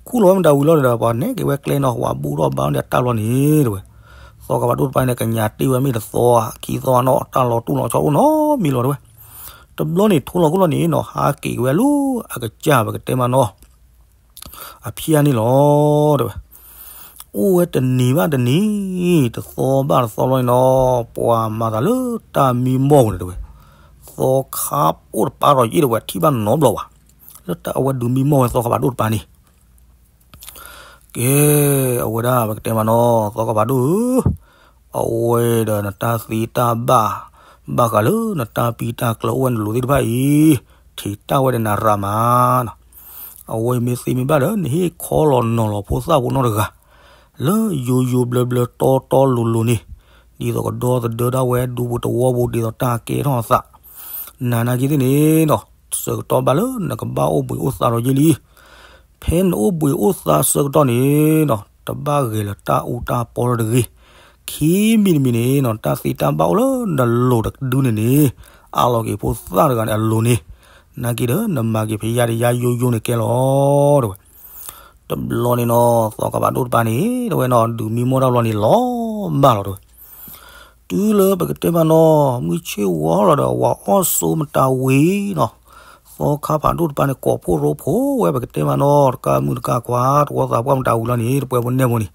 ခူၣ်လီၤဝဲမတၤဝံၤလီၤဒီး ပှၤနဲၣ်က့ၤဝဲကျဲနီၤ ဝၤဘိၣ်ထီၣ်ဘၣ်ဒီးတၢ်လီၤန့ၣ်တဝဲ, သီခါဘၣ်ဒိၣ်တပၤန့ၣ် ကညးတ့ၢ်ဝဲမ့ၢ်တသီ ခံသီနီၤ တၢ်လီၤတူၢ်လီၤဆီအိၣ်နီတမံၤလီၤတဝဲ, တဘျီန့ၣ် ထိလီၤခိၣ်လီၤန့ၣ်နီၤ ဟးက့ၤက့ၤဝဲလၢအကစၢ် ပကတဲမးနီၤ အဖံးအါန့ၣ်လီၤတဝဲ, အိၣ်ဝဲတနံၤဘၣ်တနံၤ တသီဘၣ်တသီလီၤန့ၣ်နီၤ ပှၤမၤသးလၢတၢ်မံမီၢ်ပူၤန့ၣ်တဝဲ, သီခါအိၣ်တပၤဒီးယ့ၢ်တဝဲ ထံၣ်ဘၣ်နီတဘျီဘၣ်, လၢတၢ်အဝဲဒုးမံမီၢ်ဝဲသီခါဘၣ်ဒိၣ်တပၤန့ၣ် ကဲ, အဝဲဒၣ်ပကတဲမးနီၤ သီခါဘၣ်ဒိၣ်ဧၢ, အဝဲဒီးနတၢ်သ့တၢ်ဘၣ် ဘၣ်ဃးလၢနတၢ်ပံတၢ်ကျၢၤအိၣ်ဝဲနလိၤသ့ၣ်တဖၣ်အံၤ, ထံၣ်တၢ်ဝဲဒီးနၤရၤမးနီၤ, အဝဲမ့ၢ်သ့မ့ၢ်ဘၣ်ဒီး နဟ့ၣ်ခီလီၤနီၤလီၤဖိသၣ်ဖိနီတဂၤ, လၢယိယိဘျၢဘျၢတီတီလိၤလိၤန့ၣ်, ဒ်သိးကဒီသဒၢဒၣ်ဝဲဒူပူၤတဝီပူၤဒ်သိးတၢ်ကဲထီၣ်အသး, နၤနာ်က့သ့ၣ်န့ၣ်နီၤ ဆၢကတီၢ်ဘၣ်လၢနကဘၣ်အိၣ်ဘှံးအိၣ်သါဒီးယ့ၢ်လံ ဖဲနအိၣ်ဘှံးအိၣ်သါဆၢကတီၢ်န့ၣ်နီၤ တဘၣ်ဂဲၤလၢတၢ်အူတၢ်ပီတဂ့ၤ, ခံမံၤတမံၤန့ၣ်နီၤ တၢ်သ့တၢ်ဘၣ်အိၣ်လၢနလိၤတဒုန့ၣ်န့ၣ်, အးလီၤက့ၤဖိသၣ်တဂၤန့ၣ်အလိၤန့ၣ်, နာ်က့ဒီး နမၤက့ၤဖယါတယါယိယိန့ၣ်ကဲလီၤ တဲဝဲ. တ တဘျီန့ၣ်နီၤ သီခါဖးဒိၣ်တပၤန့ၣ် တဲဝဲနီၤ ဒုးမံမီၢ်တၢ်ဘျီန့ၣ် လီၤဘၣ်လီၤတဲဝဲ. တုၤလၢပကတဲမးနီၤ မုၢ်ဆ့ၣ်ဝါလီၤဒီး ဝၤအီၣ်စိမတၤဝံၤနီၤ, သီခါဖးဒိၣ်တပၤန့ၣ် ကိးဖှိၣ်ရိဖှိၣ်ဝဲ ပကတဲမးနီၤ တကးမုၣ်တကးခွါ တဝီသးပှၢ်မတၤဝံၤလီၤန့ၣ် တပှဲၤဖိနဲၣ်ဖိန့ၣ်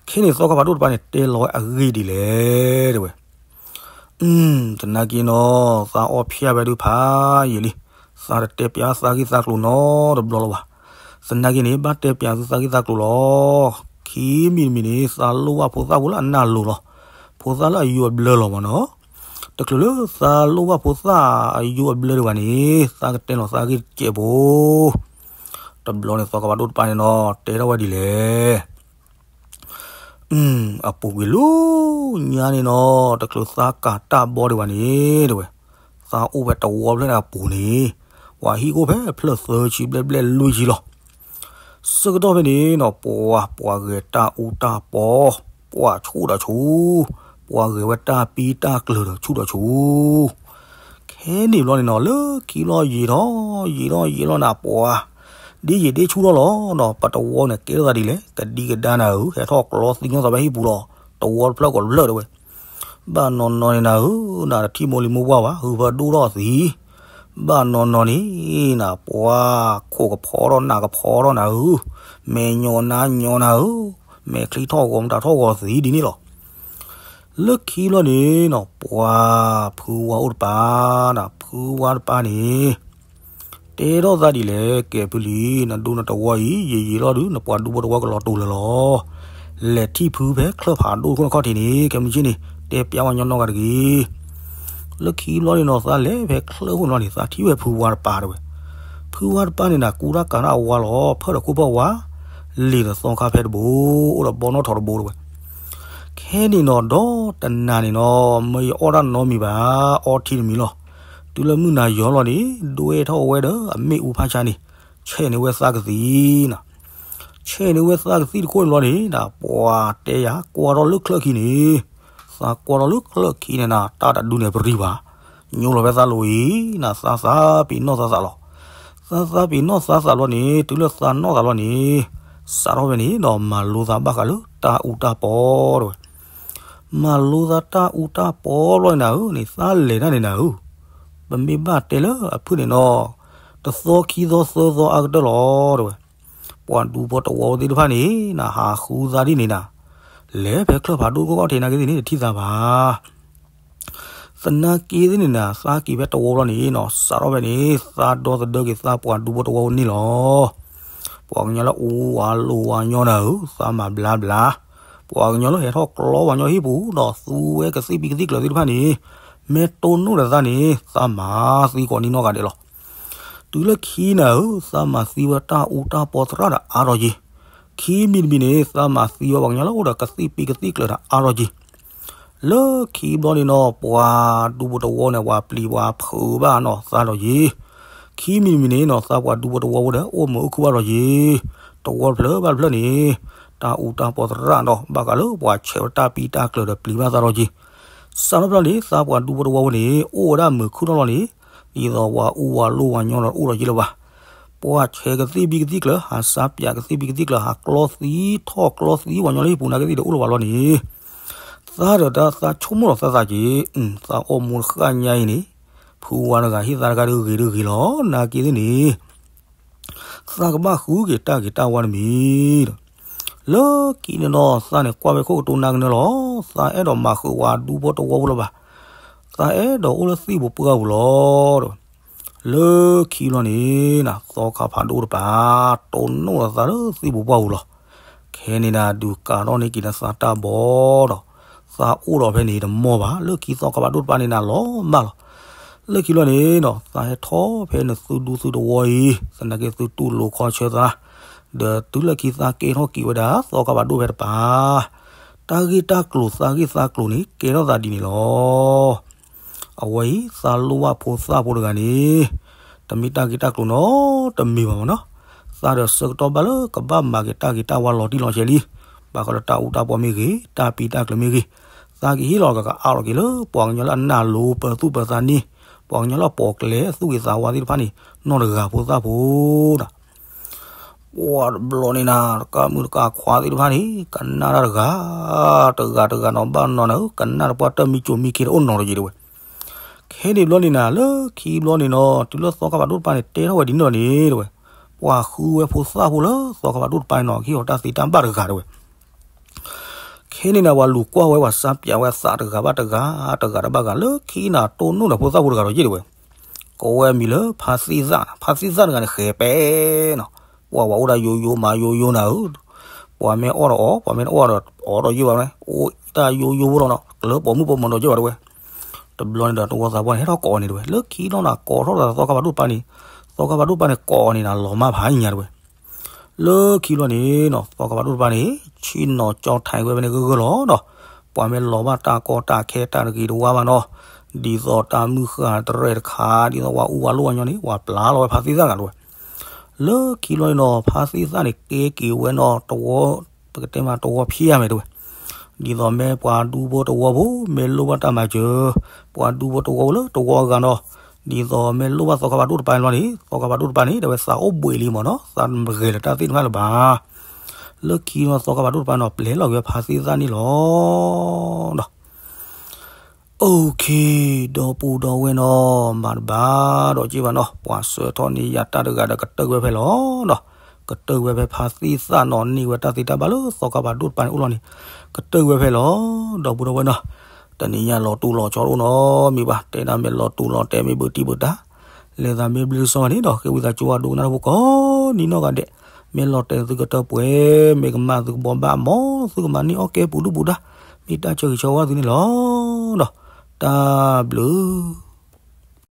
ခဲန့ၣ် သီခါဖးဒိၣ်တပၤန့ၣ် တဲလီၤဝဲအဂ့ၢ်ဒ်လဲၣ် တဲဝဲ. သနာ်က့နီၤ သးအီၣ်ဖျဲၣ်ဝဲဒုးဖးယံာ်လံ, သးတတဲပျးသးဂ့ၢ်သးကျိၤနီတဘျီလၢၤဘၣ်. သနာ်က့န့ၣ် ဘၣ်တဲပျးသုသးဂ့ၢ်သးကျိၤလီၤ. ခံမံၤတမံၤန့ၣ် သးလိၣ်ဘၣ်ဖိသၣ်ဖိလၢအနၢ်လိၤလီၤ, ဖိသၣ်လၢအယိၤအဘျၢလီၤမးနီၤ. တချုးလၢသးလိၣ်ဘၣ်ဖိသၣ်အယိၤအဘျၢဒံးဘၣ်န့ၣ် သးကတဲလီၤသးဂ့ၢ်တစဲးဖိ တဘျီန့ၣ် သီခါဖးဒိၣ်တပၤန့ၣ်နီၤ တဲထီၣ်ဝဲဒ်လဲၣ်. အပူၤကွံာ်လၢညါန့ၣ်နီၤ တချုးသးကၤတၢ်ဘီဒံးဘၣ်န့ၣ် တဲဝဲ, သးအိၣ်ဖဲတဝီဖျၢၣ်န့ၣ်အပူၤန့ၣ် ပှၤဟံၣ်အိၣ်ဖဲဖျၢၣ်သၢဆံဘျဲၣ်ဘျဲၣ်လွံၢ်ဆံလီၤ. ဆၢကတီၢ်ဖဲန့ၣ်နီၤ ပှၤ ပှၤဂဲၤတၢ်အူတၢ်ပီ, ပှၤဆူၣ်ဒီးဆူၣ်, ပှၤဂဲၤဝဲတၢ်ပံတၢ်ကျၢၤဒီးဆူၣ်ဒီးဆူၣ် ခဲန့ၣ်ဘျီန့ၣ်နီၤ လၢခံဘျီယံာ်ထီၣ် ယံာ်ထီၣ်ယံာ်လီၤနၤ ပှၤ ဒ့ယံာ်ဒ့ဆူၣ်ထီၣ်လီၤနီၤ. ပတဝီန့ၣ် ကဲထီၣ်သးဒ်လဲၣ် ကဒံကဒါနၤဧၢ, ဟဲထီၣ်ကျီသံညီသးဖဲဟံၣ်ပူၤလီၤ. တဝီတဖျၢၣ်ကိးတဖျၢၣ်တဲဝဲ. ဘၣ်နီၢ်နီၢ်န့ၣ်နၤဧၢ, နတထံၣ်မိၢ်လံၤမိၢ်ပှၢ်ဘၣ်, ဟုဖၢဒိၣ်ထီၣ်သံ. ဘၣ်နီၢ်နီၢ်န့ၣ်နၤ ပှၤ ခိၣ်ကဖီထီၣ်နၢ်ကဖီထီၣ်နၤဧၢ, မဲာ်ညီနါညီနၤဧၢ, မဲာ်ချံထီၣ်ဂီၤမတၤထီၣ်ဂီၤသံဒ်န့ၣ်လီၤ. လၢခံဘျီန့ၣ်နီၤ ပှၤ ဖုဝါအိၣ်တပၤ, ဖုဝါတပၤန့ၣ် တဲထီၣ်သးဒ်လဲၣ်, ကဲဖုလံၤ နဒူနတဝီအံၤ ယံာ်ယံာ်လီၤဒုး နပှၤဒူဖိတဝီကလီၤတူာ်လၢာ်လီၤ. လဲၤထံၣ်ဖုဖဲချၢၣ်ဖးဒိၣ်တခိၣ်ခီၣ်ထံးန့ၣ် ကဲမုၢ်ဆ့ၣ်န့ၣ် တဲပျးဝဲညီနီၢ်ဂၤတဂ့ၤ. လၢခံဘျီန့ၣ်နီၤ သးလဲၤဖဲချၢၣ်ခိၣ်န့ၣ်လီၤန့ၣ် သးထံၣ်ဝဲဖုဝါတပၤတဲဝဲ. ဖုဝါတပၤန့ၣ်နၤ ကူတၢ်ကၤတၢ်အဝါလီၤ ဖၢၣ်ဒီးခိၣ်ဖီၣ်ဝါ, လံာ်ဒီးသီခါဖဲတဘိ, အိၣ်ဒီးဘီနီၣ်ထိးတဘိတဲဝဲ. ခဲန့ၣ်နီၤ ဒီးတနၤန့ၣ်နီၤ မ့ၢ်ယအီၣ်တၢ်နီတမံၤဘၣ်, အီထံတမံၤလီၤ. တုၤလၢမုၢ်နၤယီၤလီၤန့ၣ် ဒွဲၣ်ထီၣ်ဝဲဒီးအမ့ၣ်အူဖးဆါန့ၣ် ဆဲးန့ၢ်ဝဲသးကသံၣ်နီၤ. ဆဲးန့ၢ်ဝဲသးကသံၣ်တခိၣ်န့ၣ်လီၤန့ၣ် နၤ ပှၤတဲယၤ ကွၢ်ထီၣ်လၢချၢၣ်ခံန့ၣ်, သးကွၢ်ထီၣ်လၢချၢၣ်ခံန့ၣ်နၤ တၢ်တဒုန့ၣ်ပရံဘၣ်, ညိလီၤဖဲသးလိၤအံၤနၤ သးသးပ့ၤနီၣ်သးသးလီၤ. သးသးပ့ၤနီၣ်သးသးလီၤန့ၣ် တုၤလၢသးနီၣ်သးလီၤန့ၣ် စးထီၣ်ဖဲန့ၣ်ဒီး မၤလိသးဘၣ်ဃးလၢတၢ်အူတၢ်ပီတဲဝဲ. မၤလိသးတၢ်အူတၢ်ပီဘျီန့ၣ်နၤဧၢ, န့ၣ်သးလဲၤတၢ်န့ၣ်နၤဧၢ, ပမ့ၢ်ဘၣ်တဲလၢအဖုၣ်န့ၣ်နီၤ တသီခံသီသၢသီအါကတၢၢ်လီၤတဲဝဲ. ပှၤဒူဖိတဝီဖိသ့ၣ်တဖၣ်န့ၣ်နၤ ဟးဃုသးဒ်န့ၣ်နၤ, လဲၤဖဲချၢၣ်ဖးဒိၣ်တခိၣ်ခီၣ်ထံးနာ်က့သ့ၣ်န့ၣ် တထံၣ်သးဘၣ်. သနာ်က့သ့ၣ်န့ၣ်နၤ သးက့ၤဖဲတဝီဘျီန့ၣ်နီၤ စးထီၣ်ဖဲန့ၣ် သးဒီသဒၢက့ၤသးပှၤဒူဖိတဝီဖိန့ၣ်လီၤ. ပှၤကညီလၢအူဝၤလိၤဝၤညီနၤဧၢ, သးမၤဘျါဘျါ, ပှၤကညီလၢဟဲထီၣ်ကျီဝၤညီဟံၣ်ပူၤဒီး သူဝဲကသံၣ်ပံကသံၣ်ကျၢၤသ့ၣ်တဖၣ်န့ၣ် မ့ၢ်တိၢ်နီၣ်ဒီးသးန့ၣ် သးမၤသံကိးနံၣ်နီၢ်ဂၤဒဲးလီၤ. တုၤလၢခံနၤဧၢ, သးမၤသံဝဲတၢ်အူတၢ်ပီသရၣ်ဒီးအါထီၣ်က့ၤ. ခံမံၤတမံၤန့ၣ် သးမၤသံဝဲပှၤကညီလၢအိၣ်ဒီးကသံၣ်ပံကသံၣ်ကျၢၤဒီးအါထီၣ်က့ၤ. လၢခံဘျီန့ၣ်နီၤ ပှၤဒူဖိတဝီန့ၣ် ပှၤပျံၤပှၤဖုးဘၣ်နီၤသးထီၣ်က့ၤ. ခံမံၤတမံၤန့ၣ်နီၤ သးပှၤဒူဖိတဝီဖိဒီး အိၣ်မုာ်အိၣ်ခုၣ်ဘၣ်ထီၣ်က့ၤ. တဝီတဖျၢၣ်ဘၣ်တဖျၢၣ်န့ၣ် တၢ်အူတၢ်ပီသရၣ်ဒီး ဘၣ်ဃးလၢပှၤဆဲးဝဲတၢ်ပံတၢ်ကျၢၤဒီးပျံၤဘၣ်သးထီၣ်က့ၤ. စးထီၣ်ဖဲန့ၣ် သးပှၤဒူဖိတဝီဖိန့ၣ် အိၣ်ဝဲဒၣ်မုာ်ခုၣ်ထီၣ်လီၤန့ၣ် ဒ်သိးပှၤအူဝၤလိၣ်ဝၤညီဒီးအိၣ်ထီၣ်က့ၤလၢၤဘၣ်. ပှၤဆဲးကသံၣ်ပံကသံၣ်ကျၢၤ ဟးစးပၠးကသံၣ်ပံကသံၣ်ကျၢၤ ဟးကျီသံထီၣ်ကျီသံဝၤညီလၢဟံၣ်ပူၤနာ်က့သ့ၣ်ဒီးအိၣ်လၢၤဘၣ်လီၤန့ၣ် သးဒီးတၢ်သးဆိကမိၣ်လီၤသးသးက့ၤ, သးအိၣ်မူတဃၣ်ညါအံၤန့ၣ် ဖုဝါတဂၤဟ့ၣ်သးတဂၤဒုးဂ့ၤဒုးဂ့ၤလီၤ နာ်က့သ့ၣ်န့ၣ် သးကဘၣ်ဃုက့ၤတၢ်ဂ့ၤတၢ်ဝါတမံၤဒီး လၢခံန့ၣ်နီၤ သးန့ၣ်ကွၢ်ဝဲခိၣ်ကတိၤနၢ်ကနၢလီၤ. သးအဲၣ်ဒိးမၤဃုာ်ဝဲဒူဖိတဝီဖိလၢၤဘၣ်. သးအဲၣ်ဒိးအိၣ်လၢသံၣ်ပူၤပှၢ်ပူၤလီၤဒီး လၢခံလီၤန့ၣ် နၤသီခါဖးဒိၣ်တပၤ တိၢ်နီၣ်လီၤသးလၢသံၣ်ပူၤပှၢ်ပူၤလီၤ. ခဲန့ၣ်နၤ ဒုးကးထီၣ်န့ၢ်က့ၤနသးတၢ်ဘီဒီး သးအိၣ်ဒီးဖဲန့ၣ်တမီၢ်ဘၣ်. လၢခံသီခါဖးဒိၣ်တပၤန့ၣ်နၤလီၤမၢ်လီၤ. လၢခံလီၤန့ၣ်နီၤ သးဟဲထီၣ်ဖဲနသုဒူသုတဝီအံၤ သနာ်က့သုတူၢ်လိာ်ခီဆၢသး ဒီးတုၤလၢခံသးကဲထီၣ်က့ၤဝဲဒၣ် သီခါဖးဒိၣ်ဖဲတပၤ တၢ်ဂ့ၢ်တၢ်ကျိၤသးဂ့ၢ်သးကျိၤန့ၣ် ကဲထီၣ်သးဒ်န့ၣ်လီၤ. အဝဲအံၤ သးလိၣ်ဘၣ်ဖိသၣ်ဖိတဂၤန့ၣ် တမ့ၢ်တၢ်ဂ့ၢ်တၢ်ကျိၤနီတမံၤဘၣ်မ့ၢ်နီၤ. သးဒီးဆၢကတီၢ်ဘၣ်လၢကဘၣ်မၤက့ၤတၢ်ဂ့ၤတၢ်ဝါလီၤတံၢ်လီၤဆဲးလံ. ဘၣ်ဃးလၢတၢ်အူတၢ်ပီမ့ၢ်ဂ့ၤ, တၢ်ပံတၢ်ကျၢၤမ့ၢ်ဂ့ၤ, သးကဟ့ၣ်လီၤကကအါလီၤက့ၤလၢ ပှၤကညီလၢအနၢ်လိၤပၢၤသူၣ်ပၢၤသးန့ၣ်, ပှၤကညီလၢအပိာ်ကျဲအသူၣ်ဂ့ၤသးဝါသ့ၣ်တဖၣ်န့ၣ် နီၢ်တဂၤဖိသၣ်ဖိဒီး ပှၤတဘျီန့ၣ်နၤ တကးမုၣ်တကးခွါသ့ၣ်တဖၣ်န့ၣ် ကနၣ်တၢ်တဂၤ တဂၤတဂၤနီၤ ဘၣ်နီၤနၤဧၢ ကနၣ်တပှၢ်တၢ်မံကၠိမံခ့တအိၣ်နီတယံၤတဝဲ. ခဲန့ၣ်ဘျီန့ၣ်နၤ လၢခံဘျီန့ၣ်နီၤ တုၤလၢသီခါဘၣ်ဒိၣ်တပၤန့ၣ် တဲထီၣ်ဝဲဒ်န့ၣ်လီၤန့ၣ်တဝဲ, ပှၤဃုဝဲဖိသၣ်ဖိလၢသီခါဘၣ်ဒိၣ်တပၤန့ၣ်နီၤ ကဟ့ၣ်အီၤတၢ်သ့တၢ်ဘၣ်တဂၤတဝဲ. ခဲန့ၣ်နၤ ပှၤလူၤကွၢ်ဝဲ ပှၤစၢ်ပၠးဝဲအသးတဂၤဘၣ်တဂၤ တဂၤတဘၣ်ဂၤ လၢခံနၤ တိၢ်နီၣ်ဒီးဖိသၣ်ဖိတဂၤဒီးယ့ၣ်တဝဲ, ကိးဝဲအမံၤလၢဖါသ့ၣ်သၣ်, ဖါသ့ၣ်သၣ်တဂၤန့ၣ် ဃဲၤပဲနီၤ, ပှၤဝဲအိၣ်ဒၣ်ယိယိမးယိယိနၤဧၢ, ပှၤမ့ၢ်အီၣ်ဒီးအီၣ် ပှၤမ့ၢ်တအီၣ်ဒီးအီၣ်ဒီးယ့ၣ်ဘၣ်ဝဲ, အိၣ်တၢ်ယိယိဖိလီၤနီၤ ကလၢပိာ်မုၣ်ပိာ်မၢၤဒီးယ့ၣ်ဘၣ်တဝဲ. တဘျီန့ၣ်ဒီး တဝီသးပှၢ်န့ၣ် ဟဲထီၣ်ကိးအီၤန့ၣ်တဝဲ, လၢခံလီၤနၤ ကိးထီၣ်ဒီးသီခါဘၣ်ဒိၣ်တပၤန့ၣ်, သီခါဘၣ်ဒိၣ်တပၤန့ၣ် ကိးအီၤန့ၣ်နၤ လီၤမၢ်ဖးညါတဝဲ. လၢခံဘျီန့ၣ်နီၤ သီခါဘၣ်ဒိၣ်တပၤန့ၣ် ဆ့ၣ်နီၤကၠီထံးဝဲဖဲန့ၣ်ဂၢၢ်ဂၢၢ်လီၤနီၤ, ပှၤမ့ၢ်လီၤဘၣ်တၢ်ကီတၢ်ခဲတၢ်တဂ့ၤတဝါဘၣ်နီၤ, ဒ်သိးတၢ်မုၢ်ဃၢ်တရဲၣ်တခါ ဒ်သိးပှၤအူပှၤလိၣ်အညီန့ၣ် ပှၤပျၢ်လီၤဝဲဖါသ့ၣ်သၣ်တဂၤတဝဲ. လၢခံဘျီန့ၣ်နီၤ ဖါသ့ၣ်သၣ်န့ၣ် ကဲက့ၤဝဲနီၤ တဝီ, ပကတဲမးတဝီဖျဲၣ်မ့ၢ်တဝဲ, ဒ်သိးမ့ၢ်ပှၤဒူဖိတဝီဖိ မ့ၢ်လိၣ်ဘၣ်တၢ်မၤစၢၤ, ပှၤဒူဖိတဝီဖိလၢတဝီအဂၤနီၤ, ဒ်သိးမ့ၢ်လိၣ်ဘၣ်သီခါဘၣ်ဒိၣ်တပၤန့ၣ်လီၤန့ၣ် သီခါဘၣ်ဒိၣ်တပၤန့ၣ် တဲဝဲသးအိၣ်ဘှံးလံမ့ၢ်နီၤ သးမဂဲၤလၢၤတၢ်သ့ၣ်တဖၣ်လၢၤဘၣ်. လၢခံနီၤ သီခါဘၣ်ဒိၣ်တပၤနီၤ ပျဲလီၤက့ၤဝဲဖါသ့ၣ်သၣ်န့ၣ်လီၤ. OK, ဒီပုၢ်ဒီဝဲၢ်နီၤ, မၤတဘၣ်ဒီးက့ဘၣ်နီၤ, ပှၤဆှၢထီၣ်န့ၢ်ယၤတၢ်တဂၤဒီးကတၢၢ်ဝဲဖဲလီၤနီၤ, ကတၢၢ်ဝဲဖဲဖါသ့ၣ်သၣ်နီၤ န့ၢ်ဝဲတၢ်သ့တၢ်ဘၣ်လၢသီခါဘၣ်ဒိၣ်တပၤန့ၣ်အိၣ်လီၤန့ၣ်, ကတၢၢ်ဝဲဖဲလီၤ, ဒီပုၢ်ဒီဝဲၢ်နီၤ, တနံၤညါလီၤတူာ်လီၤဆီတအိၣ်နီတမံၤဘၣ်, တဲဒၣ်မ့ၢ်လီၤတူာ်လီၤတဲာ်မ့ၢ်ဘၣ်တံၢ်ဘၣ်တၢ် လဲၤသးမ့ၢ်ဘျုးစီန့ၣ်ဒီး ဃ့ဝံသးစူၤအဒိကနၣ်တၢ်ဖိကိးနံၤနီၢ်ဂၤဒဲး, မ့ၢ်လီၤတဲာ်သုကတၢၢ်ပှဲၤ, မ့ၢ်ကမၣ်သုကဘီဘၣ်မး, သုကမၤန့ၢ်အီၣ်ကဲပူၤဒုၣ်ပူၤဒါ, မ့ၢ်တၢ်ဆၢဂ့ၤဆၢဝါသုန့ၣ်လီၤ. ဒီးတၢ်ဘျုး